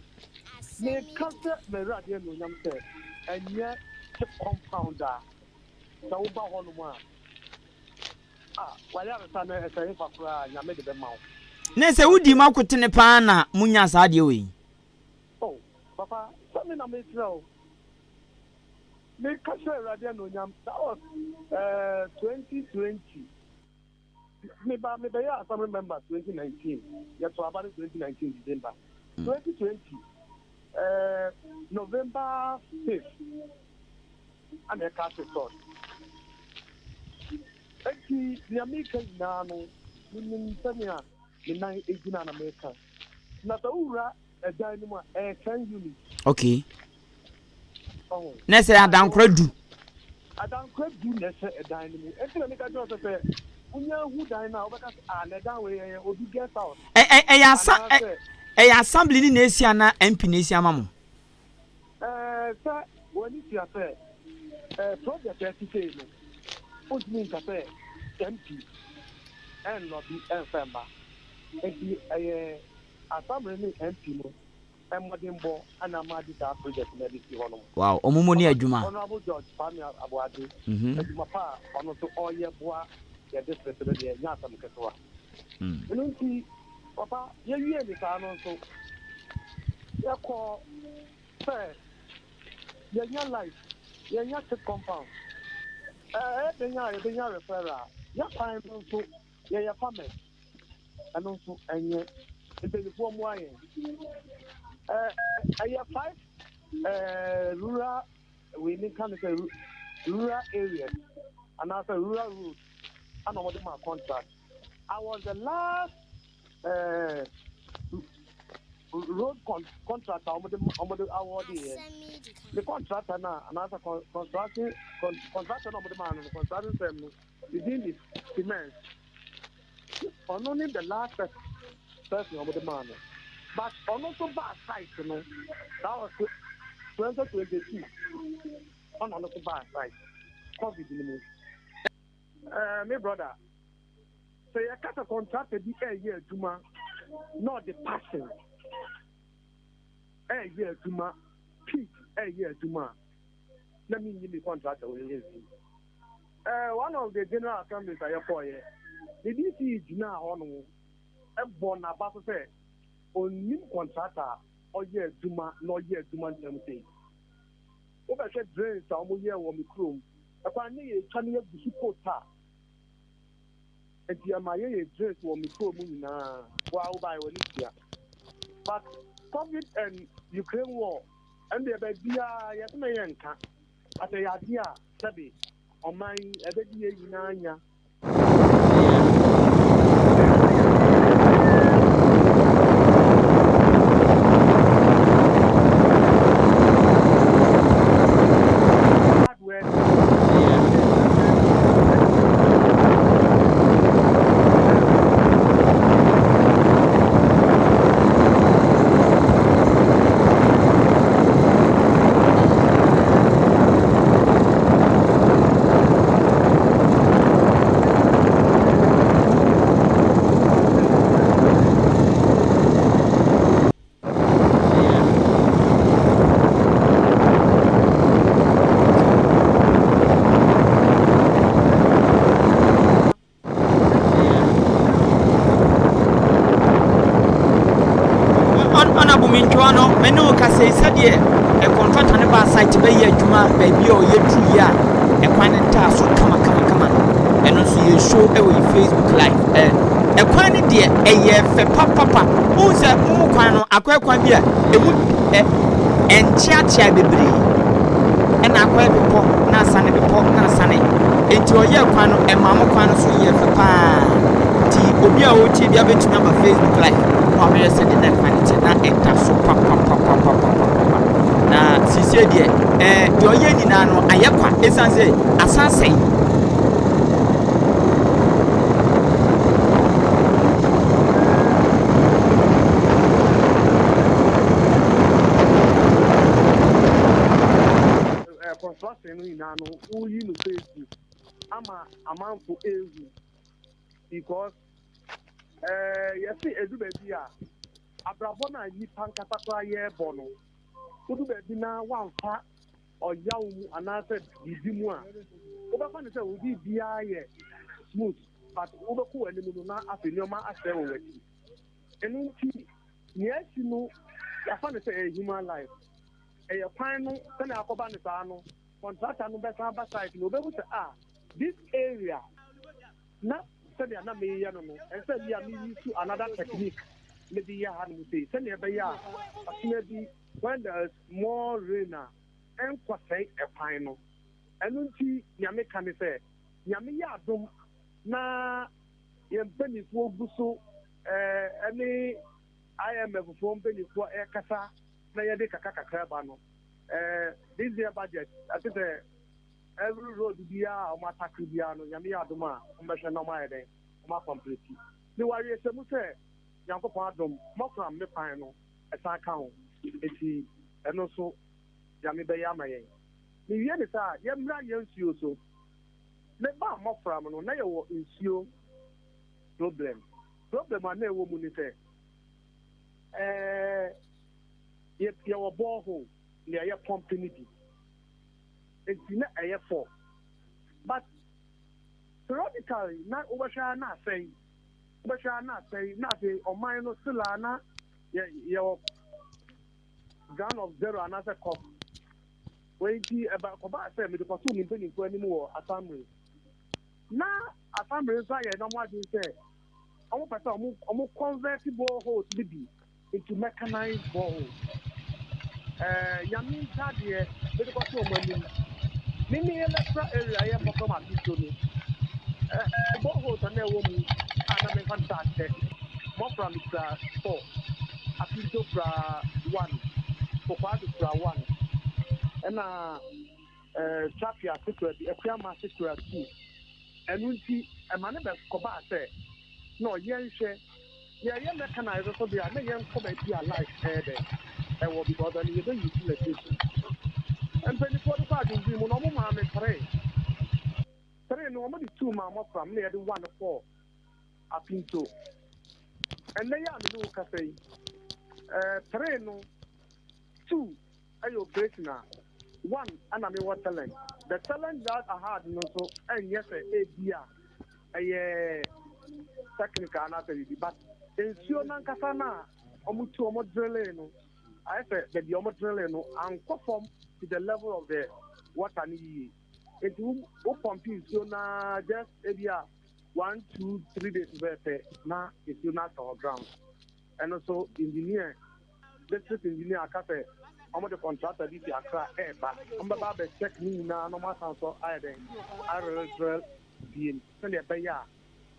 meka sɛ m'awurade anuonyam sɛ ɛnyɛ chip compound a sɛ woba hɔ nom a a wayaresa no ɛsɛ hefa koraa nyame de bɛma wo. Ne sɛ wodii mu akotene paa na monyaa saa adeɛ wei. Oh papa sɛ me na mekyerɛ wo. Me ka hyɛ Awurade anuonyam that was eh 2020 me ba me bɛyɛ assembly member 2019 yɛ to aba no 2019 December 2020 eh November 5th ana ɛka ase sɔt eti nea meka nyinaa no menim sɛnea me nan egyina na meka na sɛ wowura ɛdan no mu a ɛyɛ 10 units. Okay. Na ɛsɛ adankora du. Adankora du na ɛhyɛ ɛdan no mu. Enti na meka kyerɛ wo sɛ sɛ wonya hu dan no a wobɛka sɛ ah na ɛdan wei ɛyɛ obi guest house. Ɛyɛ asa ɛyɛ assembly ni na esi ana MP na esi ama mo? Ɛɛ sɛ w'ani tua sɛ ɛɛ project a ɛte sei no wontumi nka sɛ MP ɛnlɔbi ɛnfa mma. Enti ɛyɛ assembly ne MP no mmɔdenbɔ na ama ade saa project no abɛsi hɔ nom. Wow, ɔmo mo ne adwuma. Honourable George Kwame Aboagye, adwuma pa a ɔno nso ɔreyɛ boa yɛ district no deɛ ɛnyɛ asɛm ketewa. Ɛno nti papa yɛwiee ne saa no nso yɛkɔɔ sɛ yɛnya light, yɛnya chip compound, ɛyɛ den a yɛbɛnya referral, yɛ kwan no nso yɛyɛ farmers. Ɛno nso ɛnyɛ. Mpanyinfoɔ mmoa yɛn. Ɛɛ ɛyɛ five ɛɛ rural wei ne nka ne sɛ rural areas anaasɛ rural road ana wɔde ma contract. I was the last ɛɛ road con contract a wɔde wɔde award yɛ. Ne contractor na anaasɛ construction contractor na wɔde maa no no construction firm no ne din de Siemens. Ɔno ne the last person a wɔde maa no. But ɔno nso baa site no, that was 2022, ɔna ɔno nso baa site, COVID no mu. Eh, me brother, sɛ yɛka sɛ contractor bi ɛreyɛ adwuma na ɔde passion ɛreyɛ adwuma, peace ɛreyɛ adwuma a, na menyi me contractor wɔ ɛyɛ nsi. Eh, one of the general assemblies a yɛkɔɔyɛ, ne DC gyinaa hɔ no bɔ n'aba so sɛ ɔnnim contractor a ɔyɛ adwuma na ɔyɛ adwuma ntɛm sei. Wobɛhwɛ drains a wɔyɛɛ wɔ me kurom, ɛkwan ne yɛtwa no yɛgu so kota. Nti ɛma yɛyɛ drains wɔ me kurom nyinaa. Wo a wobaeɛ w'ani tua. But COVID and Ukraine war, ɛno deɛ baabiara yɛse ma yɛnka. But ɛyɛ adeɛ a sɛbe ɔman yi ɛbɛdi yɛn nyinaa nya. Hardware Honourable Mentwa no me ne wo kasa yi sɛdeɛ kɔntrata no baa site bɛyɛ adwuma baabi a ɔyɛ duru yi a ɛkwan no taa so kama kama kama no ɛno nso yɛ show ɛwɔ yi Facebook live ɛ ɛkwan no deɛ ɛyɛ fɛ papapa wohu sɛ mo mo kwan no akɔyɛ kwan bi a ɛmu ɛ ɛnkyeakyea bebree ɛna akɔyɛ bepɔ na asane bepɔ na asane enti ɔyɛɛ kwan no ɛmaa mo kwan no so yɛɛ fɛ paa nti obi a ɔretie bia bɛtumi aba Facebook live na wabɛyɛ sɛdeɛ na ɛkwan no te na ɛda so papapapapapapa. Na seesei deɛ, ɛɛ, deɛ ɔyɛ nyinaa no ayɛ kwa ɛsiane sɛ asan asɛe. Construction no nyinaa no woyi no Facebook ama amanfo ehu because ɛɛ yɛsi edu baabi a abrabɔ no a nnipa nkasa koraa yɛrebɔ no wodu baabi na wamfa ɔyaw mu anaasɛ biribi mu a wobɛfa no sɛ wo biribiara yɛ smooth but wobɛkɔ w'anim no na afei nneɛma asɛe wɔ w'akyi ɛno nti nea asi no yɛafa no sɛ ɛyɛ human life ɛyɛ kwan no sɛnea akɔba no saa no contractor no bɛsan aba site no obehu sɛ ah this area na sɛnea na meyɛ no no ɛsɛ sɛ bi a me use another technique mede yɛ ha no mu sei sɛnea ɛbɛyɛ a ɔkyena bi when there is more rain a ɛnkɔsɛe ɛkwan no. Ɛno nti nea meka ne sɛ Nyame yɛ adom na yɛn mpanimfoɔ gu so ɛne IMF foɔ mpanimfoɔ ɛkasa na yɛde kakra kakra ba no this year budget ɛte sɛ every road biara a wɔn atakere biara no Nyame yɛ adom a wɔn bɛhwɛ na wɔn ayɛ dɛn wɔn akɔmpleti. Mewɔ awerɛhyɛmu sɛ Nyankopɔn adom mɔkram me kwan no ɛsan ka ho enti ɛno nso Nyame bɛyɛ ama yɛn. Mewie ne saa a, yɛmmra yɛn nsuo so. Mebaa mmɔfra mu no, na yɛwɔ nsuo problem. Problem a na ɛwɔ mu ne sɛ, ɛɛ, yɛ, yɛwɔ borehole nea yɛpɔmpe no bi. Enti na ɛyɛ fɔ. But periodically na wobɛhwɛ ara na asɛe. Wobɛhwɛ ara na asɛe. Na afei ɔman no still a na yɛ, yɛwɔ ground of zero anaasɛ kɔm. Wei nti ɛba kɔbaa sɛ mede kɔtoo me mpanimfoɔ anim wɔ Asamire. Na Asamire nso ayɛ na wɔn adwene sɛ wɔn pɛ sɛ wɔn wɔn convert boreholes no bi into mechanized boreholes. Ɛɛ Nyame nkyɛ adeɛ mede kɔtoo wɔn anim. Me me electoral area yɛ Mɔkɔm Afiso no, ɛɛ boreholes a na ɛwɔ mu a na memfa no sɛ akyɛ. Mɔfra mekura four. Apinto kura one, Kokwado kura one, ɛna eh, Trapia ase kura bi, Akuama ase kura two. Ɛno nti, ɛma ne bɛ kɔbaa sɛ, na yɛnhwɛ, yɛyɛ mechanized nso deɛ a, na yɛnkɔ baabi a light ɛyɛ dɛ ɛwɔ because ɛno yɛbɛ use electricity. Mpanimfoɔ de kɔ adwendwen mu na wɔn maa me three. Three no wɔn de two maa mmɔfra na yɛde one kɔɔ Apinto. Ɛnnɛ yi a me ne wo kasa yi, eh, three no, two ɛyɛ operation a, one ɛna me wɔ challenge. The challenge that I had no nso ɛnyɛ sɛ ebi a ɛyɛ technical anaasɛ biribi, but nsuo nankasa no a wɔn tu wɔn drilling no, ayɛ sɛ baabi a wɔn drilling no ankɔ fam to the level of the water no yie. Nti wo wo pɔmpe nsuo no just ebi a one two three days pɛpɛɛpɛ na nsuo no atɔ ground. Ɛno nso engineer district engineer aka sɛ wɔn de contractor bi fi Accra ɛɛba wɔn bɛba abɛ check ne nyinaa na wɔn asan so ayɛ dɛn arɛrɛdrɛl biem sɛdeɛ ɛbɛyɛ a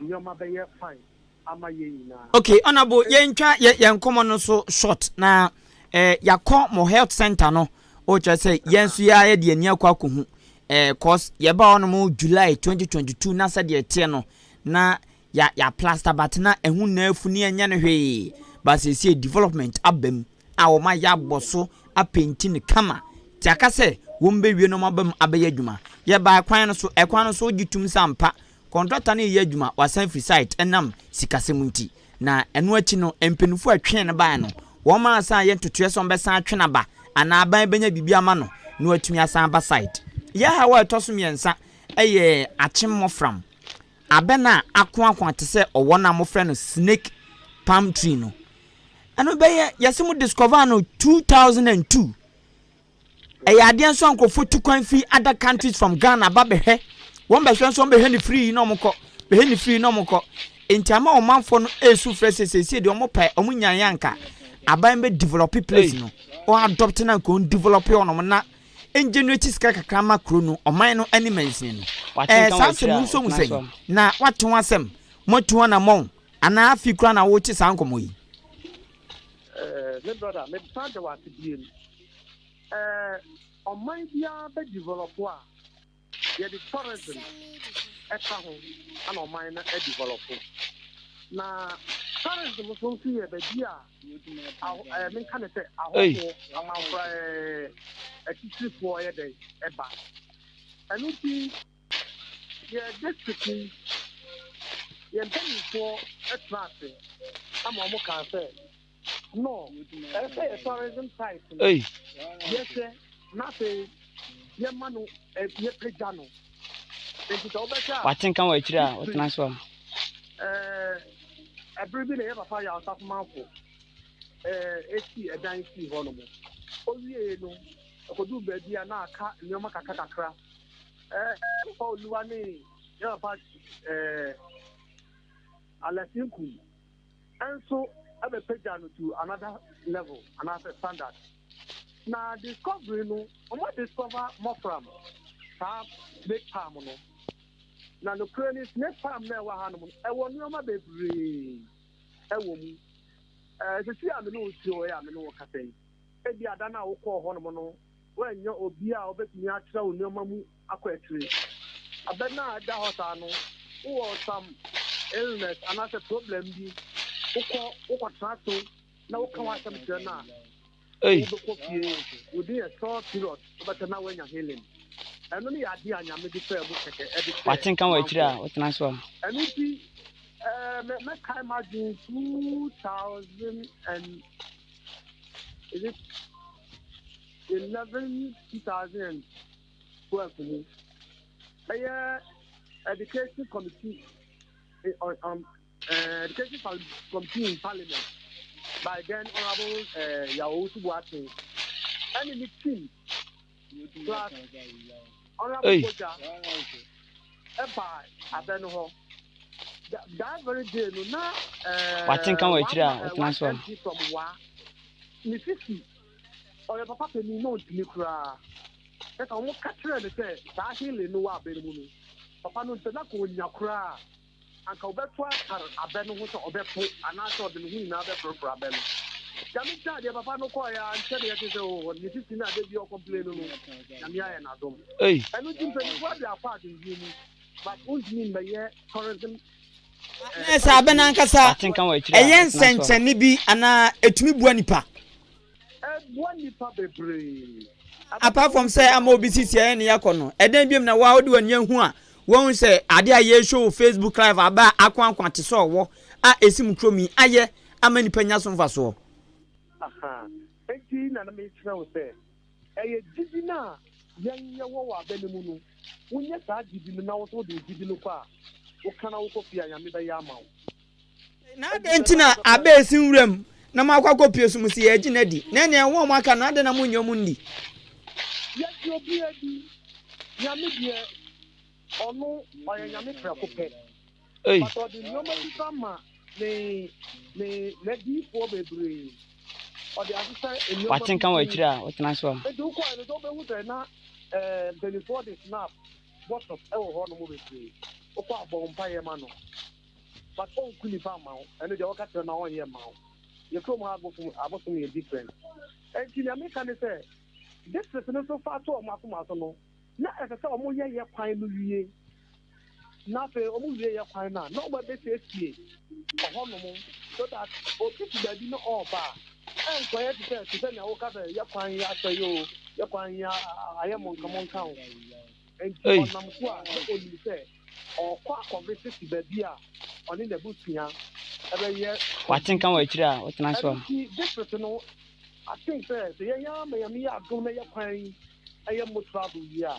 nneɛma bɛyɛ fine ama yɛn nyinaa. Okay honourable yɛntwa yɛ yɛn nkɔmɔ no so short na eh, yɛakɔ mo health center no o kyerɛ sɛ yɛn nso yɛ ayɛ de ani akɔ akɔhu eh, cause yɛba hɔ nom July 2022 na sɛdeɛ ɛteɛ no na ya ya plaster but na ɛho nyinaa afu ne ɛnyɛ no hwee but seesei development aba mu a wɔn ayɛ abɔ so apenti no kama ti aka sɛ wɔn bɛwie na wɔn aba mu abɛyɛ adwuma yɛbaa kwan no so ɛkwan no so wogye tum sɛ ampa kɔntrata no reyɛ adwuma wasan firi site ɛnam sikasɛm nti Na ɛno akyi no, mpanyimfo a ɛtwee no bae no, wɔn asan ayɛ ntotoeɛ sɛ wɔbɛsan atwe no aba anaa aban bɛnya biribi ama no na watumi asan aba site. Yɛn haw a ɛtɔ so mmiɛnsa yɛ akyem mmɔfram. Abɛn a akoakoa te sɛ ɔwɔ no a wɔfrɛ no snake palm tree no. Ɛno bɛyɛ, yɛse mo discover no 2002. Ɛyɛ adeɛ nso a nkurɔfoɔ tu kwan firi other countries from Ghana ba bɛhwɛ. Wɔn bɛhwɛ nso wɔn bɛhwɛ no free na wɔn kɔ. Bɛhwɛ no free na wɔn kɔ. Nti ama ɔmanfoɔ no ɛresu frɛ sɛ seesei deɛ wɔn pɛ wɔn nyaeɛ anka aban bɛ develop place no. Wɔn adopt na nka wɔn develop hɔnom na ɛngenerate sika kakra ma kuro no, ɔman no ne mansini no. Ɛɛ saa asɛm no nso mu sɛn? Na wate ho asɛm, moatu ho anammɔn anaa afei koraa na wote saa nkɔmmɔ yi? Eh, me brother, me san da wo ase biem. Ɛɛ ɔman biara bɛ develop a, yɛde tourism ɛka ho ana ɔman no adevelop. Na tourism nso nso yɛ baabi a aho ɛɛ menka ne sɛ ahɔhoɔ amanfra ɛɛ atitirifoɔ yɛ dɛn ɛba. Ɛno nti yɛ district yi yɛn mpanimfoɔ tena ase ama wɔn kaa sɛ no ɛsɛ sɛ yɛ tourism site no yɛhwɛ na afei yɛma no yɛpagya no nti sɛ wobɛhwɛ a Wate nka wɔ akyire a wotena so a. ɛɛ ɛbere bi na yɛ papa yɛ asafomanfo ɛɛ esi ɛdan sii hɔ nom owie no ɛkɔduu baabi a na aka nneɛma kakra kakra ɛɛ papa oluwa ne yɛ papa ɛɛ alɛsinkum nso ɛbɛpagya no to another level anaasɛ standard. Na discovery no, wɔn discover mɔfram saa snake palm no. Na nokorɛ ni, snake palm no a ɛwɔ hanom no, ɛwɔ nneɛma bebree ɛwɔ mu. Ɛɛ sisi a me ne wo te hɔ yi a me ne wo kasa yi, ebi ada no a wokɔɔ hɔnom no, woannya obi a ɔbɛtumi akyerɛ wo nneɛma mu akɔ akyire. Abɛ no a ɛda hɔ saa no, wowɔ some illness anaasɛ problem bi, wokɔ wokɔtena so na woka w'asɛm kyerɛ no a, wobɛkɔ fie within a short period, wobɛtɛ na woanya healing. Ɛno ne yɛ adeɛ a Nyame de faa mu kɛkɛ ɛde kyerɛ Wate nka wɔ akyire a amanfoɔ. wotena so a. Ɛno nti ɛɛ mɛ mɛkae m'adwene 2000 and is it 11 2012 mu, ɛyɛ education committee on education committee in parliament by then Honourable Yaw Owusu Boateng ɛne ne team plus Honourable Koja ɛba abɛ no hɔ that very day no na Wate nka wɔ one akyire a wotena one so a. MP from Wa ne sisi ɔyɛ papa panyin na ɔntumi koraa ɛsɛ wɔn ka kyerɛ no sɛ saa healing no wɔ abɛ no mu no, papa no nsɛ na kò onya koraa anka ɔbɛto atare abɛ no ho sɛ ɔbɛpo anaasɛ ɔde ne ho nyinaa bɛforoforo abɛ no. Nyame gya deɛ papa no kɔɔ yɛ a nkyɛn na yɛte sɛ o ne sisi no ade bi ɔcomplain no, Nyame ayɛ n'adom. Ɛno nti mpanimfoɔ de akɔ adwendwen mu, but wontumi mmɛyɛ tourism Na sɛ abɛ no ankasa Wate nka wɔ akyire a ɛyɛ wotena so a. nsɛnkyerɛnne bi anaa ɛtumi boa nipa? Ɛboa nipa bebree. Apart from sɛ ama obi sisi ɛyɛ ne yakɔ no, ɛdɛn biom na waa wode w'ani ahu a woahu sɛ adeɛ a yɛreshow wɔ Facebook live aba a akoakoa te sɛ ɔwɔ a ɛsi mu kurom yi ayɛ ama nipa nya so mfasoɔ? Aha, enti na na mekyerɛ wo sɛ ɛyɛ gyidi no a yɛn yɛwɔ wɔ abɛ no mu no, wonyɛ saa gyidi no na wo nso wode wo gyidi no kɔ a, woka na wokɔ fie a, Nyame bɛyɛ ama wo. Na adɛn nti na abɛ resi nwuram na moakɔ akɔpue so? Mose, Yɛregye no adi. Na ɛnneɛ wɔn a wɔaka no, adɛn na monnye wɔn nni? Yɛgye obiara di. Nyame deɛ, ɔno ɔyɛ Nyame prɛko pɛ. But ɔde nneɛma bi ba ma ne ne n'adiyifoɔ bebree. Ɔde ahyehyɛ nneɛma Wate bi nka wɔ mu. akyire a wotena so a. Nti wokɔɛ no sɛ wobɛhu sɛ na ɛɛ mpanimfoɔ de snap bottle wɔ hɔ nom bebree. Wokɔ a bɔ mpaeɛ ma no. But ɔnku nipa mma wo. Ɛno deɛ wɔka kyerɛ no a ɔnyɛ mma wo. Yɛ kurom ha abosom abosom yɛ different. Nti nea meka ne sɛ district no nso fa to wɔn akoma so no, na ɛsɛ sɛ wɔn yɛ yɛ kwan no wie. Na afei wɔn wie yɛ kwan no a, na wɔn abɛsiesie ɔhɔnom so that obi fi baabi na ɔreba a, ɛnkɔyɛ te sɛ nea woka sɛ yɛ kwan yi asɛe o, yɛ kwan yi ayɛ mɔnkamɔnka o. Nti ɔnam so a na onim sɛ ɔrekɔ akɔvisit baabi a ɔne n'abusua ɛbɛyɛ. Wate nka wɔ akyire a wotena so a. Ɛno nti district no, I think sɛ yɛn ama Nyame yɛ adom na yɛ kwan yi ɛyɛ motorable yi a,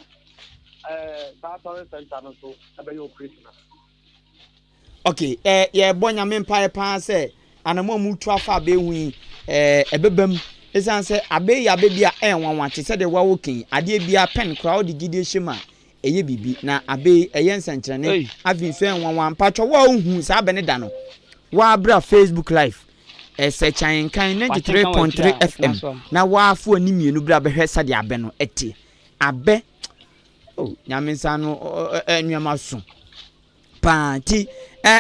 saa tourist center no nso ɛbɛyɛ operational. Ok, yɛbɔ Nyame mpaeɛ paa sɛ anamo a mutu afa abɛ ho yi ɛbɛba mu, ɛsiane sɛ abɛ yi yɛ abɛ bi a ɛyɛ nwanwa te sɛ deɛ wawo ken adeɛ biara pɛn koraa wode gyidie hyɛ mu a ɛyɛ biribi, na abɛ yi ɛyɛ nsɛnkyerɛnne, afei nso ɛyɛ nwanwa. Mpatwɔ wo a wohu saa abɛ ne da no woabra Facebook live ɛsɛ Kyankan 93.3 FM na woafo ani mmienu bra bɛhwɛ sɛdeɛ abɛ no ɛte. Abɛ oh, Nyame nsa no nneɛma so paa nti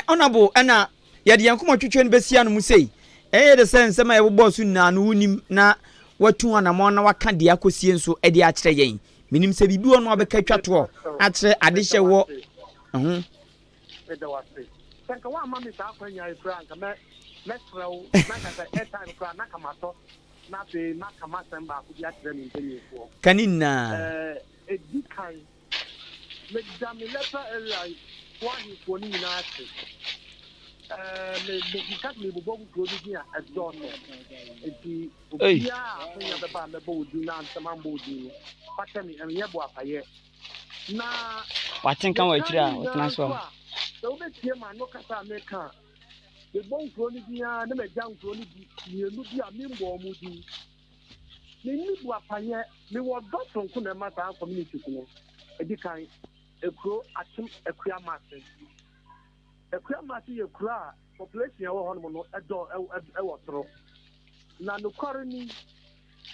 honorable, ɛna yɛde yɛn nkɔmɔ twetwe no bɛsi ano mu sei. Ɛyɛ de sɛ nsɛm a yɛbobɔɔ so nyinaa no wonim na Watu anammɔn na waka deɛ akɔsie nso de akyerɛ yɛn. Menim sɛ biribi wɔ hɔ no a wobɛka atwa toɔ akyerɛ adehyɛ wɔ ho. Meda wo ase. Sɛ nka woamma me saa akwanya yi koraa anka mɛ mɛsrɛ wo na nka sɛ airtime koraa na nka matɔ na afei maka m'asɛm baako bi akyerɛ me mpanyinfoɔ. Ka ne nyinaa. Ɛɛ ɛdi kan, meda me electoral area foɔ ahemfoɔ no nyinaa ase. Ɛɛ me me nka sɛ mebobɔ nkuro no din a ɛdɔɔso. Nti obiara a akwanya bɛba a mɛbɔ wo din na ansɛ mammɔ wo din no, fa kyɛ me, ɛnyɛ boapayɛ. Na Wate nka wɔ meka akyiri ne a, nyinaa wotena so nso a. a, sɛ wobɛtie m'ano kasa a meka a, mebɔ nkuro no din ara na magya nkuro no bi mmienu bi a membɔɔ wɔn din. Menni boapayɛ, mewɔ dɔ soronko na ɛma saa communities no. Ɛdi kan, ekuro Akyem Akuamase. Akuamase yɛ kuro a population a ɛwɔ hɔnom no ɛdɔ ɛwɔ soro. Na nokware ni,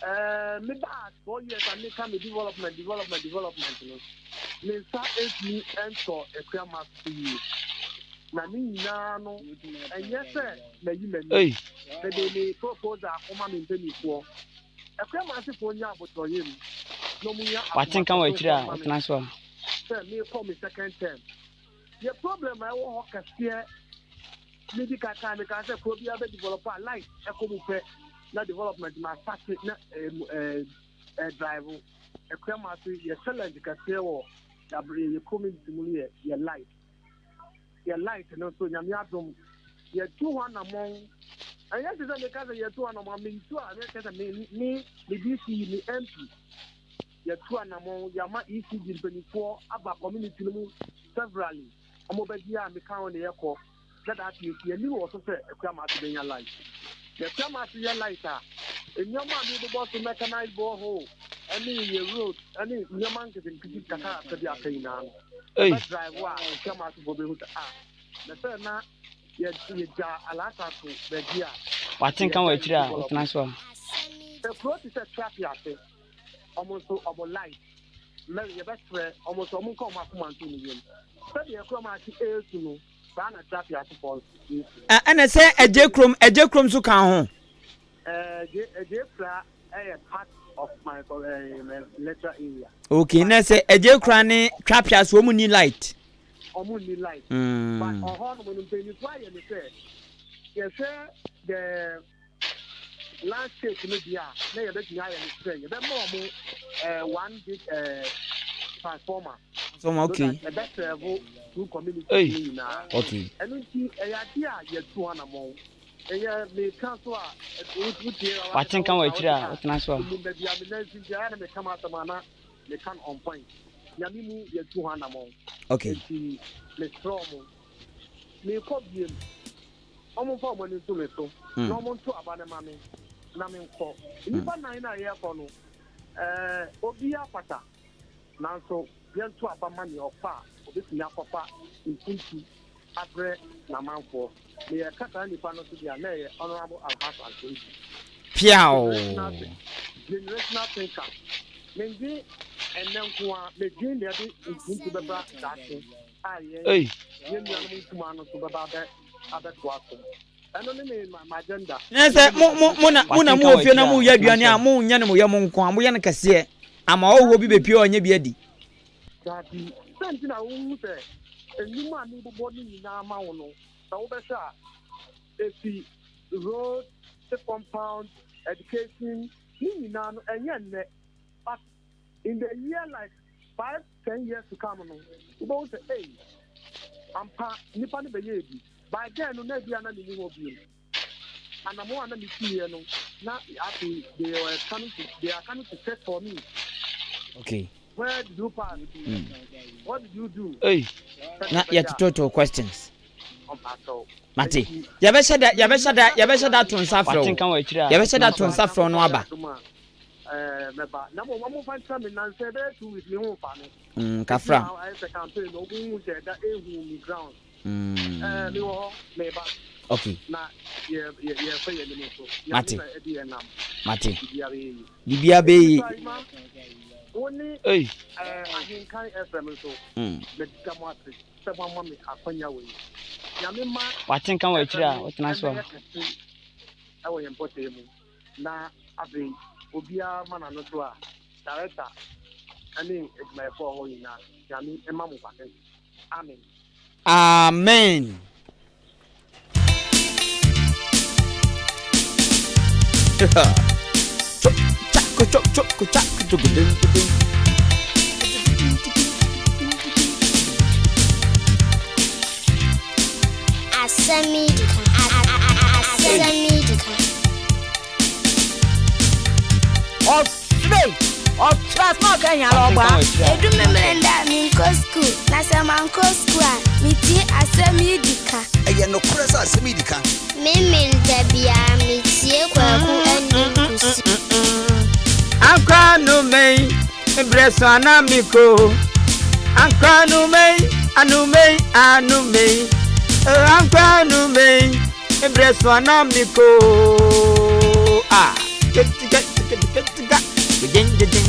Ɛɛ, me baa 4 years a meka me development, development, development no, me nsa ntumi ntɔ Akuama so yie. Na ne nyinaa no, ɛnyɛ sɛ mayi m'ani. Mede me proposal akɔma me mpanimfoɔ. Akuama asefoɔ nya abotɔyam na wɔn nya Wate nka wɔ akomatɔso akyiri a, mfa ma me wotena so a. sɛ merekɔ me second term. Yɛ problem a ɛwɔ hɔ kɛseɛ medi kaka meka sɛ kuro biara bɛ develop a light ɛkɔ mu pɛ na development ma start na ɛɛ ɛɛ drive. Akuama ase yɛ challenge kɛseɛ wɔ yabere yɛ community mu no yɛ yɛ light. Yɛ light no nso, Nyame adom, yɛtu ho anammɔn. Ɛnyɛ te sɛ meka sɛ yɛtu anammɔn mentu a meka sɛ me DC, me MP, yɛtu anammɔn. Yɛama ECG mpanimfoɔ aba community no mu severally. Ɔmo bɛgye a meka ho ne yɛkɔ na daakye nso yɛni wɔ so sɛ Akuama ase bɛnya light. Na Akuama ase yɛ light a, nneɛma a mebobɔ so, mechanized borehole ɛne yɛ road ɛne nneɛma nketenkete kakra bi aka nyinaa no, ɛbɛ drive a Akuama asefoɔ bɛhu sɛ ah, na sɛ na yɛgya alata to baabi a Wate nka wɔ akyiri a, wotena so a. Ekuro te sɛ Traffic ase, ɔmo nso ɔmo light mɛri. Yɛbɛsrɛ ɔmo nso ɔmo nka ɔmo akoma nto ne yam sɛdeɛ ekuro ase eesu no, saa na Traffic asefoɔ nso eesu. Ɛna sɛ Ɛgye kurom nso ka ho. Ɛgye kura ɛyɛ part of my electoral area. Okay, na sɛ Ɛgye kura ne Twapia so, wɔn ni light. Ɔmo ni light. But ɔhɔ nom no, mpanyinfoɔ ayɛ ne sɛ yɛhwɛ the landscape no bi a na yɛbɛtumi ayɛ no sɛ yɛbɛma ɔmo one big transformer. Transformer, okay. So that ɛbɛ serve two communities no nyinaa. Ɛno nti ɛyɛ ade a yɛtu anammɔn. Ɛyɛ meka so a wotie. Wate nka wɔ akyiri a, wotena so a. Nim baabi a me nan si nti ayɛ na meka m'asɛm a na meka no on point. Nyame mu yɛtu ho anammɔn. Nti mesrɛ ɔmo, mekɔ biem, ɔmo mfa ɔmo ani nto me so na ɔmo nto aba no ma me na menkɔ. Nnipa nan no a yɛrekɔ no, obiara fata, nanso yɛnto aba ma nea ɔkɔ a obɛtumi akɔfa mpuntu abrɛ n'amanfoɔ. Na yɛka saa nnipa no so deɛ a, na ɛyɛ Honourable Alhassan Seidu. Piao. Generational thinker. Mendwen ɛnnɛ nko a, medwen deɛ ɛde mpuntu bɛba daakye a yɛn yɛn nuanom nkumaa no nso bɛba abɛtoa so. Ɛno ne me ma agenda. Na sɛ mo na mo wɔ fie na mo yɛ aduane a, mo nyɛ no mo yɛ mo nko a, mo yɛ no kɛseɛ ama ɔwɔ bi bepie a ɔnyɛ bi adi. Dabi, sɛ nti na wohu sɛ nnwuma a mebobɔ no nyinaa ma wo no, sɛ wobɛhwɛ a, ɛfi road, compound, education ne nyinaa no, ɛnyɛ nnɛ, but in the year like 5, 10 years to come no, wobɛhu sɛ ei, ampa, nnipa no bɛyɛ bi. By then no, na ebi a na menni hɔ bio. Anamo a na mesiiɛ no, na afei they are coming to check for me. Where did you pass? What did you do? Hey. Na yɛtototo questions. Mate, yɛbɛhyɛ da to nsa frɛ wo. Wate nka wɔ akyiri a, Yɛbɛhyɛ da to nsa frɛ wo no aba. Mɛba na mo mo fa nkyerɛ me nansɛ bɛyɛ 2 weeks me ho fa me. Kafra. Ayɛ sɛ campaign no, ɔmo hu sɛ ɛda ehu mi ground. Mi wɔ hɔ, mɛba. Na yɛ yɛ yɛfɛ yɛn anim so. Mate. Nyame na ɛdi yɛn nam. Mate. Biribiara bɛyɛ yie. Biribiara bɛyɛ yie. Wo ne Ei. Ahenkan FM nso, meda mo ase sɛ moama me akwanya wɔ yi. Nyame ma Wate nka wɔ akyiri a, wotena so a. ɛbɛyɛ kɛse ɛwɔ yɛn mpɔtaa mu na afei Obiara ma n'ano so a, director ne adwumayɛfoɔ a wɔwɔ hɔ nyinaa, Nyame mma mo nkwa tenten. Amen. Amen. Asɛm yi di kan. Asɛm yi di kan. Ɔsere, ɔkyerɛ asɛm a ɔka nyinaa ɔbɔ a. Edu Memeneda a menkɔ sukuu, na sɛ mankɔ sukuu a, metie asɛm yi di ka. Ɛyɛ nokorɛ sɛ asɛm yi di ka. Memeneda biara metie Kwaku Anim Kusi. Ankwa anumei, mbrɛ so ana mekɔ Ankwa anumei, anumei, anumei Oh, ankwa anumei, mbrɛ so ana mekɔ Ah, ketika, ketika, ketika, gyegyen, gyegyen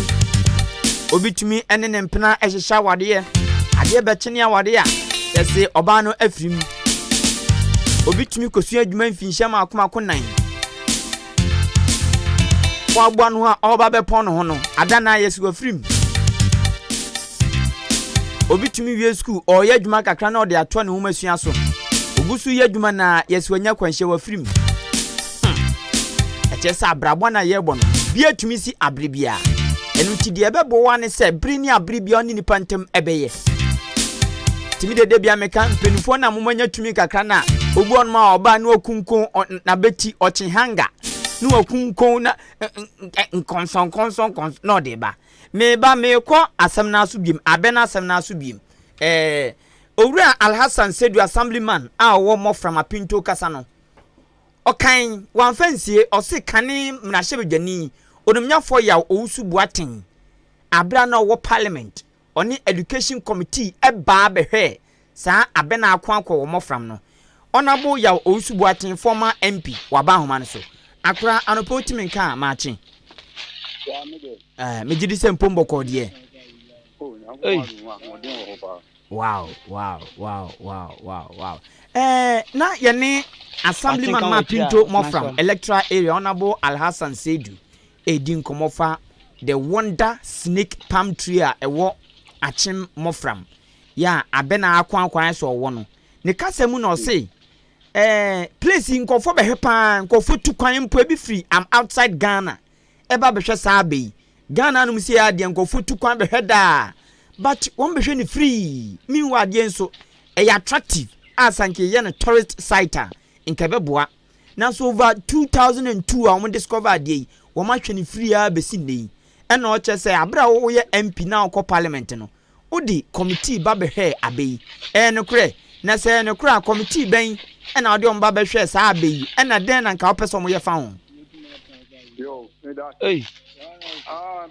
Obi tumi ne ne mpena hyehyɛ awadeɛ Adeɛ bɛkye ne awadeɛ a, yɛse ɔbaa no afiri mu Obi tumi kɔsua adwuma mfinhyia mako mako nan Waboa no ho a ɔreba bɛpɔn ne ho no, ada no ara yɛsi wafiri mu. Obi tumi wie sukuu, ɔreyɛ adwuma kakra na ɔde atoa ne nwomasua so. Ogu so yɛ adwuma na yɛsi wanya kwanhyia wafiri mu. Hmm. Ɛkyerɛ sɛ abrabɔ na yɛrebɔ no, biribiara tumi si abere biara. Ɛno nti deɛ ɛbɛbɔ wo ne sɛ bere ne abere biara ɔne nipa ntam ɛbɛyɛ. Tumi dede bia meka mpanimfoɔ na momanya tumi kakra na obi ɔnom a ɔbaa ne wakunkun n'abeti ɔkye hanga ne wakunkun na nkɔnsɔnkɔnsɔnkɔnsɔn na ɔde ba. Meba mekɔ asɛm no aso biem abɛ no asɛm no aso biem. Ɛɛ Owura Alhassan Sedu Assemblyman a ɔwɔ Mɔfram Apinto kasa no ɔkan wamfa nsie ɔse kane mmarahyɛbadwani Onimnyafoɔ Yaw Owusu Boateng abere a na ɔwɔ parliament ɔne Education Committee baa bɛhwɛɛ saa abɛ no ako akɔ wɔ mmɔfram no. Honourable Yaw Owusu Boateng, former MP, waba ahoma no so. Akora, anɔpa wo timi nka a, maakye. Eh, megye di sɛ mpom bɔkɔɔ deɛ. Ei. Wow, wow, wow, wow, wow, wow. Eh, na yɛne Assemblyman Ma Pinto Mɔfram, Electoral Area, Honourable Alhassan Seidu, redi nkɔmmɔ fa The Wonder Snake Palm Tree a ɛwɔ Akyem Mmɔfram yɛ a abɛ na ako akɔ ayɛ sɛ ɔwɔ no. Ne kasa mu na ɔse, eh, place yi nkurɔfoɔ bɛhwɛ paa, nkurɔfoɔ tu kwan mpo ebi firi am outside Ghana ɛba bɛhwɛ saa abɛ yi. Ghana anom sei ara deɛ nkurɔfoɔ tu kwan bɛhwɛ daa, but wɔn bɛhwɛ no free. Meanwhile adeɛ nso ɛyɛ attractive a sɛ anka yɛyɛ no tourist site a nka ɛbɛboa. Nanso over 2002 a wɔn discover adeɛ yi, wɔn ahwɛ no firi ara bɛsi nnɛ yi. Ɛna ɔkyerɛ sɛ abere a woyɛ MP na wokɔ parliament no, wode committee ba bɛhwɛɛ abɛ yi. Ɛyɛ nokorɛ? Na sɛ ɛyɛ nokorɛ a, committee bɛn na wode wɔn ba bɛhwɛɛ saa abɛ yi? Ɛna dɛn na nka wopɛ sɛ wɔyɛ fa ho? Yo, me da. Ei. Ah,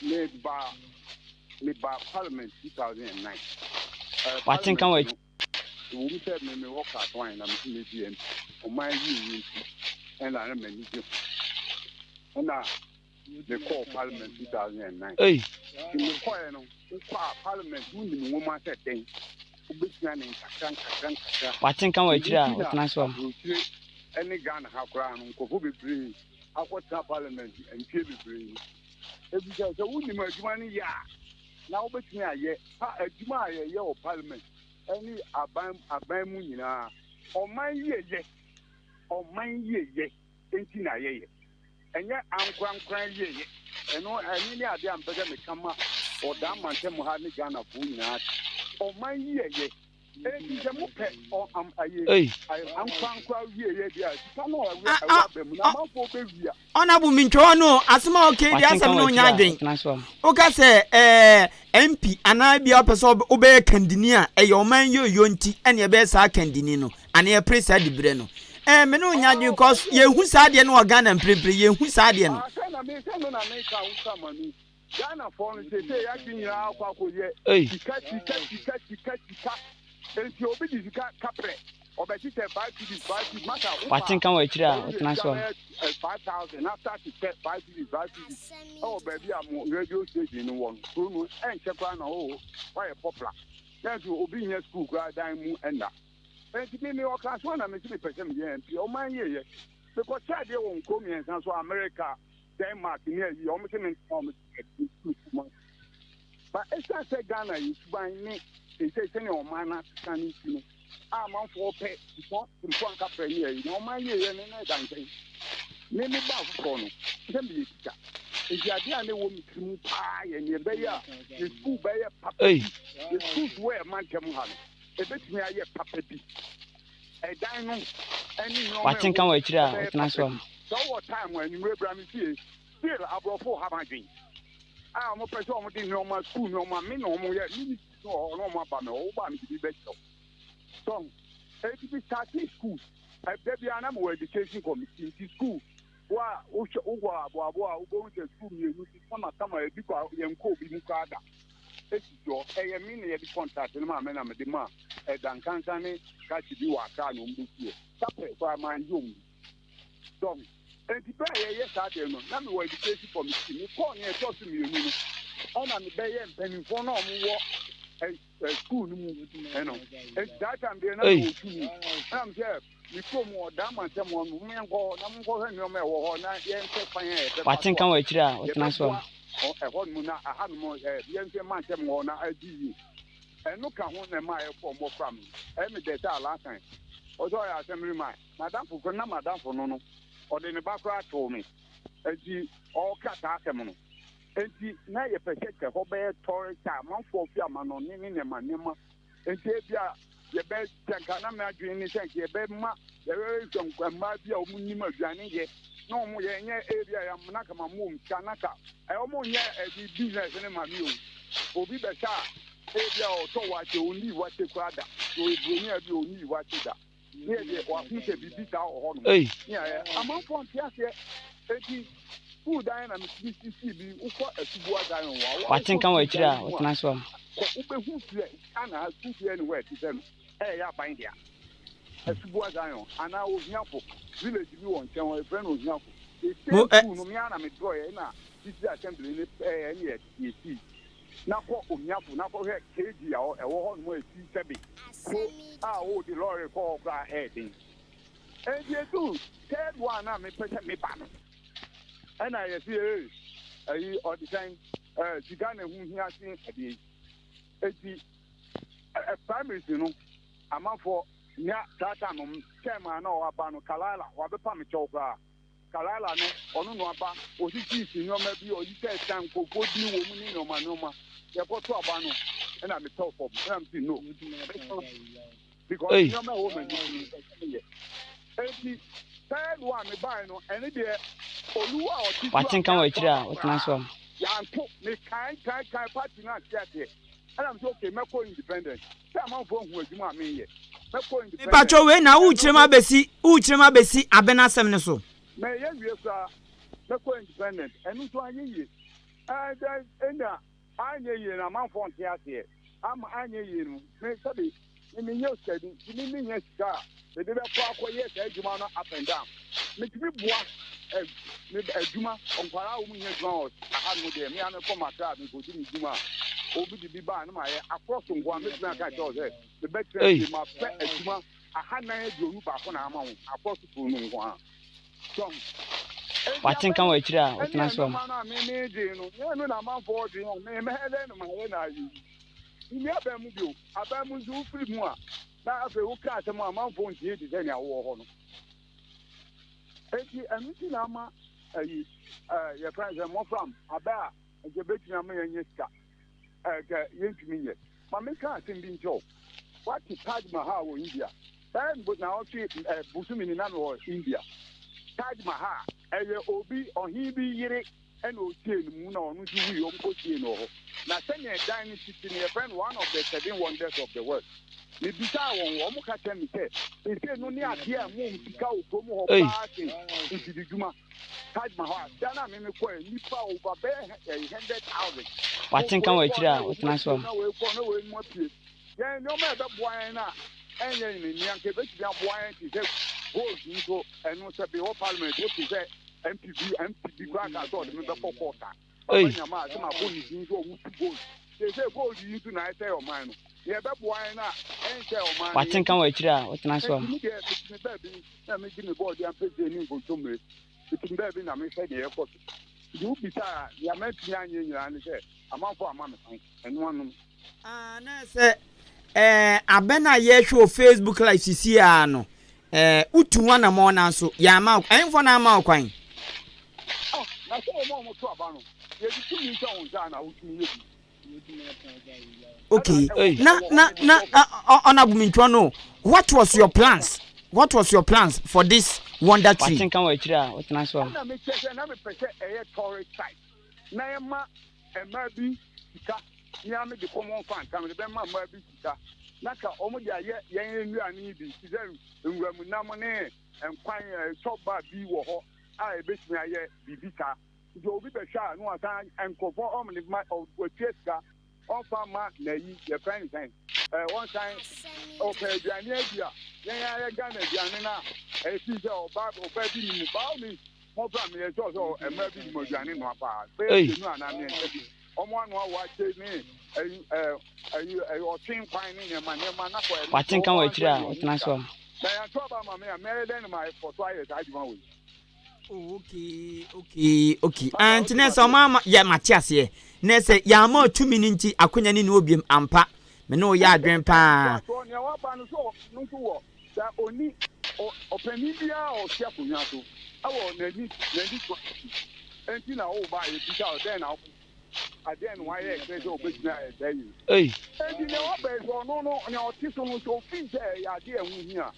me ba, me ba parliament 2009. Uh, Wate nka wɔ akyi. Ɛwom sɛ me mewɔ class one na mese medi MP, ɔman yieyɛ nti ɛna na m'ani gye ho. Ɛna mekɔɔ parliament 2009. Ei. Nti mekɔɛ no, wokɔ a parliament wonim nwoma sɛ dɛn, wobɛsua ne nkakra nkakra nkakra. Wate nka wɔ akyire a Ɛno nti na wotena so a. aburokyire ne Ghana ha koraa no nkurɔfoɔ bebree akɔtena parliament mfie bebree no. Efisɛ sɛ wonim adwuma no yɛ a, na wobɛtumi ayɛ pa adwuma a yɛyɛ wɔ parliament ne aban aban mu nyinaa. Ɔman yieyɛ, ɔman yieyɛ nti na yɛyɛ. Ɛnyɛ ankorankoran yieyɛ. Ɛno ɛno ne adeɛ a mpɛ sɛ meka ma ɔdaa mantam ha ne Ghanafoɔ nyinaa. Ɔman yieyɛ. Enti sɛ mopɛ ɔ am aye Ei. ankorankora wieɛ deɛ a sika no a ɛwɔ Ah, ɛwɔ ah, aba mu no ah. amanfoɔ bɛwia. Honourable mentwa w'ano o, asɛm a woka yi deɛ Wate asɛm nka ne wɔ wonya akyire a adwen. wotena so a. Woka sɛ ɛɛ MP anaa bia wopɛ sɛ wobɛyɛ kandini a ɛyɛ ɔman yoyo nti ɛne ɛbɛyɛ saa kandini no anaa yɛpere saa diberɛ no. Ɛɛ me ne wo nya adwen cause yɛnhu saa adeɛ no wɔ Ghana mprempren yɛnhu saa adeɛ no. Ah, sɛ na me sɛ no na meka wo ka ma no. Ghanafoɔ no seesei yɛadwen nyinaa akɔ akɔyɛ Ei. sika sika sika sika sika nti obi de sika kaprɛ ɔbɛkyekyɛ 5 cedis 5 cedis masa wopa Wate nka wɔ akyire a ɔwode wotena sika so a. bɛyɛ 5000 na start kyɛ 5 cedis 5 cedis ɛwɔ baabi a mo radio station no wɔ no kuro no ɛnkyɛ koraa na o wayɛ popular nanso obi nyɛ school koraa dan mu ɛnna nti me me wɔ class one na mesi mepɛ sɛ meyɛ MP ɔman yeyɛ mekɔkyɛ adeɛ wɔ nkuro mmiɛnsa so America. Denmark ne ayi, wɔn se me ntena wɔn se mu. Ba ɛsiane sɛ Ghana yɛ suban ne seesei sɛnea ɔman no asesa no nti no, a amanfoɔ pɛ sika mpo anka pɛ ne ayi, na ɔman yieɛ no na ɛda nkyɛn. Me me baa foforɔ no, sɛ meyɛ tikya. Nti adeɛ a na ɛwɔ me tiri mu paa yɛ nea ɛbɛyɛ a yɛ sukuu bɛyɛ papa bi. Yɛ schools wɔ yɛ mantam ha no, ɛbɛtumi ayɛ papa bi. Ɛdan no ɛne nneɛma Wate nka wɔ akyire a ɛbɛyɛ ɔtena papa so a. bi. Sɛ wowɔ time a, anwummerɛ bra me fie. Still aborɔfo ha m'adwen a wɔpɛ sɛ wɔde nneɛma, sukuu nneɛma, me na wɔyɛ, me ne wɔ hɔ na wɔn aba me hɔ, woba a mede bi bɛkyerɛ wo. So eti bi starting school ɛda biara na mewɔ education committee nti school wo a wohwɛ wowɔ aboabo a wobɛhu sɛ school mmienu bi kamakama ebi kɔ yɛn kɔ obi mu koraa da esi soɔ. Ɛyɛ me na yɛde contract no maa me na mede maa ɛda nkansa ne kakye bi wɔ Accra na wɔn bɛsi yɛ sapɛ koraa maa yɛ wɔn bi. So enti bere a yɛyɛ saa deɛ no na mewɔ education committee mekɔɔ nea ɛtɔ so mmienu no ɛna mebɛyɛ mpanimfoɔ na wɔn wɔ sukuu no mu ɛno enti saa time deɛ na mewɔ tumi ɛna me sɛ me kurom wɔ daa mantam hɔ no mo yɛnkɔ hɔ na monkɔhwɛ nneɛma ɛwɔ hɔ na yɛnhwɛ kwan a yɛbɛfa Wate so nka a wɔ akyire a ɔtena so a. yɛbɛboa ɛhɔ nom na aha nom yɛnhwɛ mantam hɔ na adi yie. Ɛno ka ho na ɛma ɛkɔ mmɔfra mu. Ɛyɛ me dɛ sɛ Alasan ɔsɛ ɔyɛ assembly man. M'adamfo koraa, na m'adamfo no no, ɔde ne ba koraa too me. Enti ɔreka saa asɛm no. Enti na yɛpɛ sɛ sɛ hɔ bɛyɛ tɔre sɛ amanfoɔ fi amanɔne ne nneɛma nneɛma. Enti ebia yɛbɛ sɛ nka na m'adwene ne sɛ nka yɛbɛma yɛbɛhwehwɛ mmaa bi a wɔn nim aduane yɛ na wɔn yɛ nyɛ ebia yɛ na ka ma mo wɔn sika na ka wɔn nyɛ ɛdi business ne ma mi o. Obi bɛhyɛ a ebia ɔtɔ wakye ɔnni wakye koraa da. Ɔyɛ buroni a bi ɔnni wakye da. Ne yɛ deɛ wahu sɛ biribi saa wɔ hɔnom. Ne ayɛ amanfoɔ nte aseɛ. Enti sukuu dan na metumi sisi bi wokɔ Asuboa Zion wɔ a Wate wokɔ nka wɔ sukuu akyire dan a no mu a ɔtena so a. kɔ wobɛhu sɛ Ghana ha sukuu biara ni hɔ a ɛte sɛ no ɛyɛ aban dea. Asuboa Zion anaa Ohiafo village bi wɔ nkyɛn hɔ yɛfrɛ no Ohiafo. The Mo same ɛ. school no me ara na medrɔeɛ ɛna district assembly ne ɛɛ ɛne yɛsii. Na kɔ Ohiafo na kɔhwɛ KG a ɛwɔ hɔ nom a ɛsi sɛbe kuro a wode lɔre kɔ hɔ koraa ɛyɛ den. Enti ɛduu third one a mepɛ sɛ meba no, ɛna yɛse ee ayi ɔde sɛn ɛɛ sika na ɛho hia sen adeɛ yi. Enti ɛ primaries no amanfoɔ nea saa time no term a na ɔaba no Kalala wabɛpa me kyɛw koraa. Kalala no, ɔno na ɔaba, ɔsisiisii nneɛma bi, ɔyi sɛ san nkurɔfoɔ din wɔ mu ne nneɛma nneɛma. Yɛkɔto aba no, ɛna metɔɔ fam, ɛna mese no, mɛsan because Ei. nneɛma a ɛwɔ m'anim no mepɛ sɛ meyɛ. Enti third one mebaeɛ no, ɛno deɛ Oluwa a ɔte Wate so a nka wɔ meanto akyire a aba ɔtena so koraa, a. yɛanto, mekae kae kae party no ante aseɛ. Ɛna mese okay, mɛkɔ independent. Sɛ amanfoɔ ahu adwuma a meyɛ, mɛkɔ independent. Mepakyɛw wei na Ɛno worekyerɛ mu nso abɛsi worekyerɛ mu abɛsi Abena asɛm no so. Mɛyɛ wie koraa mɛkɔ independent ɛno nso anyɛ yie ɛɛ dɛ ɛna anyɛ yie no amanfoɔ nte aseɛ ama anyɛ yie no me sɛbi me menyɛ osikani nti me menya sika a mede bɛkɔ akɔyɛ saa adwuma no up and down metumi boa ɛ me adwuma nkwaraa a wɔn nyɛ adwuma wɔ aha no deɛ me a mekɔ makra mekɔdi me dwuma a obi de bi baa no ma yɛ akorɔ so nkoa mɛtumi aka kyerɛ wo sɛ mebɛtena Ei. fie mapɛ adwuma 421 na ama wo akɔ sukuu no nko ara. So enti Wate nka abɛn wɔ akyire a ɛne ɔtena so a. nneɛma no a me me dwen no, nyɛ ɛno na amanfoɔ dwen a me mɛyɛ dɛn na mayɛ no ayɛ yi. Menni aban mu bio. Aban mu nso wofiri mu a na afei woka asɛm a amanfoɔ ntie te sɛ nea wowɔ hɔ no. Enti ɛno nti na ama ayi ɛɛ yɛfrɛ no sɛ mmɔfram abɛ a nka ebetumi ama yɛanya sika ɛɛ nka yɛntumi nyɛ. Ma menka asɛm bi nkyerɛ wo. Woate Taj Mahal wɔ India? Bɛyɛ naawɔtwe ɛ bosome ni na mewɔ India. Taj Mahal, ɛyɛ obi, ɔhene bi yere ɛna ɔsiee no mu na ɔno nso wui, wɔkɔsiee no wɔ hɔ. Na sɛnea ɛdan no sisi no, yɛfrɛ no one of the seven wonders of the world. Mebisaa wɔn, wɔka kyerɛɛ me sɛ, seesei no ne adeɛ a ɛmom sika wɔ kurom hɔ paa sen mfididwuma. Taj Mahal, da no a me mekɔɛ, nnipa over bɛyɛ 100,000. Wate nka Wei wɔ kɔ akyire na a wɔn ɔtena so apue a. na wei kɔ na wei mu apue. Yɛn nneɛma a ɛbɛboa yɛn no a ɛnyɛ yɛn ani anka ebetumi aboa yɛn te sɛ gold nso ɛno sɛ bi wɔ parliament wote sɛ MP bi MP bi koraa kaa sɛ ɔde me bɛkɔ court a papa Ei. nyama a sɛ mabɔ ne din sɛ ɔmo tu gold seesei gold yi nso na ɛsɛe ɔman no nea ɛbɛboa yɛn no a ɛnsɛe ɔman no Wate nka yɛdi wɔ akyire a ɔtena so a. Enti me deɛ metumi baabi na medi me bɔɔde ampɛsie ne nkontommire. Mete me baabi na mehwɛ deɛ ɛrekɔ so. Nti wobisa a, deɛ mantumi anyɛ nyinaa ne sɛ amanfoɔ amma me kwan. Ɛno ano no. Ah, na sɛ eh, abɛn a yɛhwɛ wɔ Facebook live sisi a no, eh, wotu ho anamɔn nanso yɛama wo, ɛnfɔ na ama wo kwan? Ah, na sɛ wɔn a wɔto aba no, yɛde tumi hyɛ wɔn nsa a na wotumi yɛ bi. Okay, na na na Honorable Mintwa no, what was your plans? What was your plans for this wonder tree? Watenka wɔ akyire a wotena so a. Ɛna mekyerɛ sɛ na mepɛ sɛ ɛyɛ tourist site na yɛma mmaa bi sika me ara mede common fund ka mede bɛma mmaa bi sika na ka wɔn de ayɛ yɛn nnuane yi bi te sɛ nwuram nam ne nkwan chop bar bi wɔ hɔ a ebetumi ayɛ biribi saa. Nti obi bɛhwɛ a na wasan nkurɔfoɔ ɔm ne ma watua sika ɔmfa ma n'ayi yɛfrɛ no sɛn ɛɛ wɔnsan ɔpɛ aduane adi a yɛn ara yɛ Ghana aduane no a ɛfi sɛ ɔba ɔba bi nim by all means mɔfra meyɛ sure sɛ mmaa bi nim aduane noa paa bɛyɛ mmienu anaa mmiɛnsa bi ɔmo anoa wakye ne ɛyi ɛɛ ɛyi ɛyi ɔtwe nkwan ne nneɛma nneɛma na kɔ ɛno Watenka wɔ akyire a wotena so a. Na yɛnto aba ama me a mɛyɛ dɛn na ma ɛkɔ so ayɛ saa adwuma wei. Oh, okay, okay, okay. Ah, nti na sɛ ɔma ama yɛ mate aseɛ. Na sɛ yɛama tumi no nti akonya ne ne obiem ampa. Me ne ɔyɛ adwen paa. Nea waba no so no nso wɔ sɛ ɔni ɔpanin biara a ɔte akonnwa so ɛwɔ n'ani n'ani so nti na ɔba a yɛbisa dɛn na adeɛ na wayɛ ɛkyerɛ sɛ ɔbɛtumi ayɛ saa yi. Enti nea waba yi sɛ ɔno no nea ɔte so no sɛ ɔfii sɛ ɛyɛ adeɛ a ɛho hia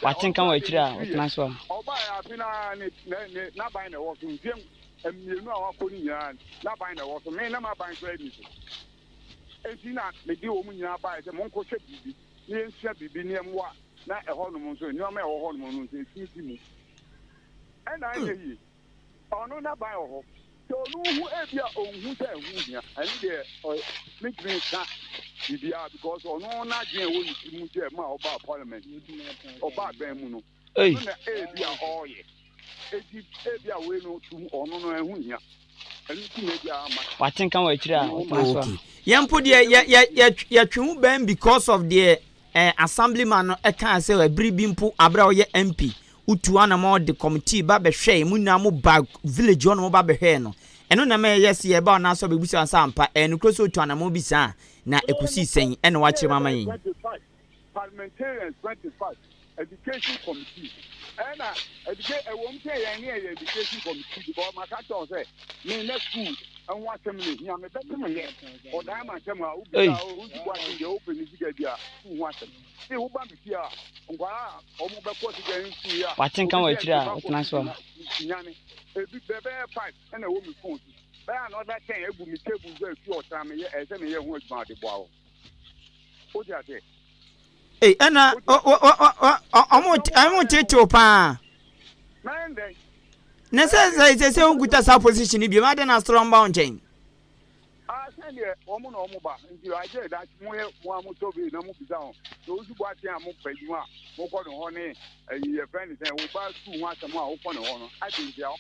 W'atenka wɔ akyiri a wotena so a. Ɔbaeɛ afe no ara ne ne n'aban na ɛwɔ so mfeɛ mmienu a wakɔ no nyinaa n'aban na ɛwɔ so me na m'aban koraa nni so enti na mede wɔn nyinaa baeɛ sɛ monkɔhwɛ biribi na yɛnsua biribi na yɛmmoa na ɛhɔnom nso nneɛma a ɛwɔ hɔnom no nso ɛtumi di mu ɛna anyɛ yie. Ɔno n'aban wɔ hɔ. Sɛ ɔno hu ebi a ɔnhu sɛ ɛho hia. Ɛno deɛ ɔyɛ mentumi nka biribiara because ɔno n'adwene a ɛwɔ ne tirim sɛ ɛma ɔbaa parliament ɔbaa bɛn mu no ɛno na ebi a ɔreyɛ. Eti ebi a wei no tum ɔno no ɛho hia. Ɛno nti na ebi a ama. Wate nka wɔ akyire a ɔtena so a. Okay. Yɛn mpo deɛ yɛ yɛ yɛ yɛtwe ho bɛn because of deɛ eh, assemblyman no ɛkaa sɛ ɛbere bi mpo abere a ɔyɛ MP Wotuu anamɔn de kɔmitii ba bɛhwɛe, mo nyinaa mo ba village hɔ na mo ba bɛhwɛɛ no. Ɛno na ɛma yɛyɛ sɛ yɛba ɔno ara so abɛbisa wo sɛ ampa ɛyɛ nokorɛ sɛ otuu anamɔn bi saa a, na ɛkɔsii sɛn? Ɛna woakyerɛ mu ama yɛn. Parliamentarians 25 Education Committee ɛna educa ɛwɔ mu sɛ yɛn ne yɛyɛ education committee because maka kyerɛ wo sɛ me na school ɛho asɛm na ehia me bɛte me yɛ ɔdan ma asɛm a wobisa wosi bɔ asɛm deɛ wopɛ ne sika bi a school ho asɛm Se wo ba me fie a, nkwadaa a wɔn bɛkɔ secondary school yi a. Wate nka wɔ akyire a wotena so a. Nyane. Ebi bɛbɛyɛ five ɛna ɛwɔ me phone so. Bɛyɛ another ten egu me table so efi ɔtena meyɛ ɛsɛ meyɛ ho adwuma de boa wɔn. Wote aseɛ? Ei, ɛna ɔmo ɔmo tetew paa. Mɛn dɛn? Na sɛ sɛ sɛ sɛ wonkuta saa position no bio, adɛn na asɔrɔ mba wo nkyɛn? Ah sɛdeɛ wɔn na wɔn ba nti agye da mo yɛ mo a mo survey na mo bisa wɔn na osu bɔ aten a mo pɛ adwuma a mo kɔ ne hɔ ne ɛyi yɛ fɛn ne sɛn wo ba sukuu ho asɛm a wokɔ ne hɔ no adi nti a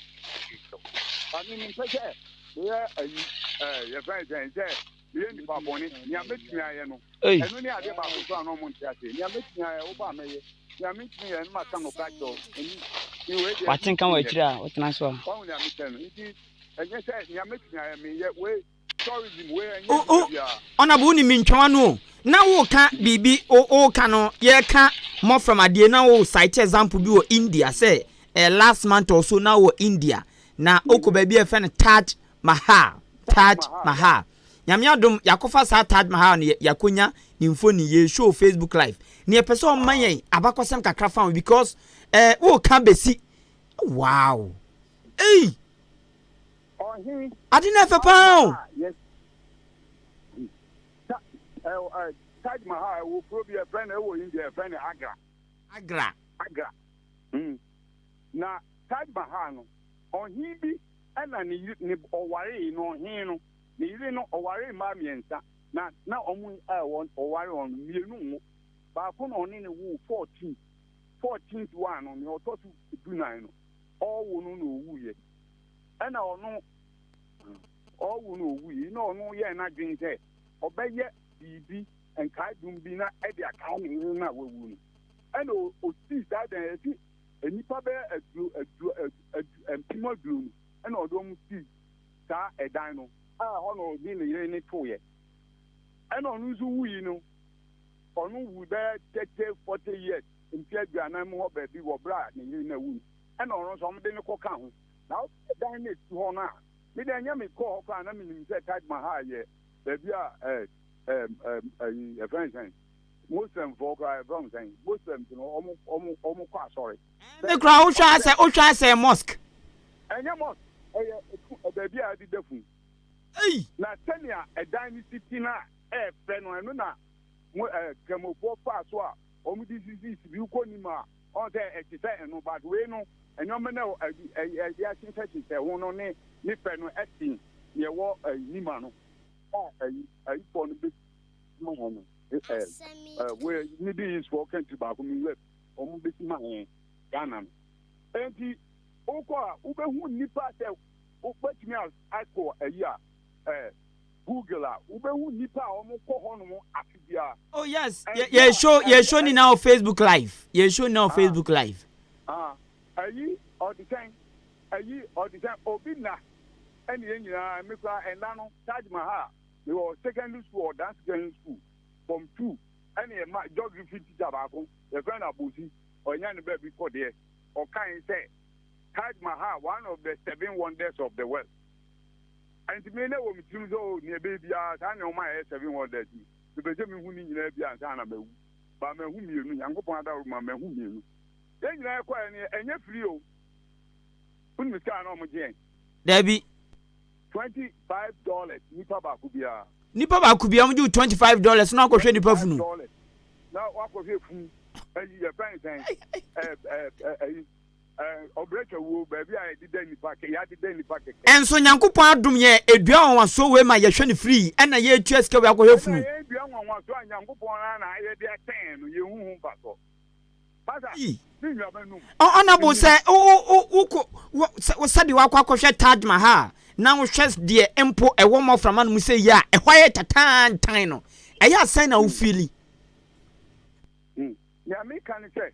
ba mi mi mpɛ sɛ meyɛ ayi ɛɛ yɛ fɛn sɛn sɛ meyɛ nipa bɔne nea mɛtumi ayɛ no ɛno ne adeɛ baako so a na ɔmo nte ase nea mɛtumi ayɛ wo ba mɛyɛ nea mɛtumi yɛ no ma ka no ka kyɛw ɛni wei deɛ wate nka wɔ akyire a wotena so a wɔn nea mekyɛ no nti Ɛnyɛ sɛ nea mɛtumi ayɛ meyɛ wei tourism wei ɛnyɛ adwuma biara. Ɔnabo wo nim mentwa w'ano o na wo ka biribi wo ka no yɛ ka mɔfram adeɛ na wo cite example bi wɔ India sɛ eh, last month or so na wɔ India na wokɔ baabi a yɛfrɛ no Taj Mahal Taj Mahal Nyame adom yɛakɔfa saa Taj Mahal no yɛakɔnya ne mfoni yɛ show Facebook live na yɛpɛ sɛ ɔma yɛn abakɔsɛm kakra fa ho because eh, wo ka bɛsi wow Ei! Ade no ɛfɛ paa o. Taj Mahal ɛwɔ kuro bi ɛfrɛ no ɛwɔ India ɛfrɛ no Agra. Agra. Agra. Mm. Na Taj Mahal no ɔhen bi ɛna ne yere ne ɔwaree no ɔhen no ne yere no ɔwaree mmaa mmiɛnsa na na wɔn a ɔware wɔn mmienu nwo baako na ɔne ne woo 14 14th one no nea ɔtɔ so dunan no ɔrewo no na owuiɛ. Ɛna ɔno ɔrewo no owuiɛ na ɔno yɛɛ n'adwene sɛ ɔbɛyɛ biribi nkaedum bi na ɛde akae ne yere no a wawu no. Ɛna osii saa dan ɛsi. Nnipa bɛyɛ aduo, aduo, adu, adu, 20,000 na ɔde wɔn sii saa ɛdan no. A ɛhɔ na ɔde ne yere no toeɛ. Ɛna ɔno nso wui no, ɔno wui bɛyɛ 30, 40 years, mfeɛ 40 mu hɔ baabi wɔ berɛ a ne yere no awu no. Ɛna ɔno nso wɔde no kɔka ho. Na wohwɛ dan no a ɛsi hɔ no a, me deɛ ɛnyɛ mekɔɔ hɔ koraa na menim sɛ Taj Mahal yɛ baabi a ɛ, ɛ, ɛ, ɛyi, yɛfrɛ no sɛn? Muslimfoɔ koraa yɛfrɛ wɔn sɛn? Muslims no, wɔn, wɔn, wɔn kɔ asɔre. Me koraa wohwɛ asɛ, wohwɛ asɛ mosque. Ɛnyɛ mosque, ɛyɛ efu, baabi a yɛde da funu. Ei! Na sɛnea ɛdan no si te no a ɛyɛ fɛ no, ɛno na mo, ɛ, Kramofoɔ faa so a wɔde sisii si bi. Wokɔ nim a, ɔn sɛ ɛte sɛ ɛno, but wei no, nneɛma no a ɛde, ɛ, ɛde ahyehyɛhyehyɛ ho no ne ne fɛ no ɛsen nea ɛwɔ, ɛ, Nima no. A ɛyi, ayifoɔ no bɛsi ma wɔn no, ɛ, ɛ, wei, Middle East foɔ country baako, me werɛ, wɔn bɛsi ma yɛn, Ghana no. Enti, wokɔ a, wobɛhu nnipa sɛ wobɛtumi akɔ ayi a, ɛ, Google a, wobɛhu nnipa a wɔkɔ hɔnom afe biara. Oh yes, yɛ yɛ show yɛ show ni na wɔ Facebook live. Yɛ show ni na wɔ Facebook live. Ah, ayi ɔde sɛn, ayi ɔde sɛn, obi nna ɛne yɛn nyinaa, me koraa ɛnna no, Taj Mahal, mewɔ secondary school, Ɔdan secondary school, form two, ɛne yɛ ma geography teacher baako, yɛfrɛ no Abosi, ɔnya ne baabi kɔ deɛ, ɔkae sɛ Taj Mahal, one of the seven wonders of the world. Ɛnti me na ɛwɔ me tirim sɛ oh, nea ɛbɛyɛ biara saa nneɛma a ɛyɛ seven wonders yi, mepɛ sɛ mehu ne nyinaa bi ansa na mawu. Ba mahu mmienu, Nyankopɔn adaworo ma mahu mmienu. Yɛn nyinaa yɛkɔɛ no, ɛnyɛ free o. Wonim sika a na wɔgye yɛn? Dabi. $25 nipa baako biara. Nipa baako biara wɔgye wo $25 na wakɔhwɛ nipa funu. Dollars na wakɔhwɛ funu. Ɛyi yɛfrɛ no sɛn? Ɛɛ ɛɛ ɛyi ɛɛ ɔbrɛtwawuo baabi a yɛdeda nipa kɛ yɛadeda nipa kɛkɛ. Ɛnso Nyankopɔn adom yɛn edua nwanwasoɔ wei ma yɛhwɛ no free ɛna yɛtua sika wei akɔhwɛ funu. Ɛna yɛn dua nwanwasoɔ a Nyankopɔn ara na ayɛ de akyɛ yɛn no yɛnhu ho mfasoɔ. Yi. Honourable sɛ wokɔ sɛdeɛ wakɔ akɔhwɛ Taj Mahal na wohwɛ deɛ mpo ɛwɔ mmɔframma no mu sɛ yi a ɛhɔ ayɛ tatantan no ɛyɛ asɛn na wofili. Hmm. Nea meka ne sɛ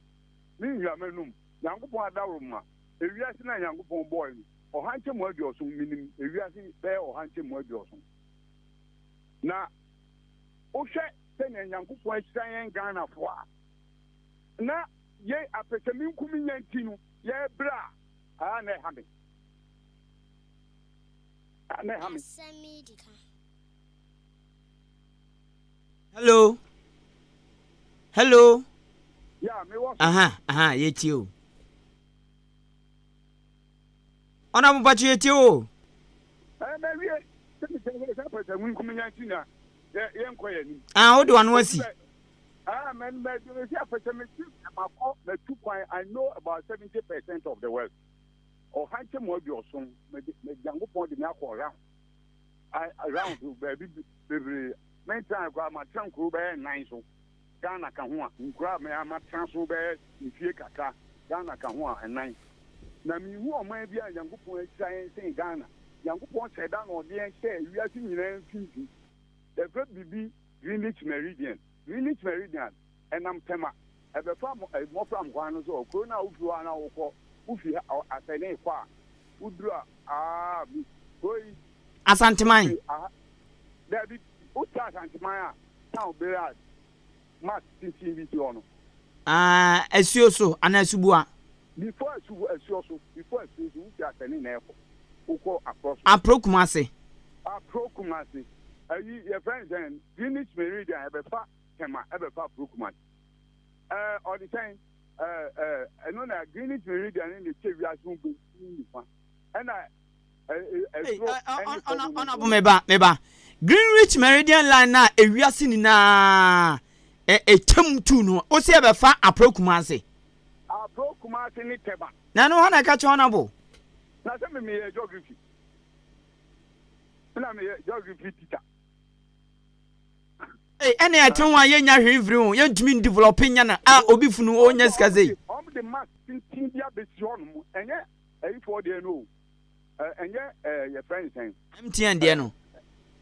me nuanom Nyankopɔn adaworo ma ewiase no a Nyankopɔn bɔe no 170 menim ewiase bɛyɛ 170 na wohwɛ sɛnea Nyankopɔn ahyira yɛn Ghanafoɔ a na yɛn apɛsɛmenkominya nti no yɛbrɛ a, aa na ɛha me. Aa na ɛha me. Hello. Hello. Yeah, me wɔ. Aha, aha, yɛtie o. Ɔna mo mpatwe yɛtie o. Ɛɛ mɛwie sɛ mesɛ sɛ apɛsɛmenkominya nti na yɛnkɔ yɛn anim. Ah, wode wano asi. Ah, me me me si apɛsɛ me si makɔ matu kwan I know about 70% of the world. 170 me me Nyankopɔn de me akɔ round. I round baabi bebree. Mentena koraa matena nkuro bɛyɛ nnan so. Ghana ka ho a nkuro a me matena so bɛyɛ mfie kakra. Ghana ka ho a ɛnan. Na mehu ɔman bi a Nyankopɔn ahyira yɛn sen Ghana. Nyankopɔn hyɛ da na ɔde yɛn hyɛɛ wiase nyinaa mfimfini. Yɛfrɛ biribi Greenwich Meridian. Greenwich Meridian, ɛnam Tema, ɛbɛfa Mmɔfram kwan no so. Kuro no a wofi hɔ a na wokɔ, wofi ha Asɛne kɔ a, woduru a, aa, kuro yi. Asanteman. Aha, daabi, wotra Asanteman a, town bere a mas tenten bi si hɔ no. Ah, asuo so anaa asubua? Before asu, asuo so, before asuo so, wofi Asɛne na ɛkɔ. Wokɔ Aprɔ so. Aprɔ Kumase. Aprɔ Kumase. Ayi, yɛfrɛ no sɛn? Greenwich Meridian, ɛbɛfa Tema, ɛbɛfa Aprɔ Kumase. Ɛɛ, ɔde sɛn? Ɛɛ, ɛɛ, ɛno na Greenwich Meridian ne na ɛkyɛ wiase ho benkum ne nifa. Ɛna ɛsoro ɛne fam no. Ɔnabo meba, meba. Greenwich Meridian line na ewiase nyinaa ɛkyɛm tu no, wo sɛ ɛbɛfa Aprɔ Kumase. Aprɔ Kumase ne Tema. Na ɛno hɔ na ɛka kyerɛ Ɔnabo. Na sɛ me meyɛ geography. Na meyɛ geography teacher. Ei, ɛne ɛte ho a yɛnnya hwee mfiri ho, yɛntumi ndevelop nya no a obi funu ɔnya sika sei. Wɔn de mask tenten bi abɛsi hɔ nom, ɛnyɛ ayifoɔ deɛ no o, ɛnyɛ yɛfrɛ no sɛn? MTN deɛ no.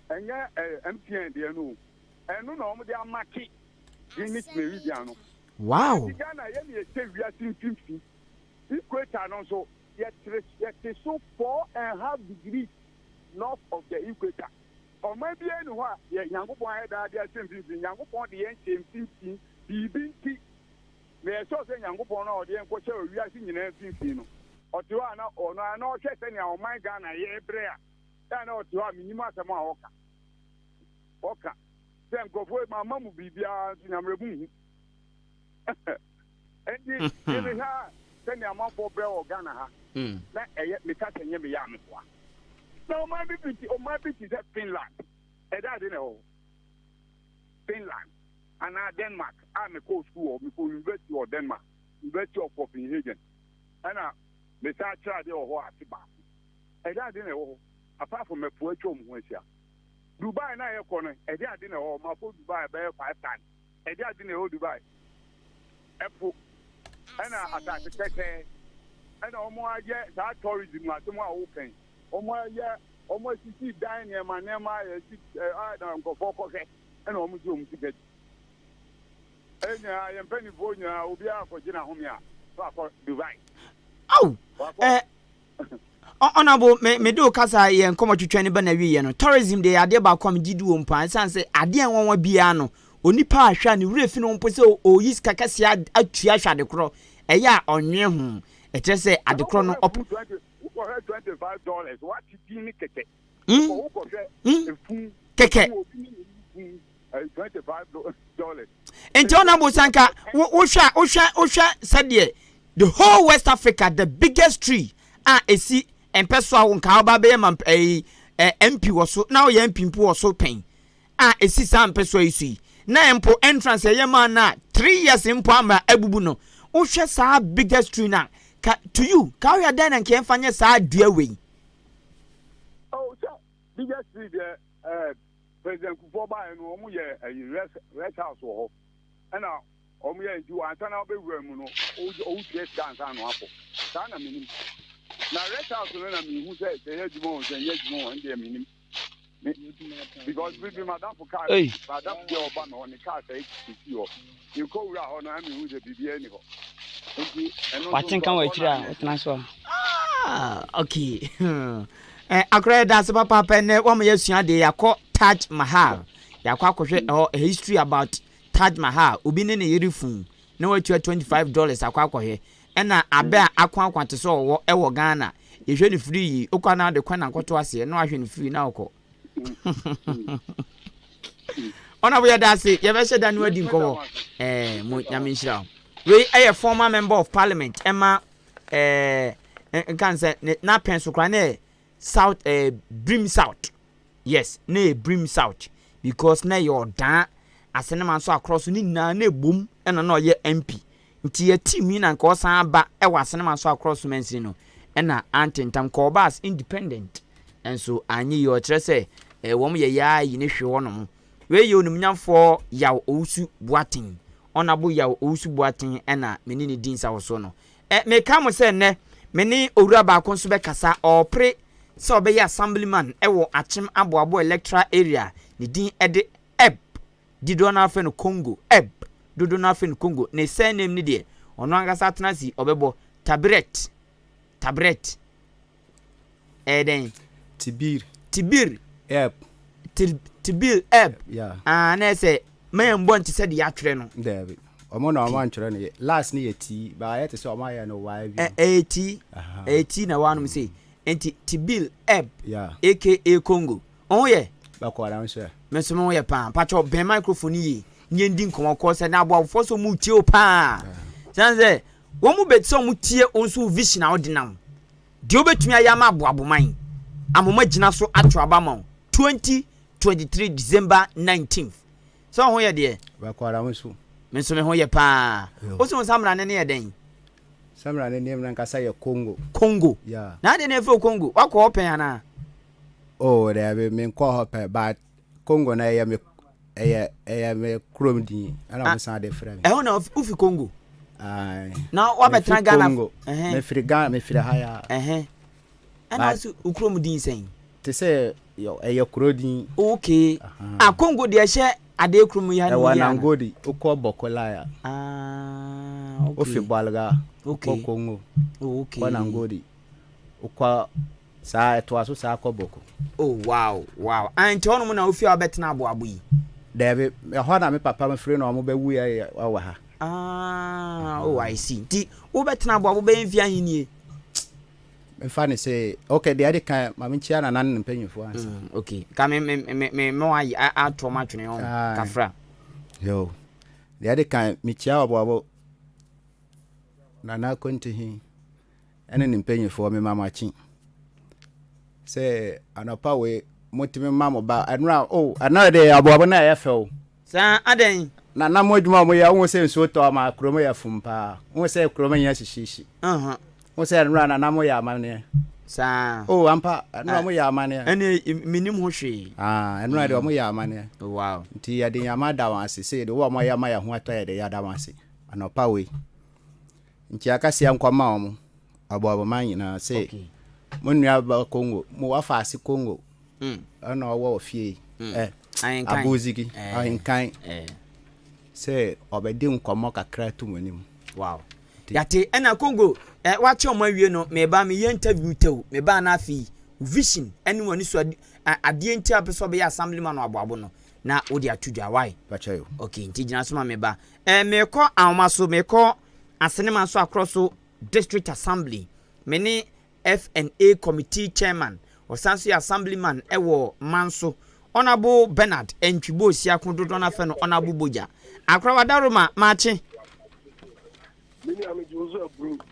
Ɛnyɛ MTN deɛ no o, ɛno na wɔn de amake Greenwich Meridian no. Wow. Ghana yɛ ne ɛhyɛ wiase mfimfini. Equator no nso, yɛtere yɛte so 4½ degrees north of the equator. Ɔman biara nni hɔ a yɛ Nyankopɔn ayɛ daa de ahyɛ mfimfini. Nyankopɔn de yɛn hyɛɛ mfimfini biribi nti. Na yɛ sure sɛ Nyankopɔn no a ɔde yɛn kɔhyɛɛ wiase nyinaa mfimfini no, ɔte hɔ a na ɔno ara na ɔhwɛ sɛnea ɔman Ghana yɛrebrɛ a, ɛa na ɔte hɔ a mennim asɛm a ɔka. Ɔka sɛ nkurɔfoɔ yi mamma mo biribiara nso Nyame monhu. Enti me mehwɛ a sɛnea amanfoɔ brɛ wɔ Ghana ha na ɛyɛ meka sɛ nyɛ meyɛ a meboa. Na ɔman bi bi ɔman bi te sɛ Finland ɛda ade na ɛwɔ hɔ. Finland anaa Denmark a mekɔɔ sukuu wɔ mekɔɔ university wɔ Denmark, University of Copenhagen ɛna mesan kyerɛ adeɛ wɔ hɔ afe baako. Ɛda ade na ɛwɔ hɔ apart from ɛpo atwa wɔn ho ahyia. Dubai na yɛkɔ no ɛde ade na ɛwɔ hɔ makɔ Dubai bɛyɛ five times ɛde ade na ɛwɔ Dubai. Ɛpo ɛna asase pɛsɛɛ ɛna wɔn ayɛ saa tourism asɛm a wokɛn wɔn ayɛ wɔn asisi dan nneɛma nneɛma yɛsi ɛ na nkurɔfoɔ kɔhwɛ ɛna wɔn gye wɔn sika di. Ɛyɛ nyinaa yɛn mpanimfoɔ nyinaa obiara akɔgye n'ahome a so akɔ Dubai. Aw ɛ Honourable me me de wo kasa yɛ nkɔmɔ twitwa ne ba na wieɛ no tourism deɛ yɛ adeɛ baako a megye di wɔ mu paa ɛsiane sɛ adeɛ a nwanwa biara no onipa a hwɛ a ne werɛ fi ne ho mpo sɛ ɔyi sika kɛseɛ atua hwɛ ade korɔ ɛyɛ a ɔnwe ho ɛkyerɛ sɛ ade korɔ no ɔp wokɔhwɛ $25 wate din ne kɛkɛ wokɔhwɛ efun kɛkɛ $25. Nti ɔna bo sanka wohwɛ a wohwɛ wohwɛ sɛdeɛ the whole West Africa the biggest tree a esi mpɛ so a nka ɔba bɛyɛ ma ɛyi MP wɔ so na ɔyɛ MP mpo wɔ so pɛn a esi saa mpɛ so yi so yi na mpo entrance ɛyɛ maa na 3 years mpo ama abubu no. Wohwɛ saa biggest tree na ka to you ka wohwɛ dɛn na nka yɛmfa nyɛ saa dua wei? Oh, sɛ biggest tree deɛ, President Kufuor baeɛ no, wɔn yɛ ɛyi rest house wɔ hɔ, ɛna wɔn yɛ nti ansa na ɔbɛwura mu no, ɔwotua sika ansa na wakɔ. Saa na menim. Na rest house no na mehu sɛ ɛyɛ adwuma wɔ sɛ ɛnyɛ adwuma wɔ ɛndeɛ menim. Because bi madamfo kaa madamfo bi a ɔba me hɔ ne kaa sɛ ɛsi hɔ, mekɔ wura hɔ no, ɛna mehu sɛ biribiara ni hɔ. Nti ɛno nso Watenka wɔ akyire a wotena so a. Ah, okay. Akora, yɛda ase papaapa. Nnɛ wama yɛasua adeɛ. Yɛakɔ Taj Mahal, yɛakɔ akɔhwɛ ɛhɔ history about Taj Mahal. Obi ne ne yere fun na watua $25 akɔ akɔhwɛ. Ɛna abɛ a ako akwa te sɛ ɔwɔ ɛwɔ Ghana, yɛhwɛ no firi yi wokɔ na wode kwan akɔto aseɛ na wahwɛ no firi na wokɔ. Ɔna bo yɛda ase, yɛbɛhyɛ da no adi nkɔmmɔ. Mo Nyame nhyira wo. Wei ɛyɛ former member of parliament ɛma nka sɛ n'apɛn so koraa na yɛ south, Brim South. Yes, na yɛ Brim South because na yɛ ɔdaa Asenema nso akorɔ so ne nyinaa na ebom, ɛna na ɔyɛ MP. Nti yɛ team yi na nka ɔsan aba ɛwɔ Asenema nso akorɔ so mansini no, ɛna antentam nka ɔba as independent nso anyɛ yie. Ɔkyerɛ sɛ wɔn yɛ yaa yi ne hwe hɔ nom. Wei yɛ onimnyamfoɔ Yaw Owusu Boateng, Ɔnabo Yaw Owusu Boateng, ɛna me ne ne di nsawosoɔ no. Meka mo sɛ nnɛ me ne owura baako nso bɛkasa. Ɔrepere sɛ ɔbɛyɛ assemblyman wɔ Akyem Aboabo electoral area. Ne din de Eb. Dodoɔ no afrɛ no Congo. Eb. Dodoɔ no afrɛ no Congo. Ne surname ne deɛ ɔno ankasa atena ase ɔbɛbɔ Tabiret. Tabiret. Ɛyɛ dɛn? Tibir. Tibir. Eb. Tibir Eb. Yeah. Ah, na ɛsɛ mɛyɛ mbɔ nte sɛ deɛ yɛatwerɛ no. Daabi. Ɔmo na ɔmo antwerɛ no yɛ. Last no yɛ T, ba ayɛ te sɛ ɔmo ayɛ no Y bi. Ɛyɛ T. Ɛyɛ T na wɔanom sei. Nti Tibil Eb. Yeah. AKA Congo. Ɔho yɛ? Bɛkɔ ara nso ɛ. Me nso me ho yɛ paa. Mpakyɛw bɛn microphone yie. Ne yɛn di nkɔmɔ kɔ sɛ na aboafoɔ sɛ ɔmo tie o paa. Sɛn sɛ wɔn mu bɛ sɛ ɔmo tie wɔn nso vision a ɔde nam. Deɛ wobɛtumi ayɛ ama aboaboman amoma gyina so ato aba ma wo 2023 December 19th. Sɛ ɔho yɛ deɛ? Bɛkɔ ara nso. Me nso me ho yɛ paa. Wo sɛ wo nsamena ne yɛ dɛn? Samina ne name nankasa yɛ Congo. Congo. Yeah. Na adeɛ na ɛfɛ Congo. Wakɔ hɔ pɛn anaa? Oh, daabi, menkɔ hɔ pɛn, but Congo na ɛyɛ me ɛyɛ me kurom din ɛna ɔmo san de frɛ me. Ɛhɔ na wofi Congo? Aye. Na wabɛtena Ghana? Congo. Mefiri Ghana, mefiri ha ya. Ɛhɛn. Ɛna nso wo kurom din sɛn? Te sɛ ɛyɛ kuro din. Okay. Ah, Congo deɛ ɛhyɛ adeɛ kurom yi ha no mu yi ana? Ɛwɔ Nangodi, wokɔ Bɔkɔlaya. Ah, okay. Wofi Bɔalga kɔ Kongo, oh, kɔ Nangodi, wokɔ saa ɛtoa so saa kɔ Boko. Oh wow wow. Ah, nti hɔnom na wofi a wobɛtena Aboabo yi? Daabi, ɛhɔ na me papa firi na wɔn bɛwuiɛ wɔ ha. Ah, oh I see. Nti wobɛtena Aboabo bɛyɛ mfeɛ ahe nie? Mfa ne sɛ, okay, deɛ ɛde kan, ma menkyia nana ne ne mpanyinfoɔ ansa. Okay, ka me me me me me wa ato ɔmo atwene ho kafra. Yo, deɛ ɛde kan, mekyia Ɔboabo Nana Kontihi ɛne ne mpanyinfoɔ, mema mo akye. Sɛ anɔpa wei, motumi ma mo ba, ɛnora, oh, ɛnora deɛ Ɔboabo na ɛyɛ fɛ o. Saa, adɛn? Na na mo adwuma a wɔyɛ, wohu sɛ nsuo tɔ ama kurom yɛ fum paa. Wohu sɛ kurom nyɛ hyehyeehye. Wohu sɛ nnora na na moyɛ amanneɛ. Saa. Oh, ampa, nnora moyɛ amanneɛ. Ɛne menim ho hwee. Ah, nnora deɛ wɔyɛ amanneɛ. Wow. Nti yɛde Nyame ada wɔn ase sɛ yɛde wɔn a wɔyɛ ama yɛn ho atɔ yɛde yɛada wɔn ase anɔpa wei. Nti akasia nkɔma wɔn, aboaboman nyinaa sɛ mo nua ba Congo, mo wafa ase Congo. Ɛna ɔwɔ wɔ fie yi. Ɛ Abuzigi Ahenkan sɛ ɔbɛdi nkɔmmɔ kakra to mo anim. Wow. Yate ɛna Congo ɛ wakyɛ ɔmo awie no meba meyɛ interview tɛw meba na afei vision ɛne wɔn so adeɛ nti a pɛ sɛ ɔbɛyɛ assemblyman wɔ aboabo no na wode ato dwa why? Pakyɛ yo. Okay nti gyina so ma meba. Ɛ mekɔ ahoma so mekɔ Asenema so akorɔ so district assembly me ne FNA Committee Chairman, ɔsan nso yɛ Assemblyman wɔ Manso, Honourable Bernard Antwi Boasiako, dodoɔ no afɛ no Honourable Bogya. Akora Wadaroma, maakye.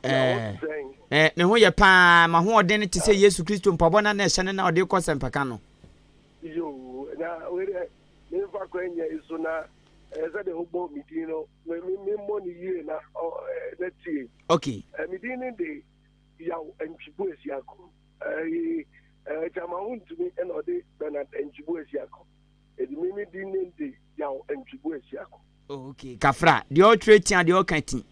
Eh, eh, me ho yɛ paa, m'ahoɔden no te sɛ Yesu Kristo mpaboa no a na ɛhyɛ no na ɔde kɔ sɛmpaka no. Yo, na wei deɛ memfa kwan nya yi so na ɛyɛ sɛ deɛ wobɔ me din no memmɔ no yie na na tie. Okay. Me din no de Yaw Antwi Boasiako. Ɛyi ɛɛ Gyama Wontumi ɛna ɔde Bernard Antwi Boasiako. Edi mi mi din ne de Yaw Antwi Boasiako. Oh, okay. Kafra, deɛ ɔtwerɛ tia deɛ ɔka ti.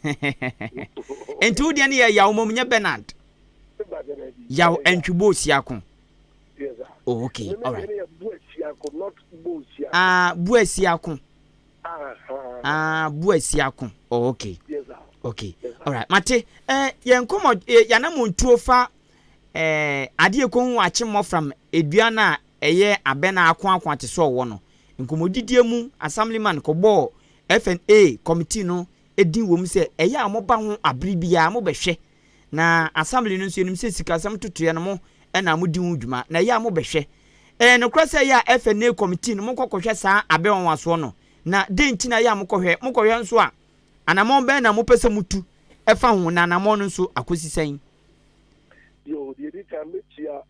Nti wo deɛ no yɛ Yaw mmom nyɛ Bernard. Yaw Antwi Boasiako. Yes, sir. Oh, okay. All right. Boasiako, not Boasiako. Ah, Boasiako. Ah, Boasiako. Oh, okay. Yes, sir. Okay. All right. Mate, eh, yɛn nkɔmɔ, eh, yɛanamontuo fa eh, adeɛ kɔhu akye mmɔfram edua no a ɛyɛ abɛn a akoakoa te sɛ ɔwɔ no. Nkɔmmɔdidie mu, Assemblyman kɔbɔɔ FNA committee no din wɔ mu sɛ ɛyɛ a moba ho abere biara mobɛhwɛ. Na Assembly no nso yɛnim sɛ sikasɛm totoeɛ no mo na modi ho dwuma, na ɛyɛ a mobɛhwɛ. Ɛyɛ nokorɛ sɛ ɛyɛ a FNA committee no mokɔ kɔhwɛ saa abɛ nwanwasoɔ no? Na dɛn nti na ɛyɛ a mokɔhwɛ? Mokɔhwɛ nso a, anammɔn bɛn na mopɛ sɛ motu fa ho, na anammɔn no nso akɔsi sɛn? Yoo, deɛ ɛdi kan mɛkyia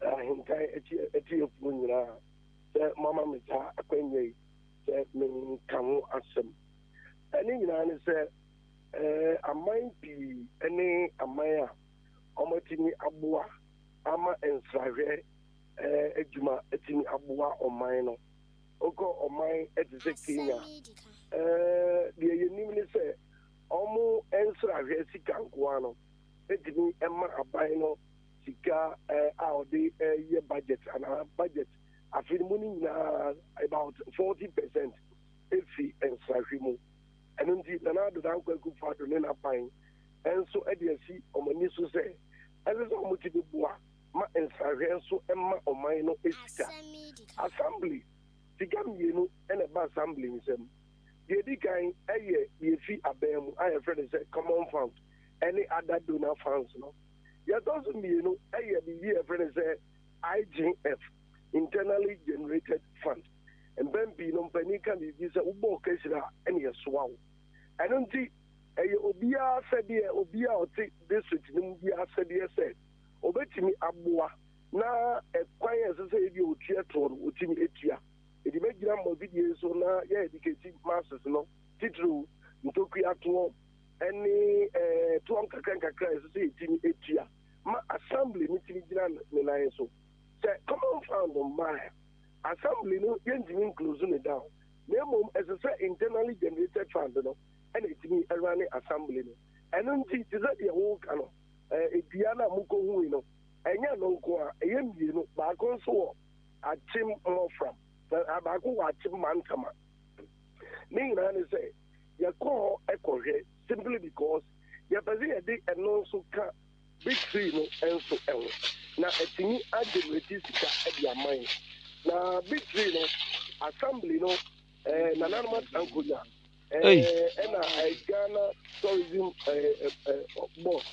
Ahenkan atiefoɔ nyinaa sɛ moama me saa akwanya yi sɛ menka ho asɛm. Ɛne nyinaa ne sɛ aman pii ne aman a wɔatumi aboa ama nsrahwɛ adwuma atumi aboa ɔman no. Wokɔ ɔman te sɛ Kenya, deɛ yɛnim ne sɛ wɔn nsrahwɛ sika nkoa no tumi ma aban no sika a ɔde yɛ budget anaa budget afe no mu no nyinaa about 40% efi nsrahwɛ mu. Ɛno nti Nana Addo Dankwa Akufo-Addo ne n'aban nso de asi wɔn ani so sɛ ɛsɛ sɛ wɔtumi boa ma nsrahwɛ nso ma ɔman no sika. Assembly, sika mmienu na ɛba assembly nsam. Deɛ ɛdi kan yɛ deɛ ɛfi aban mu a yɛfrɛ no sɛ common fund ne other donor funds no. Deɛ ɛtɔ so mmienu yɛ biribi a yɛfrɛ no sɛ IGF, internally generated fund. Mpɛn pii no mpanin ka biribi sɛ wobɔ ɔkahyire a ɛne ɛsoa wo. Ɛno nti ɛyɛ obiara asɛdeɛ, obiara a ɔte district no mu biara asɛdeɛ sɛ ɔbɛtumi aboa na ɛkwan a ɛsɛ sɛ ebi ɔtua toɔ no ɔtumi atua. Ɛdi bɛgyina mmɔfidie yi so na yɛ educate masses no titiriw ntokua toɔ ɛne ɛɛ toɔ nkakra nkakra a ɛsɛ sɛ yɛtumi atua ma assembly no tumi gyina ne nan so. Sɛ common fund mmaa a, assembly no yɛntumi nclose no down na mmom ɛsɛ sɛ internally generated fund no ɛna ɛtumi ɛrane assembly no. Ɛno nti te sɛ deɛ woka no dua no a mokɔhui no, ɛnyɛ ɛno nko a, ɛyɛ mmienu. Baako nso wɔ Akyem Mmɔfram, na baako wɔ Akyem Mantama. Ne nyinaa ne sɛ, Yɛkɔ hɔ kɔhwɛ simply because yɛpɛ sɛ yɛde ɛno nso ka Big Tree no nso ho na atumi a generate sika de ama yɛn. Na Big Tree no, Assembly no, eh, nananom atena nkonnwa eh, ɛna eh, Ghana Tourism eh, eh, Board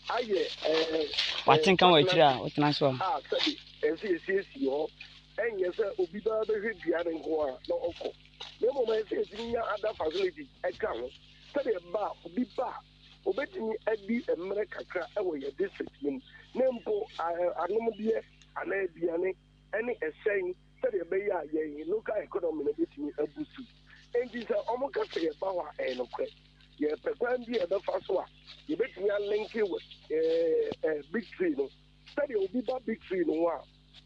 ayɛ eh, Wate nka wɔ akyiri a wotena so a. A sɛbe ɛsɛ yɛsiesie hɔ, ɛnyɛ sɛ obi baa bɛhwɛ dua no nko a na ɔkɔ, na mmom ɛsɛ sɛ yɛtumi nya other facilities ɛka ho sɛdeɛ ɛba a obi ba a obetumi adi mmerɛ kakra wɔ yɛn district no mu na mpo anomdeɛ anaa aduane ne ɛhyɛn sɛdeɛ ɛbɛyɛ a yɛn local economy no bɛtumi abu so. Enti sɛ wɔka sɛ yɛba hɔ a ɛyɛ nokorɛ. Yɛpɛ kwan bi a yɛbɛfa so a yɛbɛtumi alinke with Big Tree no sɛdeɛ obi ba Big Tree no ho a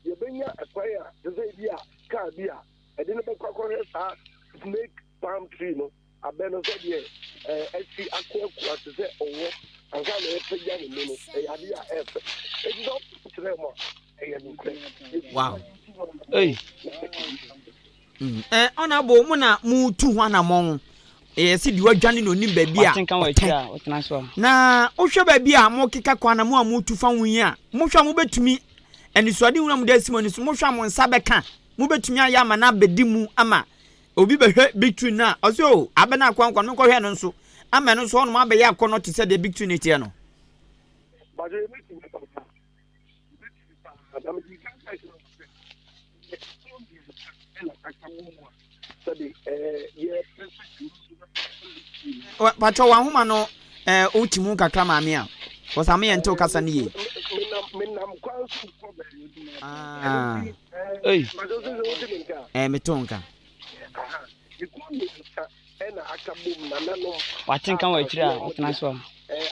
yɛbɛnya kwan a te sɛ ebi a kaa bi a ɛde no bɛkɔ akɔhwɛ saa snake palm tree no abɛ no sɛdeɛ asi akoakoa te sɛ ɔwɔ ansa na ɛrepagya ne mu no, ɛyɛ adeɛ a ɛyɛ fɛ. Enti sɛ wokyerɛ mu a, ɛyɛ nokorɛ. Wow. Hey. Mm. Eh, ɔna bo mo na mo tu ho anamɔn. Ɛyɛ sɛ deɛ wadwane na onim baabi a ɔtɛ. Na wohwɛ baabi a mokeka kwan na mo a motu fa ho yi a, mohwɛ a mobɛtumi anisoade hunu a mode asi mo ani so, mohwɛ a mo nsa bɛka, mobɛtumi ayɛ ama no abɛdi mu ama Obi bɛhwɛ big tree no a, ɔse oh, abɛ no akɔ nkɔ no, menkɔhwɛ no nso. Ama ɛno nso hɔnom abɛyɛ akɔnnɔ te sɛ deɛ big tree no teɛ no. Bajo yɛbɛtumi paa, yɛbɛtumi paa. Na mede ka sɛ kyerɛ wo sɛ, ɛyɛ mmiɛnsa ɛna aka wɔ mu a, sɛde yɛpɛ sɛ ɛno nso bɛka big tree no. Patrɔ w'ahoma no ɛɛ woti mu kakra maame a, wɔsɛ ame yɛn ntew kasa no yie. Menam menam kwan so kɔ baabi. Ah. Ei. Bajo sɛ sɛ wote me nka. Ɛɛ meto nka. Ekuo mmiɛnsa na aka bom, nananom Wate nka wɔ akyiri a wotena so a.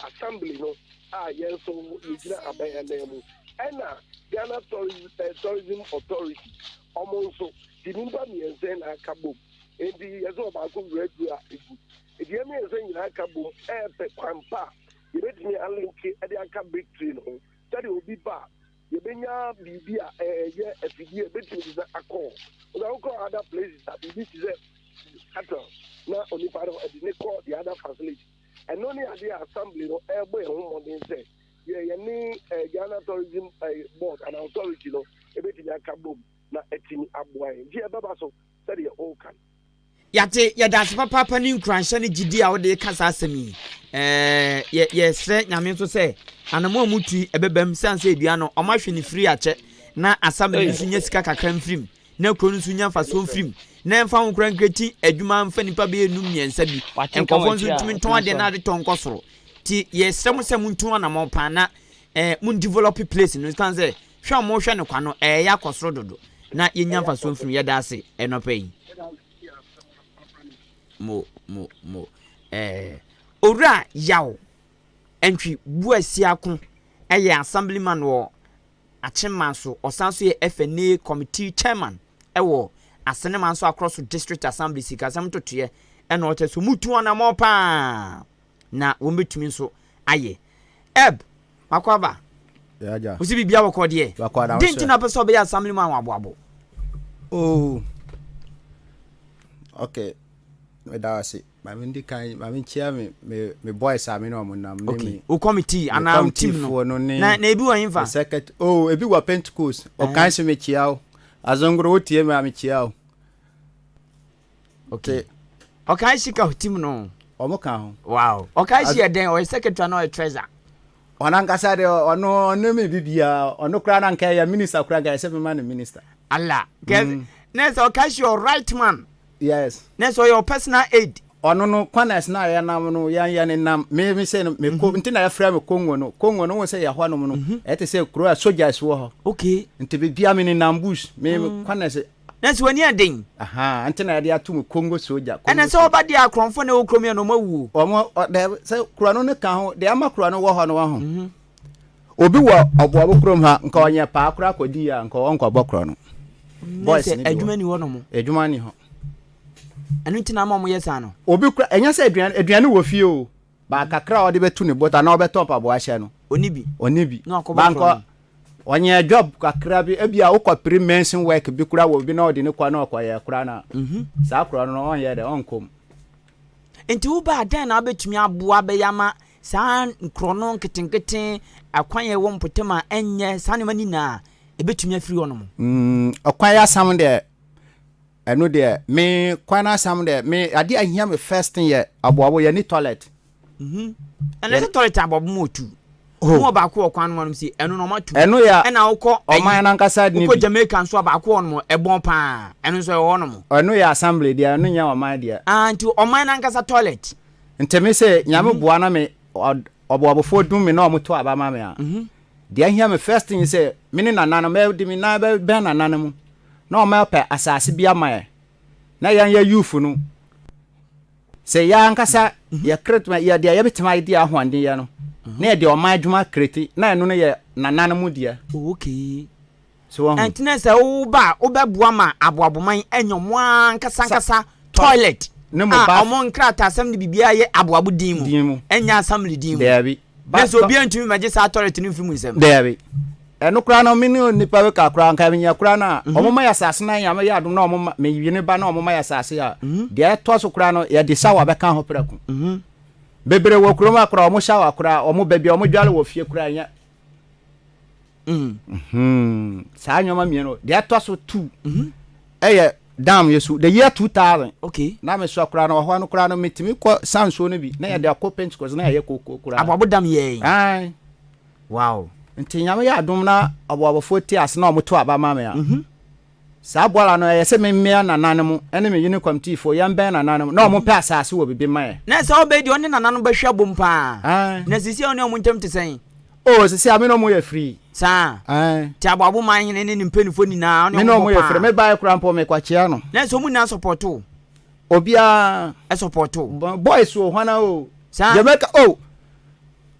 Assembly no a yɛn nso yɛgyina aban anan mu, ɛna Ghana Tourism Authority, wɔn nso de nnipa mmiɛnsa na aka bom. Enti yɛsɛ ɔbaako wura duru a egu. Enti yɛn mmiɛnsa nyinaa aka bom ɛrepɛ kwan pa a yɛbɛtumi alinke de aka Big Tree no ho sɛdeɛ obi ba a yɛbɛnya biribi a ɛyɛ afidie a ɛbɛtumi de sɛ akɔ hɔ. Sɛ wokɔ other places a, biribi te sɛ shuttle na onipa no ɛde ne kɔ the other facility. Ɛno ne adeɛ a assembly no ɛrebɔ yɛn ho mmɔden sɛ yɛ yɛne eh, Ghana Tourism eh, Board and Authority no ɛbɛtumi aka bom na atumi aboa yɛn. Nti ɛbɛba so sɛdeɛ ɔreka no. Yɛate, yɛda ase papaapa ne nkuranhyɛ ne gyidie a wode reka saa asɛm yi. Ɛɛ, yɛ, yɛsrɛ Nyame nso sɛ anamɔ a motu yi ɛbɛbam, sane sɛ dua no, ɔmo ahwɛ no firi akyɛ, na assembly no nso nya sika kakra mfiri mu, na kuro no nso nya mfasoɔ mfiri mu, na ɛmfa ho koraa nkreti adwuma mfa nnipa bɛyɛ num mmiɛnsa bi, nkurɔfoɔ nso ntumi ntɔn adeɛ na adetɔ nkɔ soro. Nti yɛsrɛ mo sɛ montu anamɔ paa na ɛɛ, mo develop place no, sane sɛ Hwɛ a wɔhwɛ no kwa no, ɛreyɛ akɔ soro dodo na yɛnya mfasoɔ mfiri mu. Yɛda ase ɛnɔpa yi. Mo, mo, mo. Ɛɛ, Owura Yaw Antwi Buasiako yɛ Assemblyman wɔ Akyemman so. Ɔsan nso yɛ FNA Committee Chairman wɔ Aseneman so Akorɔso District Assembly. Sikasɛm ntotoeɛ ɛna ɔkyɛ so. Mutu anammɔn paa na wɔbɛtumi nso ayɛ. Eb, Makɔ aba. Wosi biribi awɔkɔ deɛ. Den nti na pɛ sɛ ɔbɛyɛ assembly man wɔ aboabo. Oh. Okay. Meda ase. Maame ndi kan, maame nkyia me me me boys a me ne wɔn nam ne me. O committee anaa o team no. no ne, na na ebi wɔ hefa? Secret. Oh, ebi wɔ Pentecost. Ɔkan se me kyia o. Azongoro wotie me a me kyia o. Okay. Ɔkan si ka team no. Ɔmo ka ho. Wow. Ɔkan si yɛ dɛn? Ɔyɛ secretary na ɔyɛ treasurer. Ɔno ankasa deɛ ɔno ɔno mi bibia ɔno koraa na nka ɛyɛ minister koraa nka ɛsɛ mema no minister. Allah. Kɛ mm. na sɛ ɔkan si yɛ right man. Yes. Na sɛ ɔyɛ personal aid. Ɔno no corners na yɛ nam no yɛn yɛ ne nam me me sɛ no me ko mm-hmm. nti na yɛfrɛ me Congo no Congo no wɔn sɛ yɛ hɔ nom no mm-hmm. ɛte sɛ kuro a soldiers wɔ hɔ. Okay. Nti bibia me ne nam bush me mm. corners Nanso w'ani yɛ den. Ahaa, nti na yɛde ato mu Congo soja. Ɛna sɛ ɔba deɛ akorɔmfo na ɛwɔ kurom yɛ na wɔn awu o. Wɔn ɔ dɛ sɛ kura no ne ka ho deɛ ama kura no wɔ hɔ no wɔ ho. Mhm. Obi wɔ ɔboabo kurom ha nka ɔnyɛ paa koraa kɔdi a nka ɔnkɔbɔ korɔ no. Boys ne bi wɔ. Adwuma ni hɔ nom. Adwuma ni hɔ. Ɛno nti na ama wɔn yɛ saa no. Obi kura ɛnyɛ sɛ aduane aduane wɔ fie o. Ba kakra a ɔde bɛtu ne bɔtɔ anaa ɔbɛtɔ mpaboa ahyɛ no. Ɔni bi. Ɔni bi. Na wakɔbɔ Ba korɔ nka no. ɔnyɛ job kakra bi ebi a wokɔ pere mason work bi kora wɔ bi na ɔde ne kɔ na ɔkɔyɛ kora na saa korɔ no ɔnyɛ dɛ ɔnkɔ mu. Nti woba a dɛn na wobɛtumi aboa bɛyɛ ama saa nkorɔno nketenkete, akwan a ɛwɔ mpɔtam a ɛnyɛ saa nneɛma no nyinaa ɛbɛtumi afiri hɔ nom? Mm, ɔkwan yɛ asam deɛ ɛno deɛ me kwan no asam deɛ me adeɛ a ahia me first thing yɛ aboabo yɛ ne toilet. Mhm. Ɛna sɛ toilet aboabo mu otu. Oh. Mu ɔbaako wɔ kwan no anom si ɛno na ɔma tu. Ɛno yɛ ɛna wokɔ ɔman nankasa ne bi. Wokɔ Jamaica nso a baako wɔ nom ɛbɔn paa ɛno nso ɛwɔ hɔ nom. Ɛno yɛ assembly deɛ ɛno nyɛ ɔman deɛ. Ah nti ɔman nankasa toilet. Nti me sɛ nyame mhm. boa na me ɔboabofoɔ dum me na ɔmo to aba ma me a. Mhm. Deɛ ahia me first thing sɛ me ne nana no mɛde me nan bɛbɛn nana no mu na ɔmo apɛ asase bi ama yɛ na yɛn yɛ youth no sɛ yɛ ankasa mhm. yɛ kreti yɛ deɛ yɛbɛtumi ayɛ deɛ ahoɔden yɛ no mhm. na yɛde ɔman adwuma kreti na ɛno no yɛ nana no mu deɛ. Oh, okay. So wɔn ho. Ɛnti sɛ woba a wobɛboa ma aboaboman anya ɔmo ankasa ankasa toilet. Ne mo ba. A ɔmo nkrataasɛm ne biribiara yɛ aboabo din mu. Din mu. Ɛnyɛ assembly din mu. Daabi. Na sɛ obiara ntumi mmɛgye saa toilet no mfiri mu nsam. Daabi. Ɛno koraa no me ne onipa bi ka koraa nka menyɛ koraa no a mhm. ɔmo ma yɛ asase na nyame yɛ adom na ɔmo ma meyene ba na ɔmo ma yɛ asase a mhm. deɛ ɛtɔ so koraa no yɛde sawa bɛka ho prɛko. Mhm. Bebree wɔ kurom a koraa ɔmo sawa koraa ɔmo baabi a ɔmo dwale wɔ fie koraa nyɛ Mm. Saa nneɛma mmienu deɛ ɛtɔ so two mhm. ɛyɛ dam yɛ su the year 2000. Okay. Na me sɔ koraa no ɔhɔ no koraa no metumi kɔ san nsuo no bi na yɛde akɔ Pentecost na yɛyɛ koko koraa. Aboabo dam yɛ. Ayi. Wow. Nti nyame yɛ adom na aboabofoɔ ti ase na wɔn to aba ma me a. Mhm. Saa bɔɔla no ɛyɛ sɛ me mmea nananom ne me yene kɔmtiifoɔ yɛn bɛn nananom na wɔn pɛ asaase wɔ bibi ma yɛn. Na sɛ ɔbɛ deɛ ɔne nananom bɛhwɛ abom paa. Na sisi a ɔne wɔn ntam te sɛn? Oh sisi a me ne wɔn yɛ free. Saa. Te aboabo man hene ne ne mpaninfoɔ nyinaa ɔne wɔn bɔ paa. Me ne wɔn yɛ free me baeɛ koraa mpo me kɔkyea no. Na sɛ wɔn nyinaa sɔpɔto wo. Obiara. Ɛsɔpɔto wo. Boys o hwana o. Saa. Jamaica oh.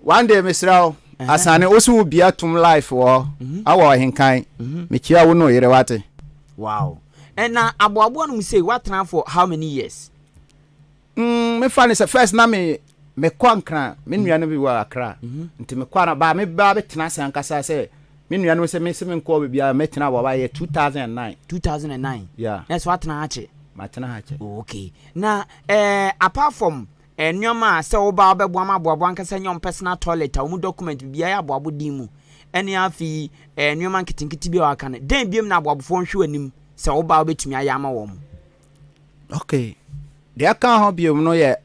One day mesrɛ wo Asane wo se wo bia tum life wɔ hɔ mhm. awɔ ɔhenkan mhm. mekyia wo ne oyere wate. Wow. And na aboaboa no mu sei woatena for how many years? Mm, mefa ne sɛ first na me mekɔ nkran me nua no bi wɔ akra mhm. nti mekɔ ana baa me baa bɛtena ase ankasa sɛ me nua no sɛ me sɛ menkɔ baabiara mɛtena wɔ ayɛ 2009 2009 yeah na so atena ha kyɛ matena ha kyɛ oh, okay na eh, apart from Nneɛma a sɛ woba a wobɛboa ma aboaboa ankasa nyɛ wɔn personal toilet a wɔn document biribiara yɛ aboabo din mu ɛne afei nneɛma nketenkete bi a wɔaka no. Dɛn biom na aboabofoɔ nhwɛ w'anim sɛ woba a wobɛtumi ayɛ ama wɔn? Okay. Deɛ ɛka ho biom no yɛ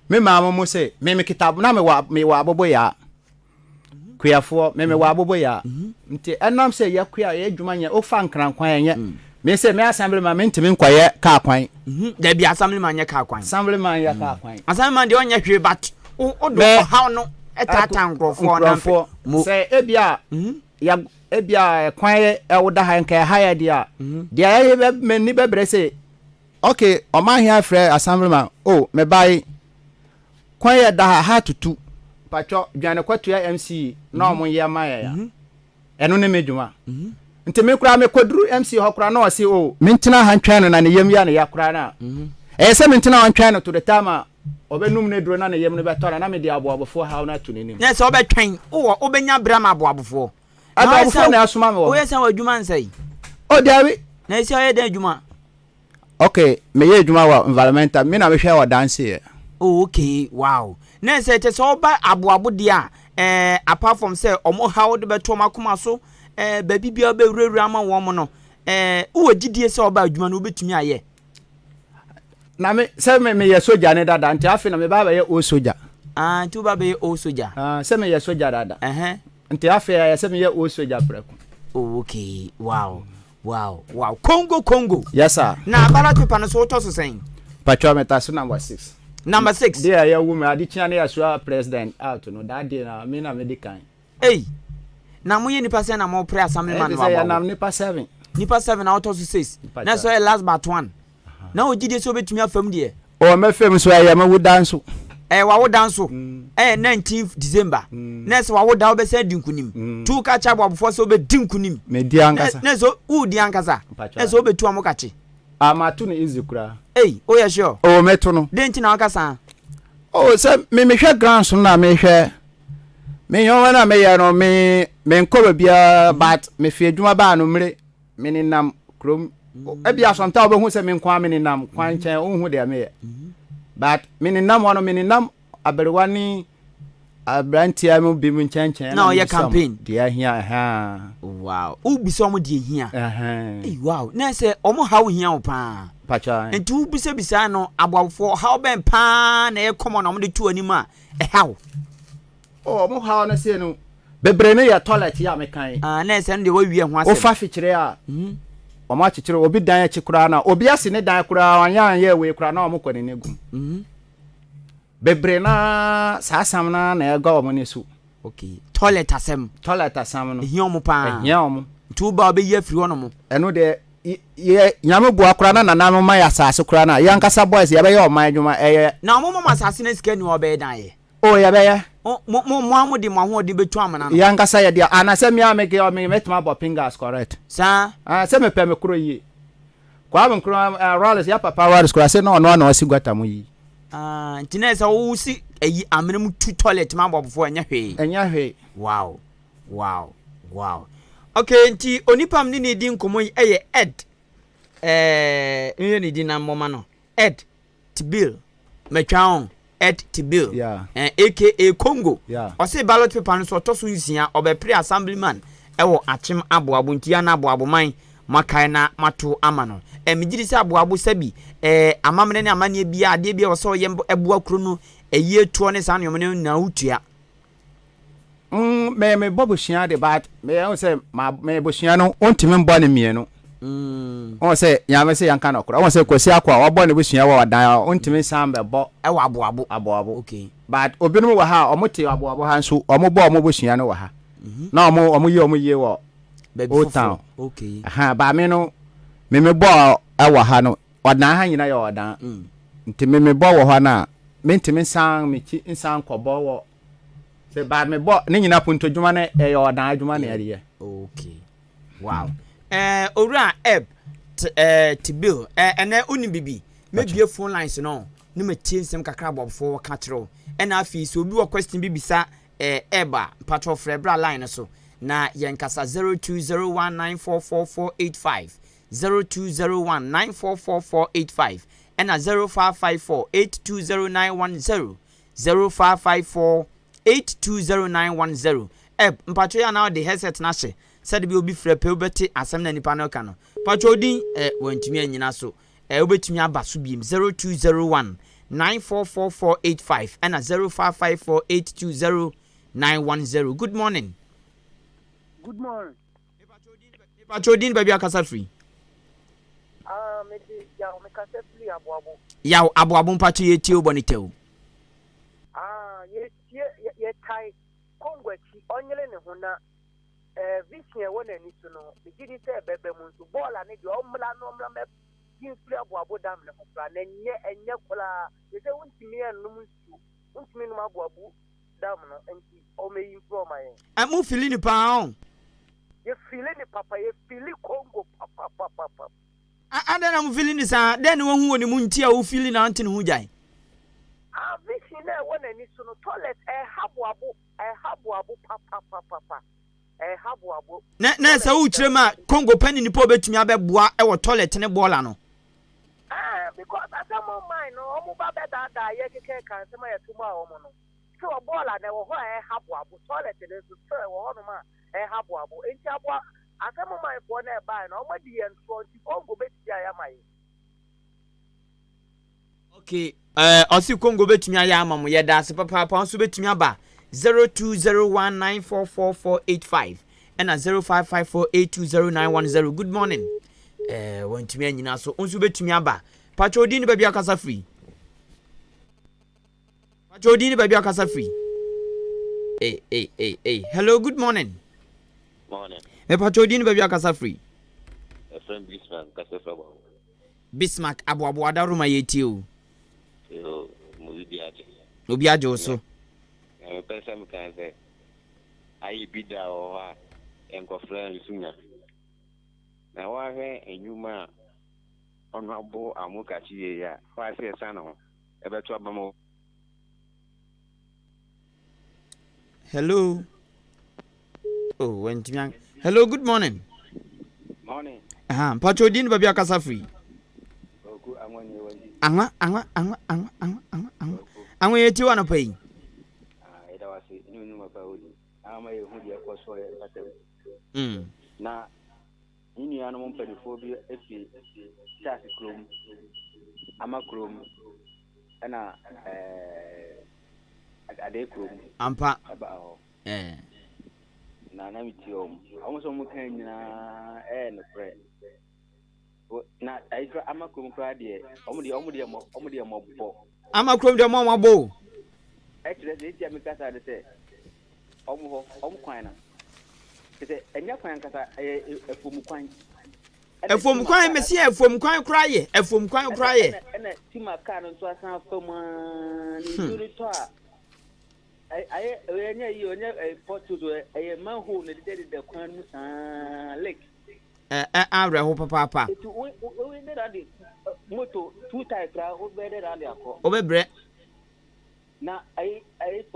me maame mo se me mekita na mewɔ mewɔ aboboyaa. Kuafoɔ me mewɔ aboboyaa mhm. nti ɛnam sɛ yɛ kua yɛ adwuma nyɛ wofa nkran kwan ɛnyɛ mm. me sɛ me assembly man mentumi nkɔyɛ kaa kwan mhm. dabi assembly man nyɛ kaa kwan assembly man yɛ kaa kwan assembly man deɛ ɔnyɛ hwee but wode ɔhaw no ɛtaataa nkurɔfoɔ nkurɔfoɔ sɛ ebi a mhm. ya ebi a ɛkwan yɛ ɛwoda ha nka ɛha yɛ deɛ a deɛ ɛyɛ bɛ m'ani bɛbrɛ sɛ okay ɔman hia frɛ assembly man o oh, mebae Kwan yɛ da ha ha tutu. Patwɔ dwane kɔ tua MC na ɔmo yɛ ma yɛ ya. Ɛno ne me dwuma. Nti me koraa me kɔ duru MC hɔ koraa na ɔse o me ntena ha ntwɛn no na ne yam yɛ ne ya koraa na ɛyɛ sɛ me ntena hɔ ntwɛn no to the time a ɔbɛ num ne duro na ne yam no bɛtɔ no na me de aboabofoɔ haw no ato n'anim. Na sɛ ɔbɛtwɛn wowɔ wobɛnya berɛ ama aboabofoɔ. Aboabofoɔ na asoma me wɔ hɔ. Woyɛ sɛ wɔ adwuma nsɛe. O dabi. Na ɛsi ɔyɛ dɛn adwuma? Ok, meyɛ adwuma wɔ environmental, me na mehwɛ wɔ danse yɛ. Oh ok, wow. Na sɛ kyɛ sɛ ɔba aboabo deɛ a, eh, apart from sɛ ɔmo haw de bɛto ɔmo akoma so, eh, baabi biara wobɛwurawura ama wɔn no, eh, wowɔ gyidie sɛ ɔba adwuma no wobɛtumi ayɛ? Na me, sɛ me, meyɛ sogya ne dada, nti afei na meba abɛyɛ old sogya. Ah, nti woba abɛyɛ old sogya? Ah, sɛ meyɛ sogya dada. Ɛhɛn. Nti afei ayɛ sɛ meyɛ old sogya prɛko. Oh ok, wow. Wow wow Congo Congo. Yes sir. Na ballot paper no so wotɔ so sɛn? Patwa meta so number 6. Number 6. Deɛ yɛ wu me ade kyia ne yɛsoa president out no that day na me na me di kan. Ei na mo yɛ nipa sɛn na mo pre assembly man no aboa. Ɛte sɛ yɛnam nipa 7. Nipa 7 na wotɔ so 6. Na ɛsɛ ɔyɛ last but one. Na wɔ gyidie sɛ wobɛtumi afa mu deɛ. Oh mɛfa mu so ɛyɛ me woda nso. Ɛyɛ w'awoda nso. Ɛyɛ 19th December. Na ɛsɛ w'awoda wobɛsan adi nkunim. Tu ka kyerɛ aboabofoɔ sɛ wobɛdi nkunim. Medi ankasa. Na ɛsɛ wodi ankasa. Na ɛsɛ wobɛtu wɔn kakye. Ah mato no easy koraa. Ei woyɛ sure? Oh mɛto no. Dɛn nti na woka saa? Oh sɛ me mehwɛ grounds no na mehwɛ me nneɛma no a meyɛ no me menkɔ baabiara but mefi adwuma baa no mmere menenam kurom. Ebia sometimes wobɛhu sɛ me nko ara menenam kwan nkyɛn wonhu deɛ meyɛ. But menenam hɔ no, menenam aberewa ne aberanteɛ mu bi mu nkyɛnkyɛn. Na ɔyɛ campaign. Deɛ ahia ɛhaa. Wow, wobisa wɔn deɛ hia. Ɛhɛn. Wow, na sɛ wɔn haw hia wo paa. Pakyɛ. Nti wobisabisa no aboafoɔ haw bɛn paa na ɛyɛ common na wɔn de to anim a ɛhaw. Oh, wɔn haw no sei no bebree no yɛ toilet yi a meka yi. Ah, na ɛsɛ no deɛ wɔawie ho asɛm. Wofa fikyire a, mhm. wɔn akyekyere obi dan akyi koraa na obi asi ne dan koraa ɔnyɛ anyɛ wei koraa na wɔn kɔ ne ne gum. Mhm. Bebree na saa asɛm no na ɛga wɔn ani so. Okay, toilet asɛm. Toilet asɛm no. Ehia wɔn paa. Ehia wɔn. Nti wo ba ɔbɛyi afiri hɔ nom. Ɛno deɛ yɛ nyame boa koraa na nananom ma yɛ asase koraa na yɛn ankasa boys yɛbɛyɛ ɔman adwuma ɛyɛ. Na wɔn mama asase no sika ni ɔbɛyɛ dan yɛ. O yɛbɛyɛ. Mo mo mo a mo de mo ahoɔden bɛtu amena no. Yɛn ankasa yɛ deɛ ana sɛ mea me me mɛtumi abɔ pingas correct. Saa. Ah sɛ mepɛ me koro yie. Kwame Nkrumah eh, Rawlings yɛ papa Rawlings koraa sɛ na ɔno ana ɔsi gutter mu yi. Ah nti na sɛ wosi ayi amena mu tu toilet ma abɔbɔfoɔ ɛnyɛ hwee. Ɛnyɛ hwee. Wow wow wow okay nti onipa m ne ne di nkɔmmɔ yi ɛyɛ Ed ɛɛ nhwɛ ne din na mmɔma no Ed Tibil Matwaon Ed Tibil yeah. eh, aka Congo yeah. Ɔse ballot paper no so ɔtɔ so nsia ɔbɛpere assemblyman ɛwɔ Akyem Aboabo nti ana Aboabo man moakae na moato ama no eh, megye di sɛ Aboabo sɛbi eh, amammerɛ ne amanneɛ biara adeɛ biara wɔ sɛ ɔyɛ ɛboa kuro no ayie toɔ ne saa nneɛma no nyinaa wotua. Mm, me me bɔ busua de but me ɛho sɛ ma me busua no ontumi mbɔ ne mmienu. Mm. Ɔn sɛ nyame sɛ yɛnka no korɔ. Ɔn sɛ Kwasi Akɔ a wabɔ ne busua wɔ ɔdan a ontumi nsan bɛbɔ. Ɛwɔ aboabo. Aboabo. Okay. But obinom wɔ ha a ɔmo te aboabo ha nso ɔmo bɔ ɔmo busua no wɔ ha. Mm -hmm. Na ɔmo ɔmo yɛ ɔmo yie wɔ Old Town. Okay. Aha, ba me no me me bɔ ɛwɔ ha no ɔdan ha nyina yɛ ɔdan. Mm. Nti me me bɔ wɔ hɔ no a mentumi nsan me kyi nsan kɔbɔ wɔ Sɛ ba me bɔ ne nyina punto dwuma no ɛyɛ ɔdan adwuma na ɛde yɛ. Okay. Wow. Eh, owura Eb eh, Tibil, eh, ɛnɛ wonim bibi. Mebie phone lines no ne matie nsɛm kakra abɔfoɔ wɔka kyerɛ wo. Ɛna afei sɛ obi wɔ question bi bisa eh, Eb a, mpatrɔ frɛ bra line no so na yɛnkasa 0201944485, 0201944485 ɛna 0554820910. 0554 820910 Eb, mpakyɛw yɛ a na wode headset no ahyɛ sɛde bia obi frɛ pɛ wobɛte asɛm na nipa no reka no. Mpakyɛw odin eh, wantumi anyina so eh, wobɛtumi aba so biem 0201 944485 ɛna 0554 820910 Good morning. Good morning. Mepakyɛw odin baabi akasa firi. Ah, mede yaw mekasa firi aboabo. Yaw aboabo mpakyɛw yɛtie wo bɔ ne tɛw. Ah, yɛtie yɛtae Congo akyi ɔnyere ne ho na eh, vision ɛwɔ n'ani so no megye di sɛ ɛbɛba mu nso bɔɔl a ne deɛ ɔmmra no ɔmmra mɛ gye mfiri aboabo dam ne ho koraa na ɛnyɛ ɛnyɛ koraa yɛ sɛ wontumi ɛnnom nsuo wontumi nnom aboabo dam no nti ɔmmɛyi mfiri ɔma yɛn. Ɛ mo fili no paa ɔn. Yɛ fili no papa yɛ fili Congo papapapap. A adɛn na mo fili no saa dɛn na wahu wɔ ne mu nti a wo fili no a ɔnte ne ho gyae. Ah vision no a ɛwɔ n'ani so no toilet ɛha boabo ɛha boabo papapapapa ɛha boabo. Na na sɛ wo kyerɛ mu a Congo pɛ ne nipa obetumi abɛboa wɔ toilet ne bɔɔla no. Ah because asɛm ɔman no ɔmo ba bɛdaadaa yɛ kekɛka nsɛm a yɛto maa ɔmo no. Still bɔɔla na ɛwɔ hɔ a ɛha boabo toilet no nso still ɛwɔ hɔnom a ɛha boabo enti aboa asɛm man foɔ no ɛbaeɛ no ɔmo adi yɛn torɔ nti Congo bɛtumi ayɛ ama yɛn. Okay eh, ɔse Congo bɛtumi ayɛ ama mo yɛda ase papaapa nso bɛtumi aba 0201944485 ɛna 0554820910 good morning eh, wantumi anyina so nso bɛtumi aba patwɛ odin ne baabi akasa firi Pacho odin ne baabi akasa firi. Hey, hey, hey, hey. Hello, good morning. Morning. Me pacho odin ne baabi akasa firi. Efrem Bismarck kasa firi Aboabo. Bismarck Aboabo adaroma yɛ tie o. Yo, mo bibi agye. Obi agye wo so. Na mepɛ sɛ meka sɛ ayɛ bi da wɔ hɔ a nkɔfrɛ nso nya. Na woahwɛ nnwuma a ɔno abo amokakye yie a, woase ɛsa ne ho. ɛbɛto aba ma. Hello. Oh, wantumi an. Hello, good morning. Morning. Aha, mpacho din baabi akasa firi. Anwa, anwa, anwa, anwa, anwa, anwa, anwa. Anwa yɛ ti wɔ anɔpa yi. Na ne nuanom mpanimfoɔ bi fi Charles kurom, Ama kurom, ɛna ɛɛ Adee kurom. Ampa. Ɛba hɔ. Ɛɛ. Na na metie wɔn. Wɔn sɛ wɔn kan nyinaa ɛyɛ nokorɛ. Na ayi kora Ama kurom koraa deɛ wɔn deɛ wɔn deɛ wɔn deɛ mɔbɔ. Ama kurom deɛ wɔn abɔ o. Ɛkyerɛ sɛ eti a mekasa de sɛ wɔn hɔ wɔn kwan no kyerɛ sɛ ɛnyɛ kwan ankasa ɛyɛ afuom kwan. Afuom kwan mesi afuom kwan koraa yɛ afuom kwan koraa yɛ. Ɛna tima kaa no nso asan afa mu aa ne nsuo no tɔ a ayɛ ɛnyɛ yi ɛnyɛ pɔtɔ so ɛyɛ manhole na ɛdedadeda kwan no mu saa lake. Ɛ ɛ awerɛho papaapa. Etu wo wo bɛ da de moto two tyre koraa wo bɛ da de akɔ. Wobɛbrɛ. Na ayi ayi fɔ.